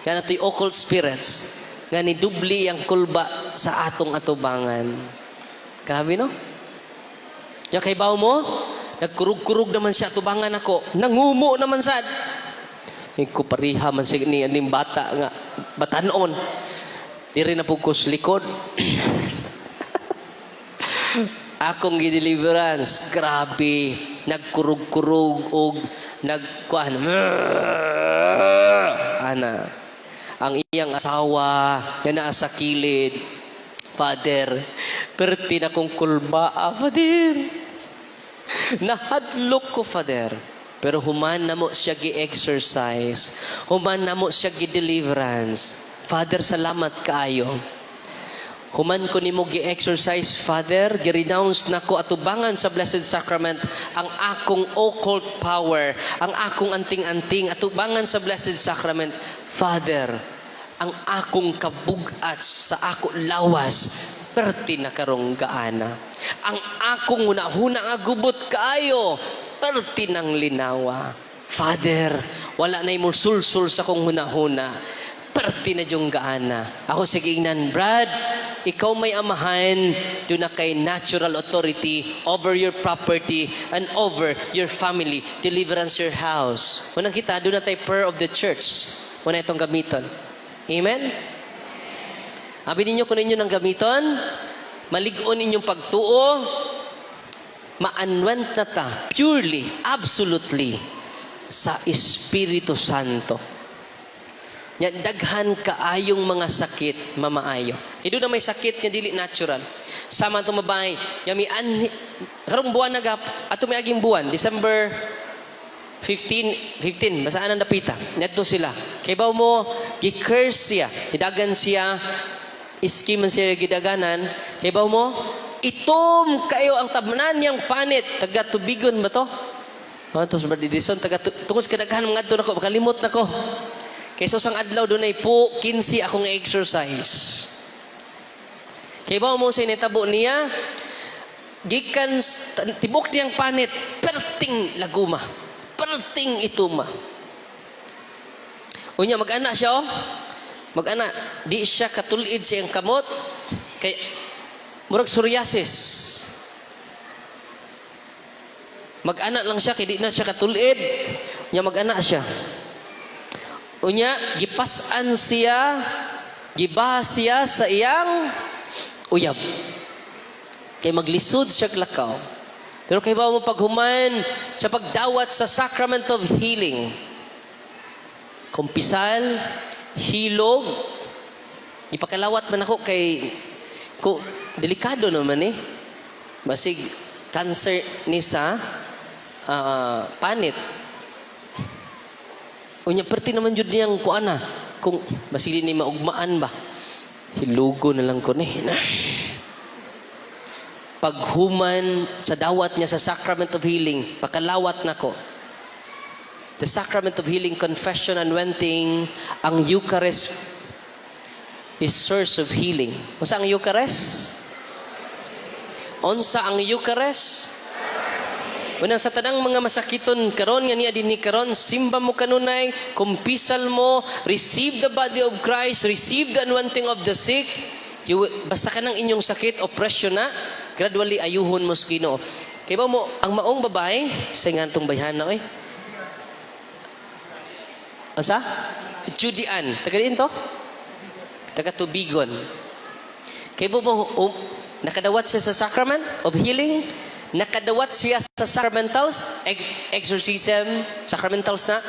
nga nato'y occult spirits, nga ni dubli ang kulba sa atong atubangan. Grabe, no? Ya kay baw mo, nagkurug-kurug naman siya atubangan ako. Nangumo naman sad. Ko pariha man sig ni aning bata nga batanon. Diri na pud ko sa likod. Akong gi-deliverance, grabe, nagkurug-kurug og nagkuan. Ana. Ang iyang asawa nga naa sa kilid, "Father, perti na kong kulba, ah, Father. Nahadlok ko, Father." Pero human na mo siya gi-exorcise. Human na mo siya gi-deliverance. "Father, salamat kaayo. Human ko nimo gi-exorcise, Father, gi-renounce nako atubangan sa Blessed Sacrament ang akong occult power, ang akong anting-anting atubangan sa Blessed Sacrament. Father, ang akong kabugat sa ako lawas, perti na karong gaana. Ang akong hunahuna nga gubot kaayo, perti ng linawa. Father, wala na imong sulsul sa akong hunahuna. Perti na yung gaana." Ako sige ingnan, "Brad, ikaw may amahan, duna kay natural authority over your property and over your family. Deliverance your house." Unang kita, duna tay prayer of the church. Una itong gamiton. Amen? Abi ninyo kung ninyo ng gamiton, malig-on inyong pagtuo, ma-anoint na ta, purely, absolutely, sa Espiritu Santo. Nya daghan kaayong mga sakit mamaayo. Kay na may sakit nga dili natural. Sama itong babae, nga mi anhi, karong buwan nagap, ato may aging buwan, December 15, 15, basaan ang dapita. Nedto sila. Kay baw mo, gi-curse siya. Hidagan siya, iski man siya gidaganan. Kay baw mo, itom kayo ang tanan niyang panit. Taga Tubigon ba to? Oh, tos ba didison taga tungod sa kadaghan mga adto nako, makalimot nako. Kay sa usang adlaw dunay po 15 akong exercise. Kay ba mo sa initabo niya, gikan tibok niyang panit, perting laguma, perting ituma. Unya mag-ana siya oh. Mag-ana, di siya katulid sa iyang kamot kay murag psoriasis. Mag-ana lang siya kay di na siya katulid. Unya mag-ana siya. Unya gipas-an siya, gibaha siya sa iyang uyab. Kay maglisod siya lakaw. Pero kay ba mo paghuman sa pagdawat sa sacrament of healing, kumpisal, hilog, ipakalawat man ako kay ko delikado naman eh. Basig cancer ni sa panit. Unya perti naman jud niyang kuana kung basig ni maugmaan ba. Hilugo na lang ko ni. Na. Paghuman sa dawat niya sa sacrament of healing, pakalawat nako. The sacrament of healing, confession, anointing, ang Eucharist is source of healing. Unsa ang Eucharist? Unsa ang Eucharist? Unang sa tanang mga masakiton karon nga niya dinhi karon, simba mo kanunay, kumpisal mo, receive the body of Christ, receive the anointing of the sick. You, basta ka ng inyong sakit, oppression na, gradually ayuhon mo sa Ginoo. Kay ba mo, ang maong babae, sa nga itong bayhana, oy. Asa? Judean. Taga diin to? Taga Tubigon. Kay ba mo, nakadawat siya sa sacrament of healing, nakadawat siya sa sacramentals, exorcism, sacramentals na,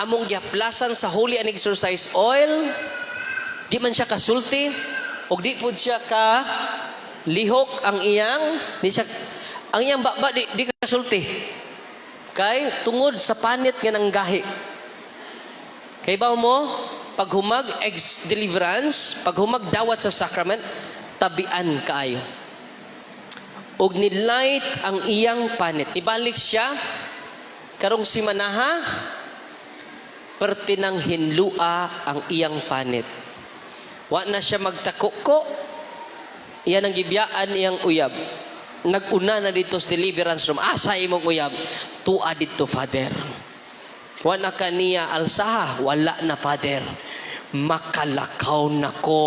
among gihaplasan sa holy and exorcised oil, di man siya kasulti, og di pud siya ka lihok ang iyang, di siya, ang iyang baba di kasulti. Kay tungod sa panit nga nanggahi. Kay ba mo, paghumag ex deliverance, paghumag dawat sa sacrament, tabian kaayo. Og ni-light ang iyang panit. Ibalik siya karong simanaha, perti nang hinlua ang iyang panit. Wa na siya magtakuko. Iyan ang gibiyaan iyang uyab. Nag-una na dito sa deliverance room. Asa imong uyab? Tua dito, Father. Wa na kaniya alsaha. Wala na, Father. Makalakaw na ko.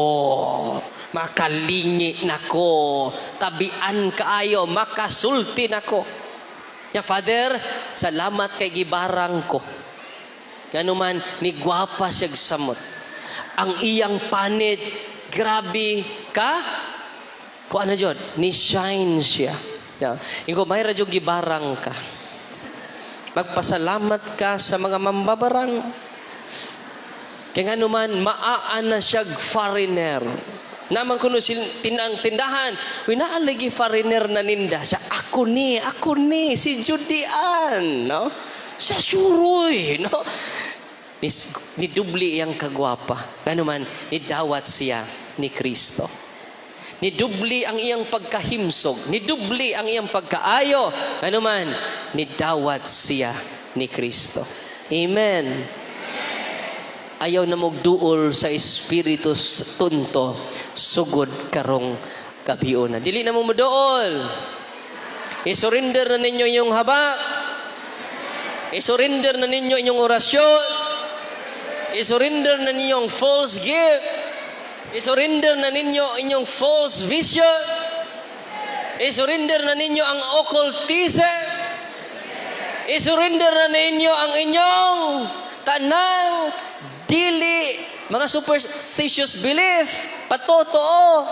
Makalingi na ko. Tabian kaayo. Makasulti na ko. Ya, Father, salamat kay gibarang ko. Nganuman, ni gwapa siya samot. Ang iyang panit, grabe ka, kung ano jud, ni shine siya. Yeah. Ingo, may radyo gibarang ka. Magpasalamat ka sa mga mambabarang. Kaya nga naman, maa na siya foreigner. Naman kuno tinang tindahan, winaalagi foreigner na ninda. Siya, ako ni, si Judean, no? Sa suroy, no? Ni dubli iyang kagwapa. Ngano man, ni dawat siya ni Kristo. Ni dubli ang iyang pagkahimsog, ni dubli ang iyang pagkaayo. Ano man, ni dawat siya ni Kristo. Amen. Ayaw na mogduol sa Espiritu Tunto sugod karong gabiuna. Dili na mo moduol. I-surrender na ninyo inyong habak. I-surrender na ninyo inyong orasyon. I-surrender na ninyo ang false gift. I-surrender na ninyo inyong false vision. I-surrender na ninyo ang occultism. I-surrender na ninyo ang inyong tanang dili mga superstitious belief, patotoo.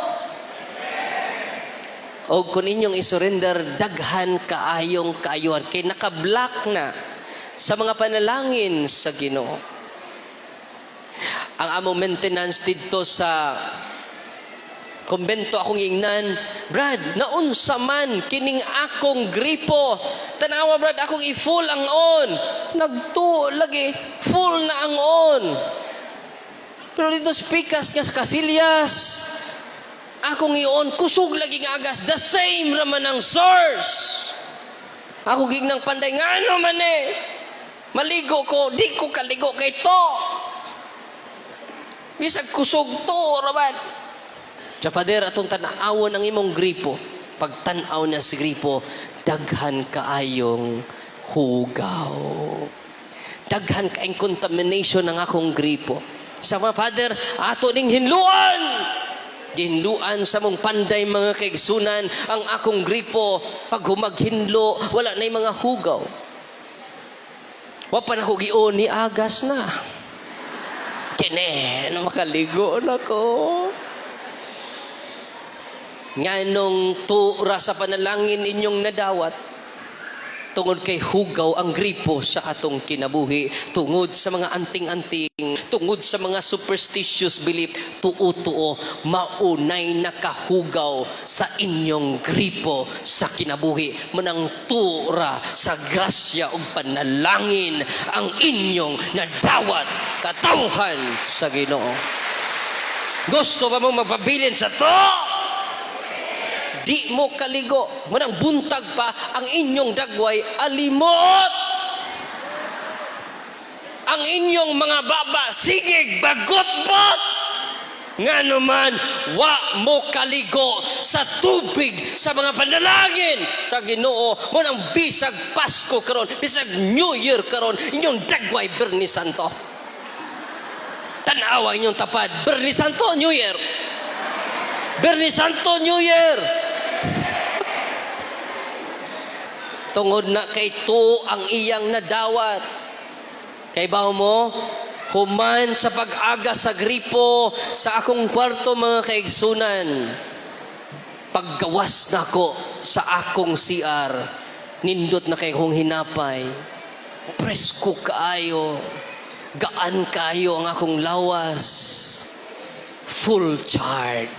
O kung inyong i-surrender, daghan kaayong kaayuhan kay naka-block na sa mga panalangin sa Ginoo. Ang among maintenance didto sa kumbento, akong ingnan, "Brad, naunsa man kining akong gripo? Tanawa, Brad, akong i-full ang on. Nagtu lagi, full na ang on. Pero dito sa pikas nga sa Kasilyas, akong i-on, kusog lagi nga agas, the same raman ang source." Ako gignang panday, "Ngano man eh? Maligo ko, di ko kaligo kay to. Bisag kusog to, raman." Sa Father, atong tan-awon ang imong gripo. Pagtan-aw niya sa gripo, daghan kaayong hugaw. Daghan kaayong contamination ang akong gripo. Sa mga Father, ato ning hinluan! Gihinluan sa mong panday, mga kaigsunan, ang akong gripo. Pag humaghinlo, wala na yung mga hugaw. Wa pa na ko gion ni agas na. Kene, na makaligo na ko. Nganong tura sa panalangin inyong nadawat? Tungod kay hugaw ang gripo sa atong kinabuhi, tungod sa mga anting-anting, tungod sa mga superstitious belief, tuo-tuo, maunay nakahugaw sa inyong gripo sa kinabuhi. Manang tura sa grasya ug panalangin ang inyong nadawat, katawhan sa Ginoo. Gusto ba mo magpabilin sa to? Di mo kaligo. Manang buntag pa ang inyong dagway alimot. Ang inyong mga baba sige bagot-bot. Ngano man wa mo kaligo sa tubig sa mga panalangin sa Ginoo mo nang bisag Pasko karon, bisag New Year karon, inyong dagway Biyernes Santo. Tan-awa inyong tapad, Biyernes Santo, New Year. Biyernes Santo, New Year. Tungod na kay tuo ang iyang nadawat. Kay bawo mo, human sa pag-aga sa gripo sa akong kwarto, mga kaigsunan, paggawas nako sa akong CR, nindot na kay kong hinapay. Presko kaayo. Gaan kaayo ang akong lawas. Full charge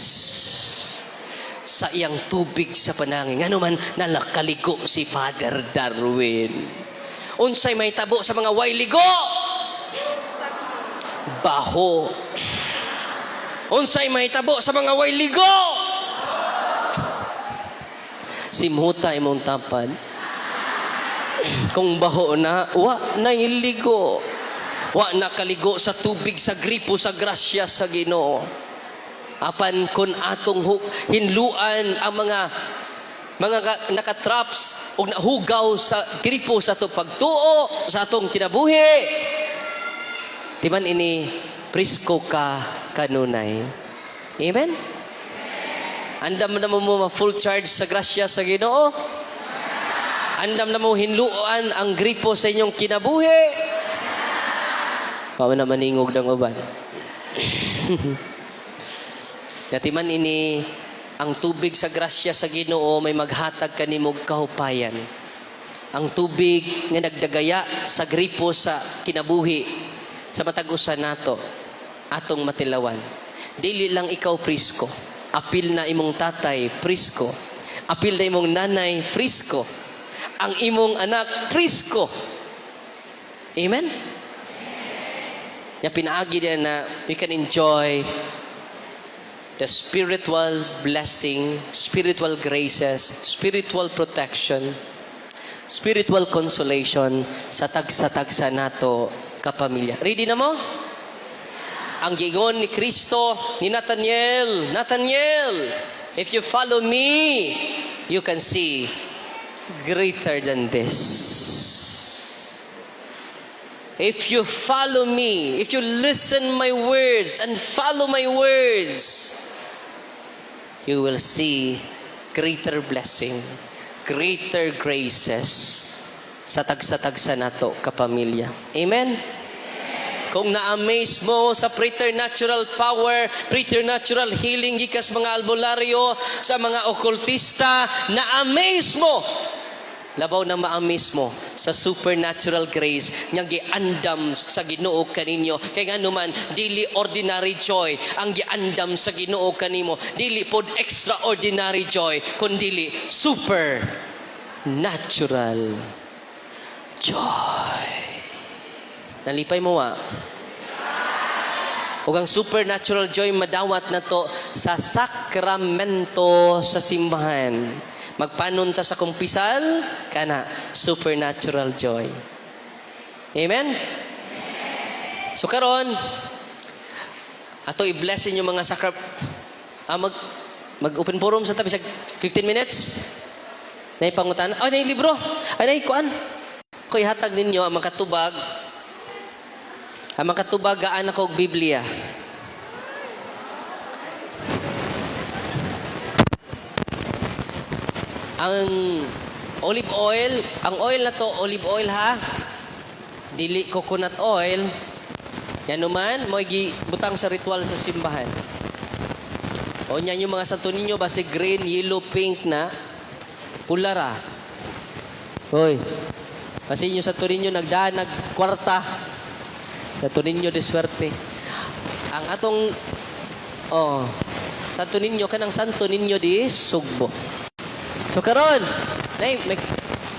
sa iyang tubig sa panangin. Ngano man nalakaligo si Father Darwin. Unsay may tabo sa mga way ligo? Baho. Unsay may tabo sa mga way ligo? Simhuta imong tapad. Kung baho na, wa na ligo. Wa na kaligo sa tubig sa gripo sa grasya sa Ginoo. Apan kung atong hinluan ang mga nakatraps o nahugaw sa gripo sa atong pagtuo, sa atong kinabuhi, timan ini presko ka kanunay. Amen? Andam na mo mo ma-full charge sa grasya sa Ginoo? Andam na mo hinluan ang gripo sa inyong kinabuhi? Wa na maningog ng uban. Datiman ini ang tubig sa grasya sa Ginoo may maghatag kanimog kahupayan. Ang tubig nga nagdagaya sa gripo sa kinabuhi sa matag usa nato atong matilawan. Dili lang ikaw prisko. Apil na imong tatay, prisko. Apil na imong nanay, prisko. Ang imong anak, prisko. Amen? Ya pinaagi din na we can enjoy the spiritual blessing, spiritual graces, spiritual protection, spiritual consolation sa tagsa-tagsa nato kapamilya. Ready na mo? Ang giingon ni Kristo ni Nathaniel, "Nathaniel, if you follow me, you can see greater than this." If you follow me, if you listen my words and follow my words, you will see greater blessing, greater graces sa tagsa-tagsa nato kapamilya. Amen? Kung na-amaze mo sa preternatural power, preternatural healing gikas mga albularyo, sa mga okultista, na-amaze mo. Labaw na ma-amaze mo sa supernatural grace nga giandam sa Ginoo kaninyo. Kay ngano man, dili ordinary joy ang giandam sa Ginoo kanimo. Dili pod extraordinary joy, kundili supernatural joy. Nalipay mo wa? Ug ang supernatural joy madawat nato sa sakramento sa simbahan. Magpanon ta sa kumpisal, kana supernatural joy. Amen? So karon ato i-bless inyo mga sacra ah, mag mag open forum sa tabi sa 15 minutes. Nay pangutan. Oh, nay libro. Ay, nay kuan. Ko ihatag ninyo ang mga katubag. Ang mga katubag gaan ako og Biblia. Ang olive oil, ang oil na to, olive oil ha. Dili coconut oil. Yan naman, mo butang sa ritual sa simbahan. O niyan yung mga Santo Niño, basi green, yellow, pink na, pula ra. Hoy, basi yung Santo Niño nagdaan, nagkwarta. Santo Niño de Suerte. Ang atong, oh, Santo Niño, kanang Santo Niño di Sugbo. So karon, nay, may,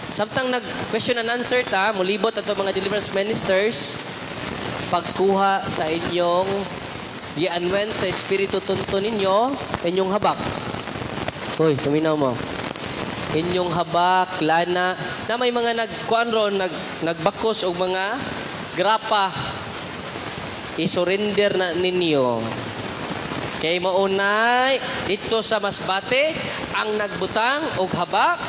samtang nag question and answer ta, mulibot ato mga deliverance ministers, pagkuha sa inyong gianwen sa Espiritu Tunto ninyo, inyong habak. Hoy, tuminaw mo. Inyong habak, lana, na may mga nagkuan ron, nagbakos og mga grapa. I-surrender na ninyo. Kay maunay dito sa Masbate ang nagbutang og habak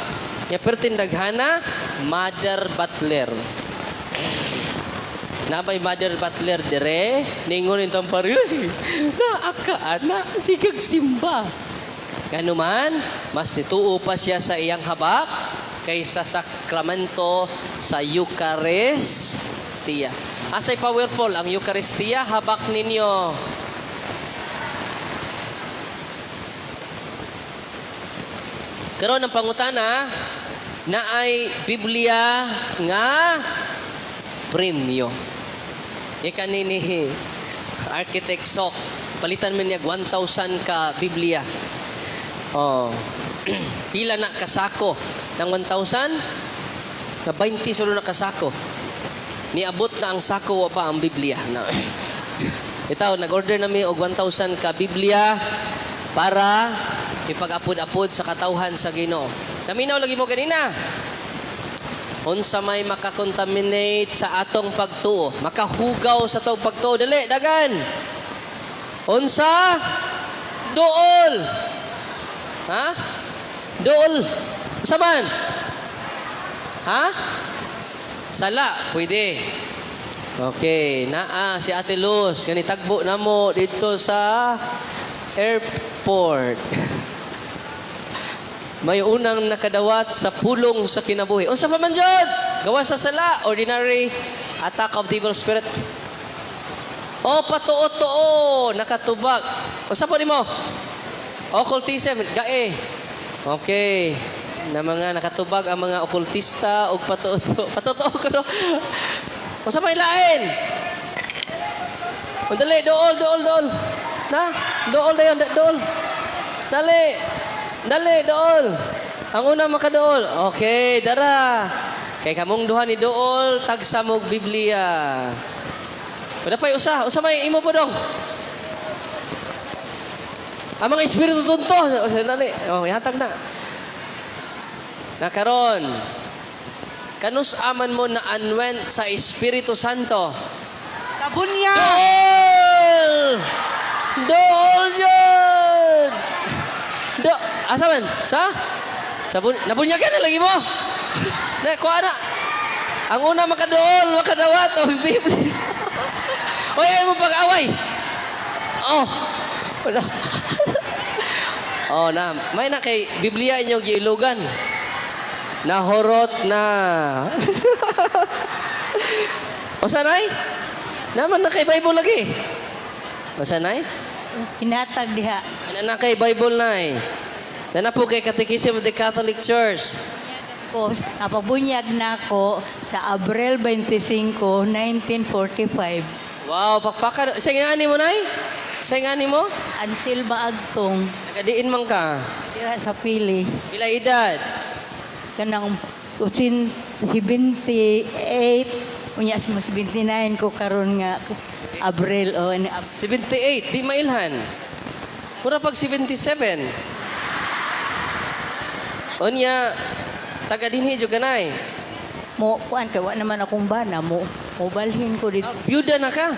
nya perting daghana Mother Butler. Nabay Mother Butler dire ningon intang pari, naa ka ana sigag simba. Nganuman, mas nituo pa siya sa iyang habak kaysa sakramento sa Eucharistia. Asay powerful ang Eucharistia, habak ninyo? Karon ang pangutana, naay Biblia nga premyo. Ika ni Architect Sok, palitan man niya 1,000 ka Biblia. Oh. Pila na kasako ng 1,000? Na 20 solo na kasako. Niabot na ang sako, wa pa ang Biblia. Na. Itaw, nag-order nami og 1,000 ka Biblia para ipag-apod-apod sa katawhan sa Ginoo. Naminaw lagi mo ganina. Unsa may makakontaminate sa atong pagtuo, makahugaw sa atong pagtuo, dali, dagan. Unsa? Duol. Ha? Duol. Unsa man? Ha? Sala, pwede. Okay, naa si Ate Luz, yan itagbo na mo dito sa airport. May unang nakadawat sa pulong sa kinabuhi. Unsa pa man jud? Gawa sa sala, ordinary attack of the evil spirit. O patuo-tuo, nakatubag. Unsa po nimo? Occultism, gae. Okay. Na mga nakatubag ang mga okultista og patuo-tuo. Patuo-tuo ko no. Unsa may lain? Dali, dool, dool, dool. Na, dool dayon, dool. Dali. Dali, dool. Ang una makadool. Okay, dara. Kay kamong duha ni dool, tagsa mog Biblia. Wala pa'y usa. Usa may imo po dong. Ang mga espiritu tunto. O, dali. Oh, ihatag na. Nakaron. Kanus aman mo na anwent sa Espiritu Santo? Kabunya! Dool! Dool yun! Do, asa man? Sa? Sa nabunyagan na lagi mo. Na, kuha na. Ang una makadool, makadawat, o Biblia. Oy, ay mo pag-away. Oh. Wala. Oh, na. May na kay Biblia inyong giilugan. Nahorot na. O sanay? Naman na kay Bible lagi. O sanay? Hinatag diha. Ano na kay Bible na eh. Na po kay Catechism of the Catholic Church. Ko, napabunyag na ako sa Abril 25, 1945. Wow, pakpakan. Sa ngani mo, Nay? Sa ngani mo? Ansil Maagtong, Nagadiin man ka. dira sa Pili. Pila edad? Kanang usin 78, unya sa 79 ko karon nga Abril o ni 78, di mailhan. Mura pag 77. Unya, taga dinhi jud kanay. Mo kuan kay wa naman akong bana mo mobalhin ko dito. Ah, byuda na ka.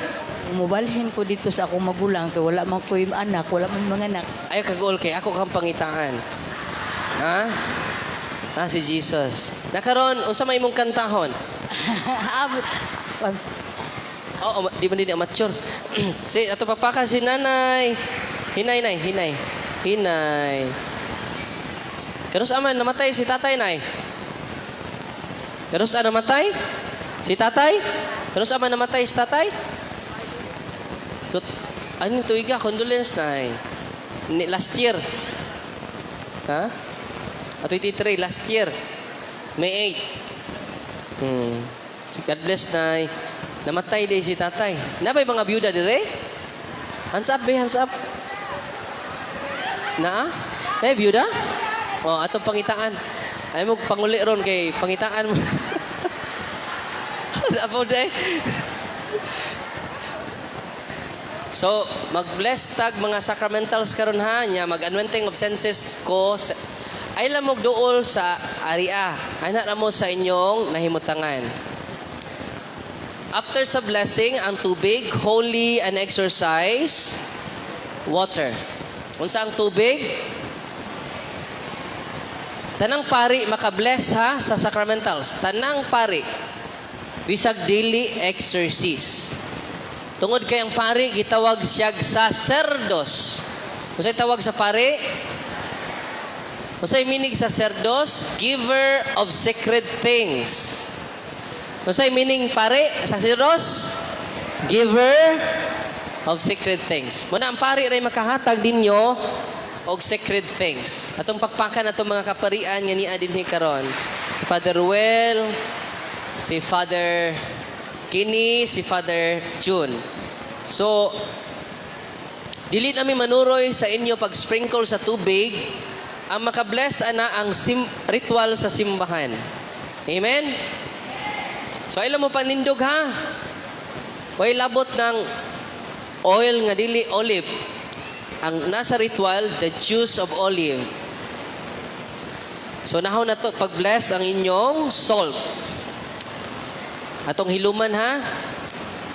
Mobalhin ko dito sa akong magulang kay wala man koy anak, wala man mga anak. Ayaw kagol kay ako kang pangitaan. Ha? Ah, si Jesus. Nakaron, unsa may imong kantahon? Oo, di man din amateur. Si ato papaka si nanay. Hinay nay, hinay. Hinay. Kanus aman namatay si tatay nay? Kanus namatay? Si tatay? Kanus aman namatay si tatay? Tut ano tuiga condolence nay. Ni, last year. Ha? 23 last year. May 8. Si God bless nay. Namatay day si tatay. Nabay mga byuda dire? Hands up, be, hands up. Naa? Eh, byuda? Oh, atong pangitaan. Ay mo panguli ron kay pangitaan mo. Apo day. So, mag-bless tag mga sacramentals karon ha nya mag-anointing of senses ko ay lamog duol sa aria. Ana na mo sa inyong nahimutangan. After sa blessing, ang tubig, holy and exorcise water. Unsa ang tubig? Tanang pari makabless ha sa sacramentals. Tanang pari. Bisag dili exorcist. Tungod kay ang pari gitawag siyag sacerdos. Unsay tawag sa pari? Unsay meaning sacerdos? Giver of sacred things. Unsay meaning pare sacerdos? Giver of sacred things. Muna ang pari ray makahatag ninyo og sacred things. Atong pakpakan atong mga kaparian nga nia dinhi karon. Si Father Ruel, si Father Kini, si Father June. So, dili nami manuroy sa inyo pag sprinkle sa tubig. Ang makabless ana ang ritual sa simbahan. Amen? So, alam mo panindog ha. Way labot ng oil nga dili olive. Ang nasa ritual, the juice of olive. So, nahon na to, pag-bless ang inyong salt. Atong hiluman ha.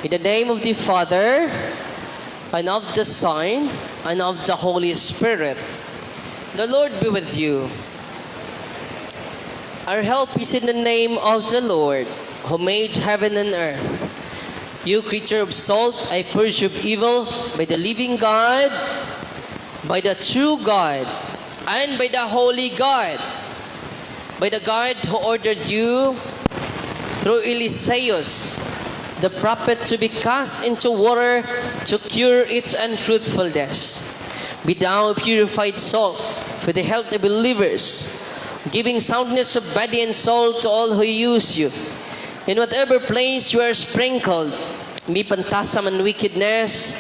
In the name of the Father, and of the Son, and of the Holy Spirit. The Lord be with you. Our help is in the name of the Lord, who made heaven and earth. You creature of salt, I purge you of evil by the living God, by the true God, and by the holy God. By the God who ordered you through Eliseus, the prophet, to be cast into water to cure its unfruitfulness. Be thou purified salt for the health of believers, giving soundness of body and soul to all who use you. In whatever place you are sprinkled, may phantasm and wickedness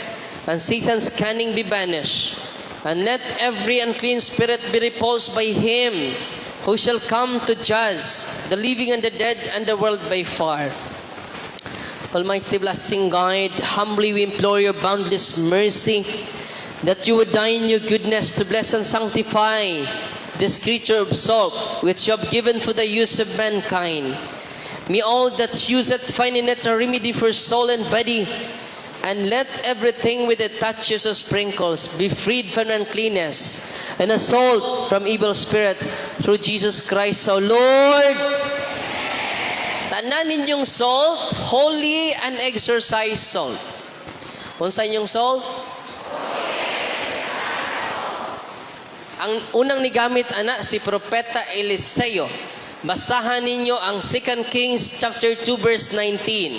and Satan's cunning be banished. And let every unclean spirit be repulsed by him who shall come to judge the living and the dead and the world by far. Almighty everlasting God, humbly we implore your boundless mercy that you would deign your goodness to bless and sanctify this creature of salt which you have given for the use of mankind. May all that use it find in it a remedy for soul and body, and let everything with it touches or sprinkles be freed from uncleanness and a salt from evil spirit through Jesus Christ our Lord. Tanan ninyong salt, holy and exorcised salt. Unsa inyong salt? Ang unang nigamit ana si Propeta Eliseo. Basahan ninyo ang 2 Kings chapter 2 verse 19.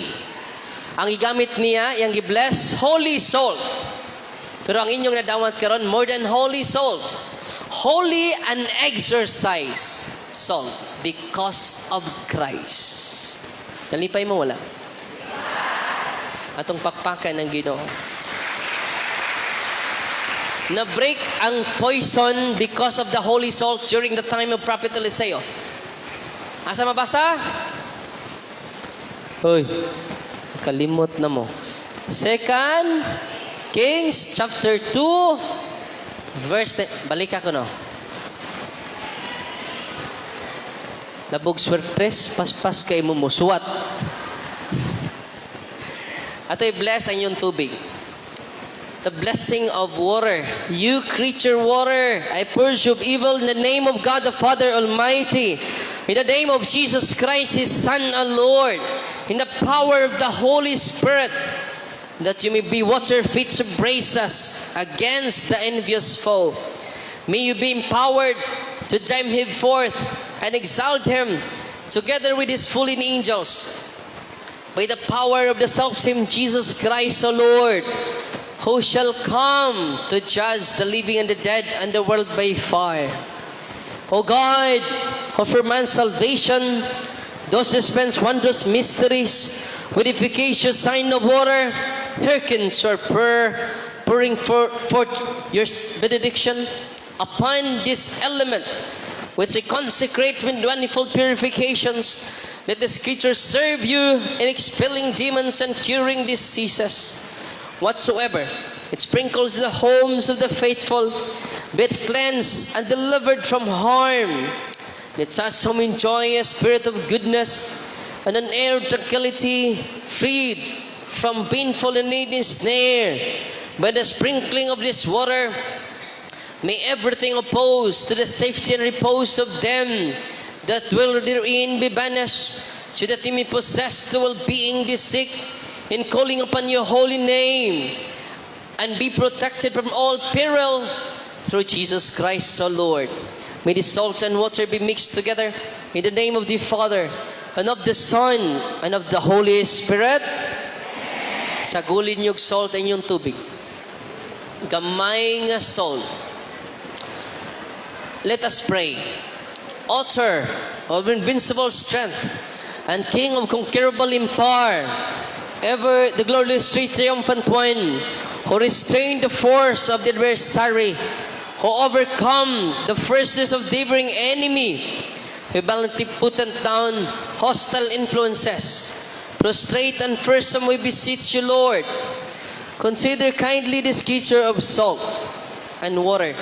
Ang gigamit niya, yang gi-bless, holy salt. Pero ang inyong nadawat karon, more than holy salt. Holy and exorcised salt because of Christ. Nalipay mo wala? Atong pakpakan ng Ginoo. Na-break ang poison because of the holy salt during the time of Prophet Eliseo. Asa mabasa? Hoy, kalimot na mo. Second Kings chapter 2 verse 10. Balik ako no. Labog swertres, paspas kay mo musuwat. Ato'y bless ang iyong tubig. The blessing of water. You creature water, I purge you of evil in the name of God the Father Almighty. In the name of Jesus Christ, His Son and Lord. In the power of the Holy Spirit, that you may be water fit to brace us against the envious foe. May you be empowered to drive him forth and exalt him together with his fallen angels. By the power of the self-same Jesus Christ, O Lord, who shall come to judge the living and the dead and the world by fire. O God, who for man's salvation dost dispense wondrous mysteries with efficacious sign of water, hearken to our prayer, pouring forth your benediction upon this element, which I consecrate with manifold purifications. Let this creature serve you in expelling demons and curing diseases. Whatsoever it sprinkles the homes of the faithful, be it cleansed and delivered from harm. Let us whom enjoy a spirit of goodness and an air of tranquility, freed from painful and needy snare. By the sprinkling of this water, may everything opposed to the safety and repose of them that dwell therein be banished, so that you may possess the well-being the sick in calling upon your holy name, and be protected from all peril through Jesus Christ our Lord. May the salt and water be mixed together in the name of the Father, and of the Son, and of the Holy Spirit. Sagulin yung salt ang inyong tubig. Gamay nga salt. Let us pray. Author of invincible strength and King of conquerable empire, ever the glorious triumphant one, who restrained the force of the adversary, who overcome the forces of devouring enemy, who valiantly put down hostile influences, prostrate and fearsome, we beseech you, Lord. Consider kindly this creature of salt and water.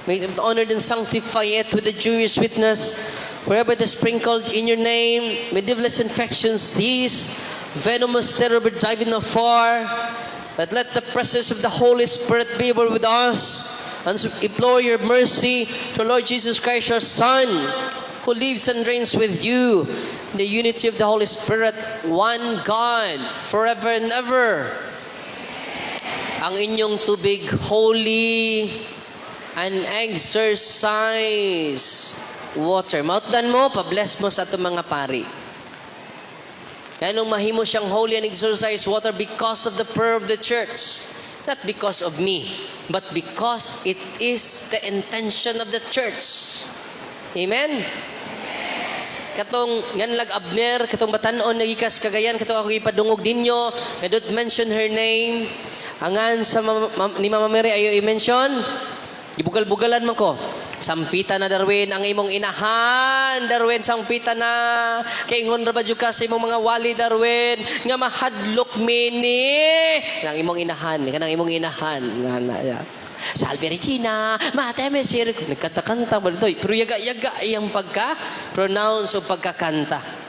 May it honored and sanctify it with the Jewish witness. Wherever it is sprinkled in your name, may devilish infections cease, venomous terror be driven afar. But let the presence of the Holy Spirit be ever with us. And so implore your mercy to Lord Jesus Christ, your Son, who lives and reigns with you in the unity of the Holy Spirit, one God, forever and ever. Ang inyong tubig, holy and exorcised water. Mautdan mo, pa-bless mo sa atong mga pari. Kaya nung mahimo siyang holy and exorcised water because of the prayer of the church. Not because of me, but because it is the intention of the church. Amen? Katong nganlag Abner, katong batanon nagikas Cagayan, katong ako ipadungog ninyo, I don't mention her name. Angan sa ni Mama Mary ayo i-mention. Gibugal-bugalan man ko. Sampita na, Darwin, ang imong inahan. Darwin, sampita na. Kay ingon ra ba jud ka sa imong mga wali, Darwin, nga mahadlok mini. Kanang imong inahan, kanang imong inahan. Nga na, ya. Salve Regina, Mater Mesir. Nagkatakanta ba dito? Pero yaga-yaga iyang pagka-pronounce o pagkakanta.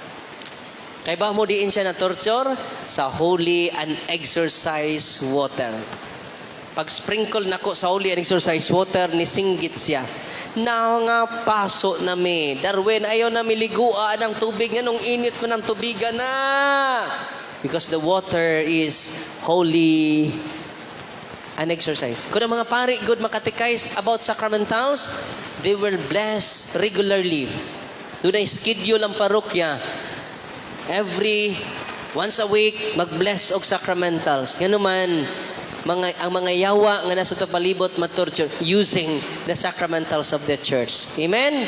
Kay ba mo diin siya na torture? Sa holy and exorcised water. Pag sprinkle nako sa holy and exorcised water, nisinggit siya. Na nga paso na mi. Darwin, ayaw na miligua ng tubig. Nganong init mo ng tubigan na? Because the water is holy and exorcised. Kung ang mga pari good makatikais about sacramentals, they will bless regularly. Doon ay schedule ang parokya. Every once a week, mag-bless og sacramentals. Ngano man, ang mga yawa nga nasa to palibot matorture using the sacramentals of the church. Amen?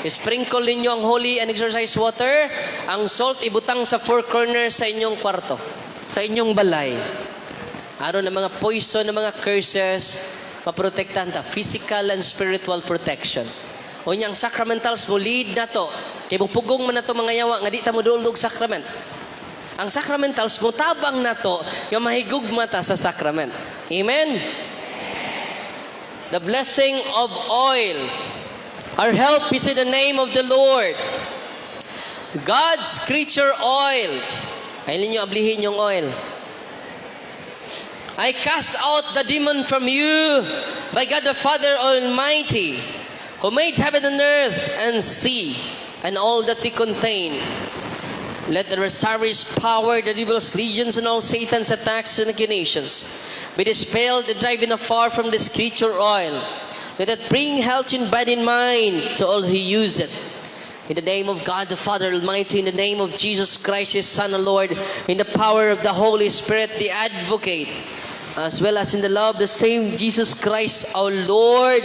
Sprinkle ninyo ang holy and exorcised water. Ang salt ibutang sa four corners sa inyong kwarto, sa inyong balay. Aron ng mga poison, ng mga curses, maprotektahan ta. Physical and spiritual protection. O ang sacramentals mo lead na to. Kay pugong man na to mga yawa nga di ta mo duol og sacrament. Ang sacramentals mo tabang na to nga mahigugma ta sa sacrament. Amen. The blessing of oil. Our help is in the name of the Lord. God's creature oil. Ay ninyo ablihin yung oil. I cast out the demon from you by God the Father Almighty, who made heaven and earth and sea and all that they contain. Let the adversary's power, the devil's legions, and all Satan's attacks and accusations be dispelled and driven afar from this creature oil. Let it bring health in body and mind to all who use it. In the name of God the Father Almighty, in the name of Jesus Christ, His Son and Lord, in the power of the Holy Spirit, the Advocate, as well as in the love of the same Jesus Christ, our Lord,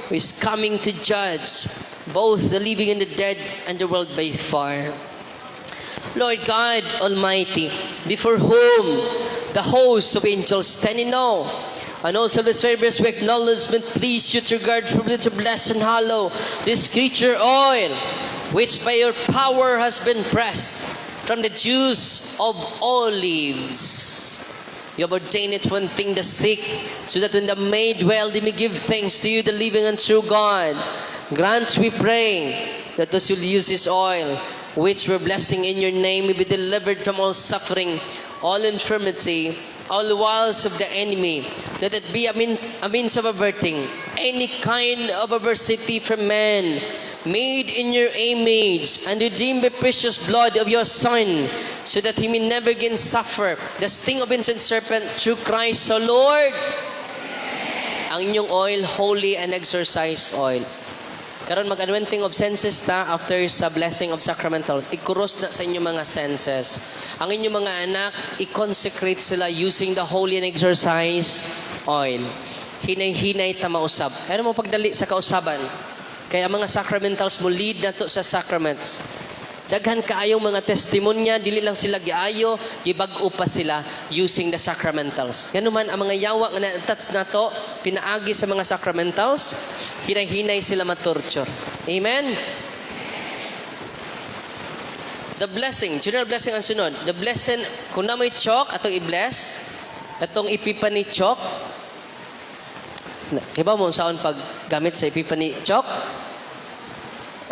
who is coming to judge both the living and the dead and the world by fire. Lord God Almighty, before whom the hosts of angels stand in awe, and also the service we acknowledgement please you to regard for to bless and hallow this creature oil, which by your power has been pressed from the juice of olives. You have ordained it to anoint the sick, so that when the made well, they may give thanks to you, the living and true God. Grant, we pray, that those who will use this oil, which we're blessing in your name, may be delivered from all suffering, all infirmity, all wiles of the enemy. Let it be a means of averting any kind of adversity from man, made in your image and redeemed by precious blood of your Son, so that he may never again suffer the sting of ancient serpent through Christ our Lord. Ang inyong oil, holy and exorcised oil. Karon mag-anointing of senses ta after sa blessing of sacramental. I-cross na sa inyong mga senses. Ang inyong mga anak, i-consecrate sila using the holy and exorcise oil. Hinay-hinay ta mausab. Pero mo pagdali sa kausaban. Kaya ang mga sacramentals mo lead na to sa sacraments. Daghan kaayong mga testimonya, dili lang sila giayo, gibag-o pa sila using the sacramentals. Ngano man ang mga yawa nga na-touch nato, pinaagi sa mga sacramentals, hinay-hinay sila matorture. Amen? The blessing, general blessing ang sunod. The blessing, kung na may chalk, atong i-bless, atong Epiphany chalk, kibaw mo saan paggamit sa Epiphany chalk?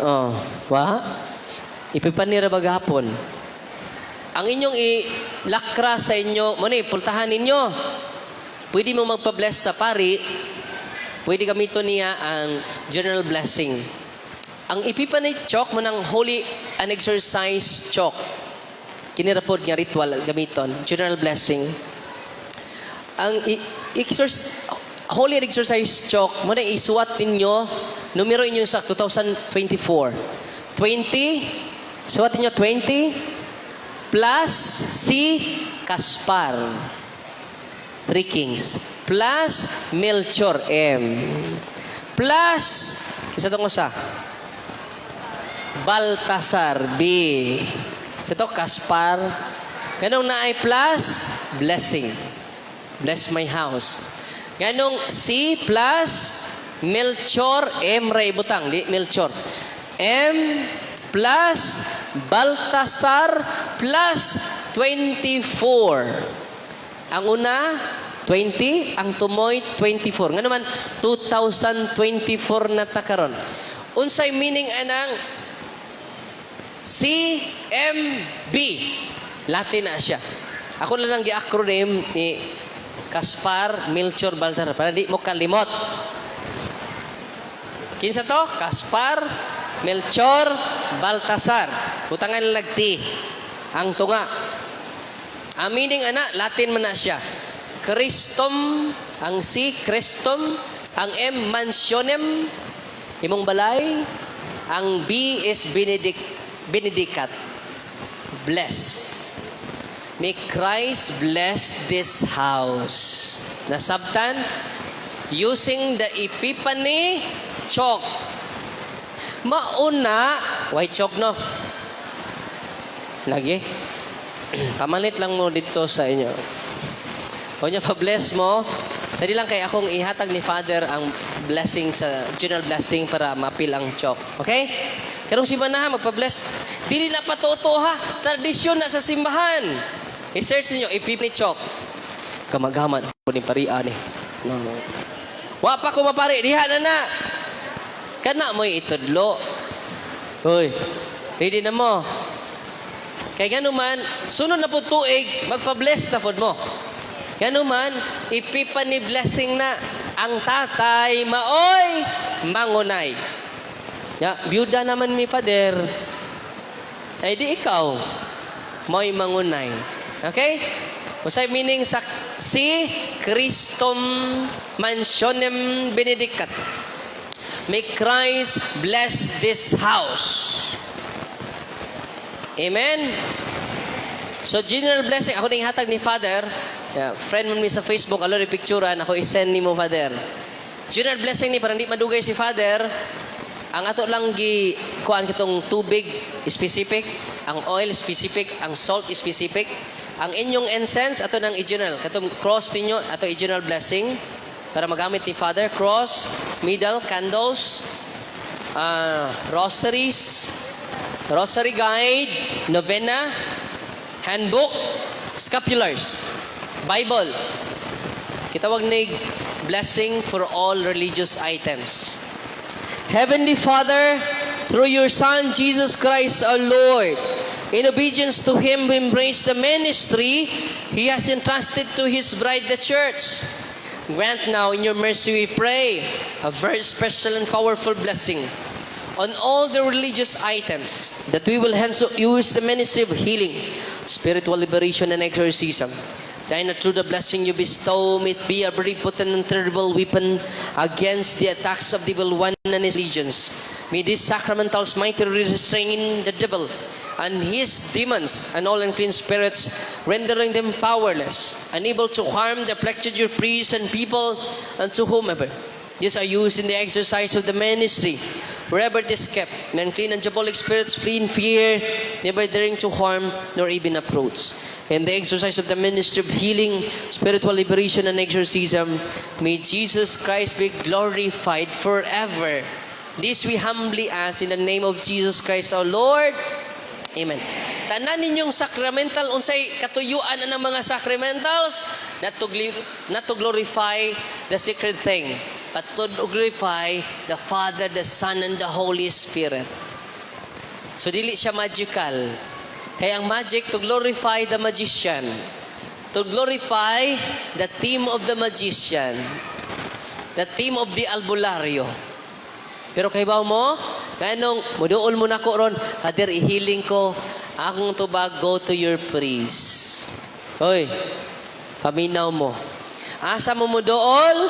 Oh, wa? Epiphany ra ba gahapon? Ang inyong ilakra sa inyo, mo ni pultahan ninyo. Pwede mo magpa-bless sa pari, pwede gamiton niya ang general blessing. Ang Epiphany chalk mo ng holy and exorcise chalk. Kini ra pod nga ritual gamiton, general blessing. Ang holy and exorcise chalk mo na isuwat ninyo, numero inyo sa 2024. 20, suwat ninyo 20 plus C, Caspar. Three Kings. Plus Melchor, M. Plus, isa tong usa. Baltasar, B. Ito, Caspar. Ganong naay plus, blessing. Bless my house. Ganong C plus Melchor, M ra ibutang, di Melchor. M plus Baltasar plus 24. Ang una, 20, ang tumoy, 24. Nga naman, 2024 na ta karon. Unsay meaning anang CMB? Latin na siya. Ako na lang gi-acronym ni Caspar, Melchor, Baltasar para di mo kalimot. Kinsa to? Caspar, Melchor, Baltasar. Butangan lagti. Ang tunga. Ang meaning ana, Latin man na siya. Christum, ang C, Christum, ang M, mansionem, imong balay, ang B is benedict, benedicat. Bless. May Christ bless this house. Nasabtan? Using the Epiphany chalk. Mauna, white chalk, no? Lagi. Pamalit lang mo dito sa inyo. O niya, pa-bless mo. Sa di lang kay akong ihatag ni Father ang blessing sa general blessing para mapil ang chalk. Okay? Karong simana ha, magpa-bless. Dili na patuto ha. Tradisyon na sa simbahan. I-search niyo Epiphany chalk. Kamagaman ko ni paria ni. No. Wa pa ko mapari diha na na. Kana mo'y itudlo. Hoy, ready na mo. Kay ngano man, sunod na po tuig, magpa-bless na pod mo. Ngano man, Epiphany blessing na ang tatay maoy mangunay. Ya, byuda naman mi, Father. Ay di ikaw maoy mangunay. Okay? Usay meaning sa si Christum mansionem benedicat? May Christ bless this house. Amen? So, general blessing, ako ning hatag ni Father. Yeah, friend man mi sa Facebook, alo ni picturean, ako i-send ni mo, Father. General blessing ni, parang di madugay si Father, ang ato lang gi kuan kitong tubig specific, ang oil specific, ang salt specific, ang inyong incense ato nang i-general, katong cross ninyo ato i-general blessing para magamit ni Father, cross, middle, candles, rosaries, rosary guide, novena, handbook, scapulars, Bible. Kitawag ni blessing for all religious items. Heavenly Father, through your Son, Jesus Christ our Lord, in obedience to Him we embrace the ministry He has entrusted to His bride, the Church. Grant now, in your mercy we pray, a very special and powerful blessing on all the religious items that we will hence use the ministry of healing, spiritual liberation, and exorcism. Dahil na through the blessing you bestow, may it be a very potent and terrible weapon against the attacks of the evil one and his legions. May these sacramentals mightily restrain the devil and his demons and all unclean spirits, rendering them powerless, unable to harm the afflicted your priests and people and to whomever. These are used in the exercise of the ministry. Wherever it is kept, may unclean and diabolic spirits flee in fear, never daring to harm nor even approach. In the exercise of the ministry of healing, spiritual liberation, and exorcism, may Jesus Christ be glorified forever. This we humbly ask in the name of Jesus Christ our Lord. Amen. Tanan ninyong sacramental, unsay katuyuan ang mga sacramentals? Not to glorify the sacred thing, but to glorify the Father, the Son, and the Holy Spirit. So dili siya magical. Kaya ang magic, to glorify the magician, to glorify the team of the magician, the team of the albulario. Pero kay mo, nganong muduol mo nako ron, "Father, ihiling ko," akong tubag, "Go to your priest." Hoy, paminaw mo. Asa mo muduol?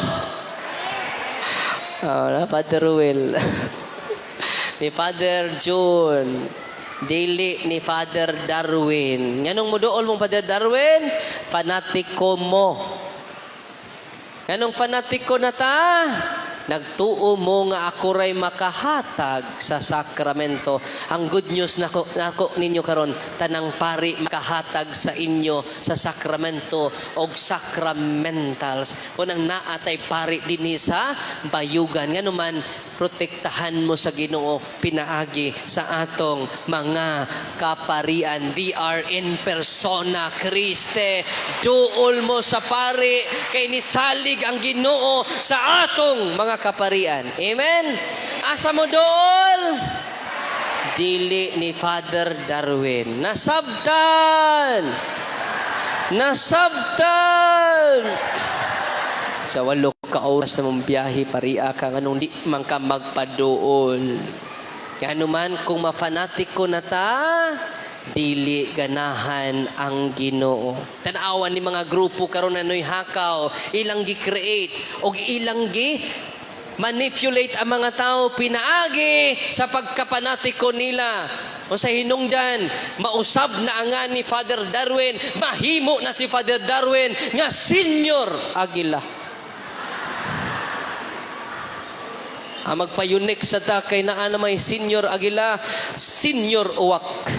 Oh, na Father Ruel, ni Father June. Dili ni Father Darwin. Nganong muduol mong Father Darwin? Fanatiko mo. Nganong fanatiko na ta? Nagtuo mo nga ako ray makahatag sa sakramento. Ang good news nako ninyo karon, tanang pari makahatag sa inyo sa sakramento og sacramentals. Kung ang naatay pari dinhi sa bayugan, nganuman protektahan mo sa Ginoo pinaagi sa atong mga kaparian. They are in persona Christi. Duol mo sa pari kay nisalig ang Ginoo sa atong mga kaparian. Amen? Asa mo duol? Dili ni Father Darwin. Nasabtan! Nasabtan! Sa 8 ka oras na mong biyahe, paria ka, nganong di man ka magpaduol? Kaya man, kung mafanatiko na ta, dili ganahan ang Ginoo. Tanawan ni mga grupo karon na noy hakaw, ilang gi-create og ilang gi manipulate ang mga tao pinaagi sa pagkapanatiko nila. O sa hinungdan, mausab na ang ni Father Darwin, mahimo na si Father Darwin nga Senior Aguila. Ang magpayunik sa ta kay naa na may Senior Aguila, Senior Uwak.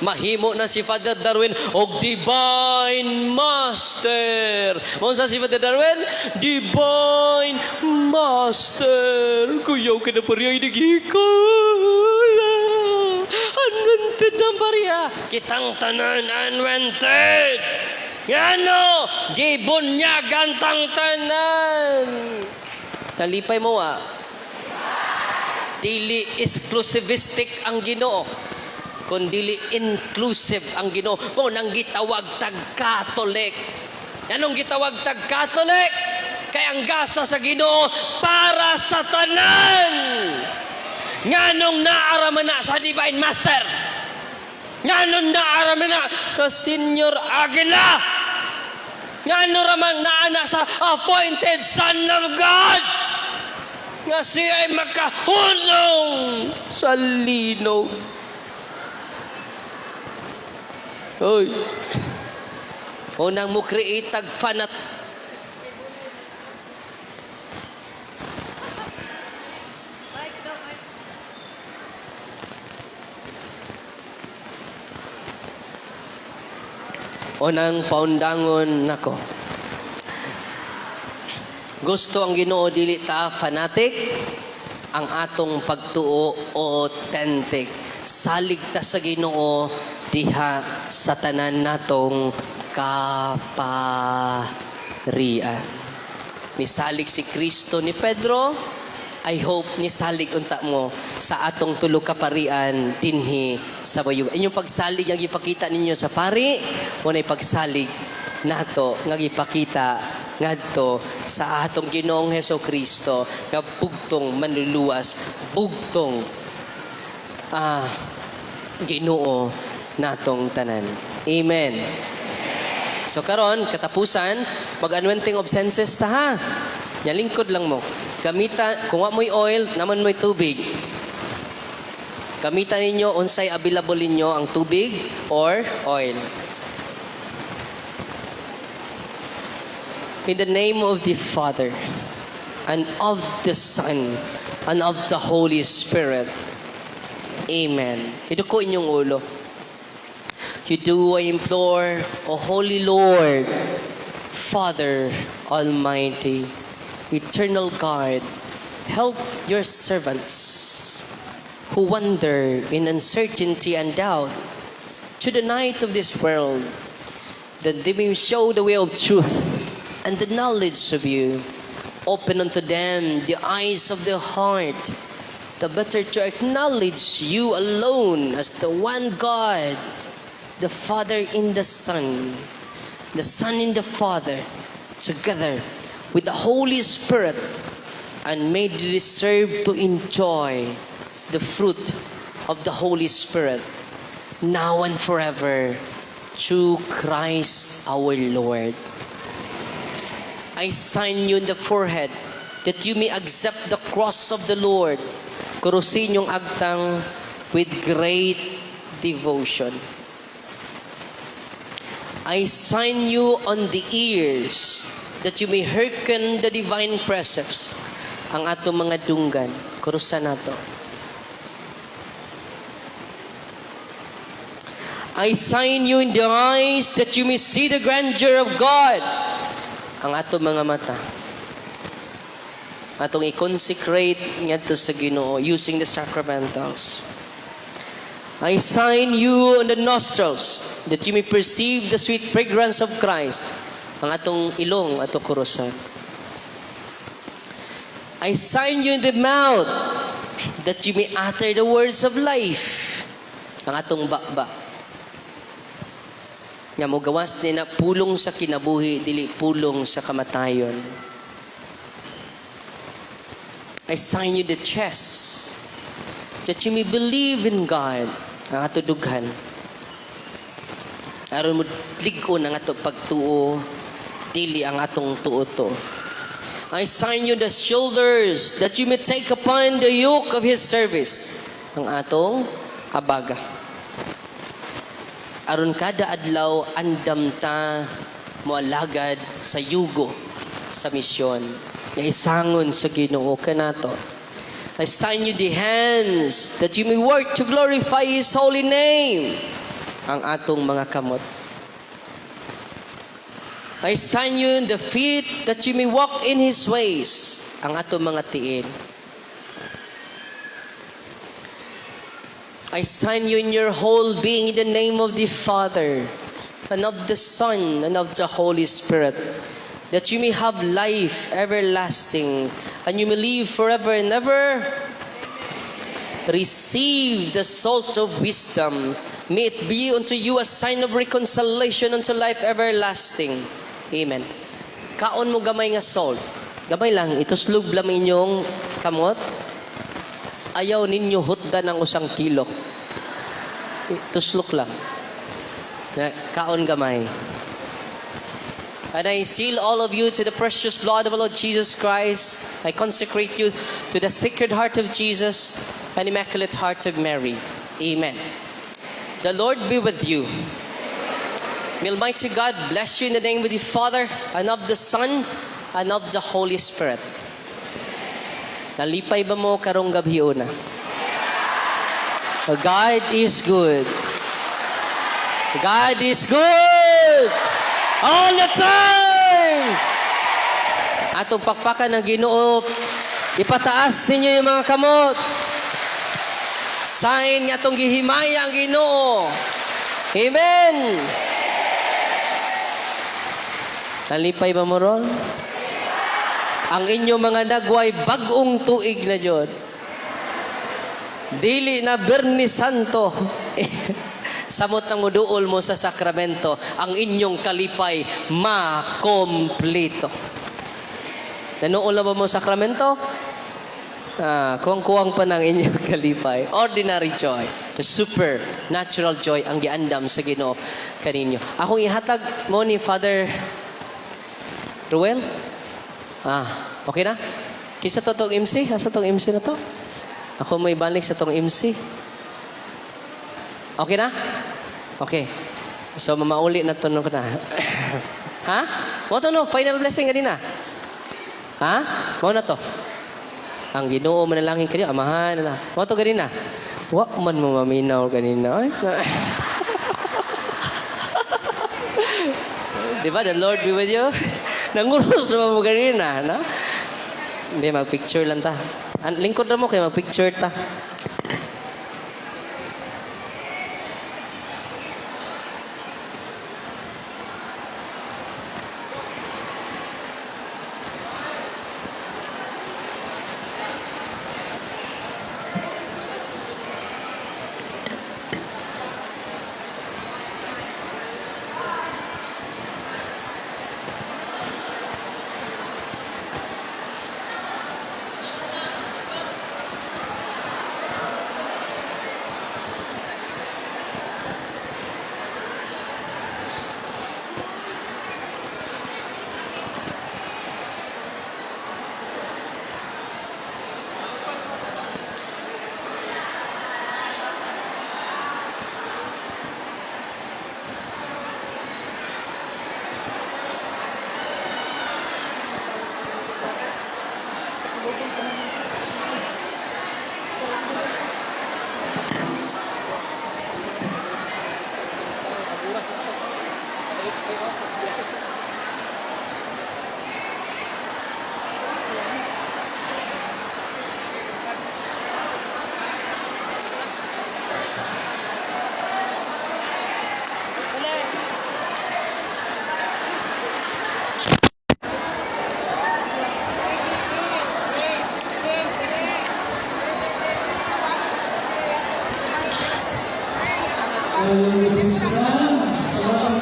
Mahimo na si Father Darwin og Divine Master. Unsa si Father Darwin? Divine Master. Kuyaw ka na pariya naghikala. Anointed na pariya. Kitang tanan anointed. Ngano? Gibunyagan tang tanan. Nalipay mo ah. Dili exclusivistic ang Ginoo kun dili inclusive ang Ginoo. Mo nang gitawag tag Catholic. Anong gitawag tag Catholic? Kay ang gasa sa Ginoo para sa tanan. Nganong naara man na sa Divine Master? Nganong naara man na sa Senior Aguila? Ngano ramang naa na sa appointed Son of God? Nga siya ay makahunong sa linog. Uy. Unang mo create tag fanat. Mic daw, mic. Unang paundangon nako. Gusto ang Ginoo dili ta fanatic, ang atong pagtuo authentic. Salig ta sa Ginoo diha sa tanan natong kaparian. Nisalig si Kristo ni Pedro, I hope nisalig unta mo sa atong tulo kaparian dinhi sa bayug. Inyong pagsalig ang gipakita ninyo sa pari, mo pagsalig nato nga gipakita ngadto sa atong Ginoong Heso Kristo nga bugtong manluluwas, bugtong Ginoo natong tanan. Amen. So karon katapusan, mag-anointing of senses ta ha. Nyalingkod lang mo. Gamita, kung wa mo'y oil, naa man mo'y tubig. Gamitan ninyo unsay available ninyo, ang tubig or oil. In the name of the Father, and of the Son, and of the Holy Spirit. Amen. Iduko inyong ulo. You do, I implore, O Holy Lord, Father Almighty, eternal God, help your servants who wander in uncertainty and doubt to the night of this world, that they may show the way of truth and the knowledge of you. Open unto them the eyes of their heart, the better to acknowledge you alone as the one God, the Father in the Son in the Father, together with the Holy Spirit, and may they deserve to enjoy the fruit of the Holy Spirit, now and forever, through Christ our Lord. I sign you in the forehead that you may accept the cross of the Lord. Krusin yung agtang with great devotion. I sign you on the ears that you may hearken the divine precepts. Ang atong mga dunggan, krusan nato. I sign you in the eyes that you may see the grandeur of God. Ang atong mga mata. Atong i-consecrate ngadto sa Ginoo using the sacramentals. I sign you on the nostrils that you may perceive the sweet fragrance of Christ. Ang atong ilong, atong krusan. I sign you in the mouth that you may utter the words of life. Ang atong baba. Nga mogawas ni na pulong sa kinabuhi, dili pulong sa kamatayon. I sign you the chest that you may believe in God. Ang ato dughan. Aron mo lig-on ang ato pagtuo, dili ang atong tuo to. I sign you the shoulders that you may take upon the yoke of His service. Ang atong abaga. Aron kada adlaw andam ta moalagad sa yugo sa misyon nga isangon sa Ginoo kanato. I sign you the hands that you may work to glorify His holy name. Ang atong mga kamot. I sign you in the feet that you may walk in His ways. Ang atong mga tiil. I sign you in your whole being in the name of the Father, and of the Son, and of the Holy Spirit, that you may have life everlasting, and you may live forever and ever. Receive the salt of wisdom. May it be unto you a sign of reconciliation unto life everlasting. Amen. Kaon mo gamay nga salt. Gamay lang, ituslog lang inyong kamot. Ayaw ninyo hutdan ang 1 kilo. Tuslok lang. Na, kaon gamay. And I seal all of you to the precious blood of our Lord Jesus Christ. I consecrate you to the Sacred Heart of Jesus and Immaculate Heart of Mary. Amen. The Lord be with you. May Almighty God bless you in the name of the Father, and of the Son, and of the Holy Spirit. Nalipay ba mo karong gabhiona? God is good. God is good all the time. Atong pakpakan ng Ginoo, ipataas ninyo yung mga kamot. Sign nga atong gihimaya ang Ginoo. Amen. Nalipay ba mo ron? Ang inyong mga nagway bagong tuig na jud. Dili na Biyernes Santo. Samot ng muduol mo sa sakramento, ang inyong kalipay makompleto. Nanuol na ba mo sa sakramento? Ah, kuwang-kuwang pa ng inyong kalipay. Ordinary joy. The supernatural joy ang giandam sa Ginoo kaninyo. Akong ihatag mo ni Father Ruel. Ah, okay na? Kinsa to tong MC? Asa tong MC na to? Ako may balik sa tong MC. Okay na? Okay. So mamauli na to no na. Ha? Mo to no, final blessing kanina. Ha? Mao na to. Ang Ginoo manalangin kaniyo, Amahan na. Mo to ganina. Wa man mo maminaw ganina. Ay. Di ba? The Lord be with you. Nanguros naman mo ganina, no? Hindi, mag-picture lang ta. An lingkod na mo kay mag-picture ta.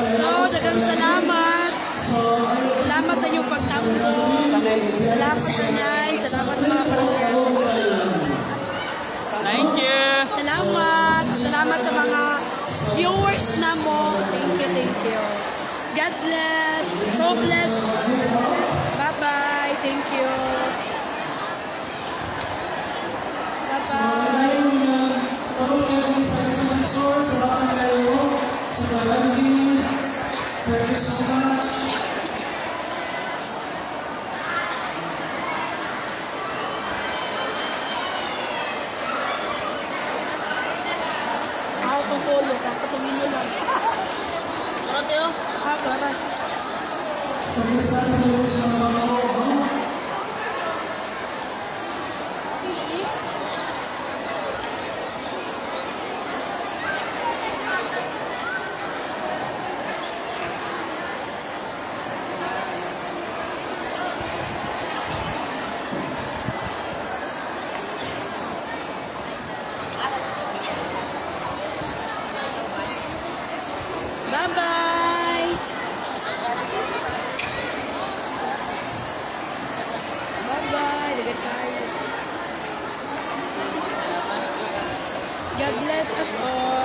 So, daghang salamat. Salamat sa inyong pagtangkon. Salamat sa inay. Salamat sa mga parokyano. Thank you. Salamat. Salamat sa mga viewers na mo. Thank you, thank you. God bless. So blessed. Bye-bye. Thank you. Bye-bye. Salamat kayo sa palagi. Thank you so much. Ako kong ulo. Kakatungin nyo lang. Tara, Teo. Ah, tara. Sa sa sa mga no? Bye-bye. Bye-bye. Dagan kayo. God bless us all.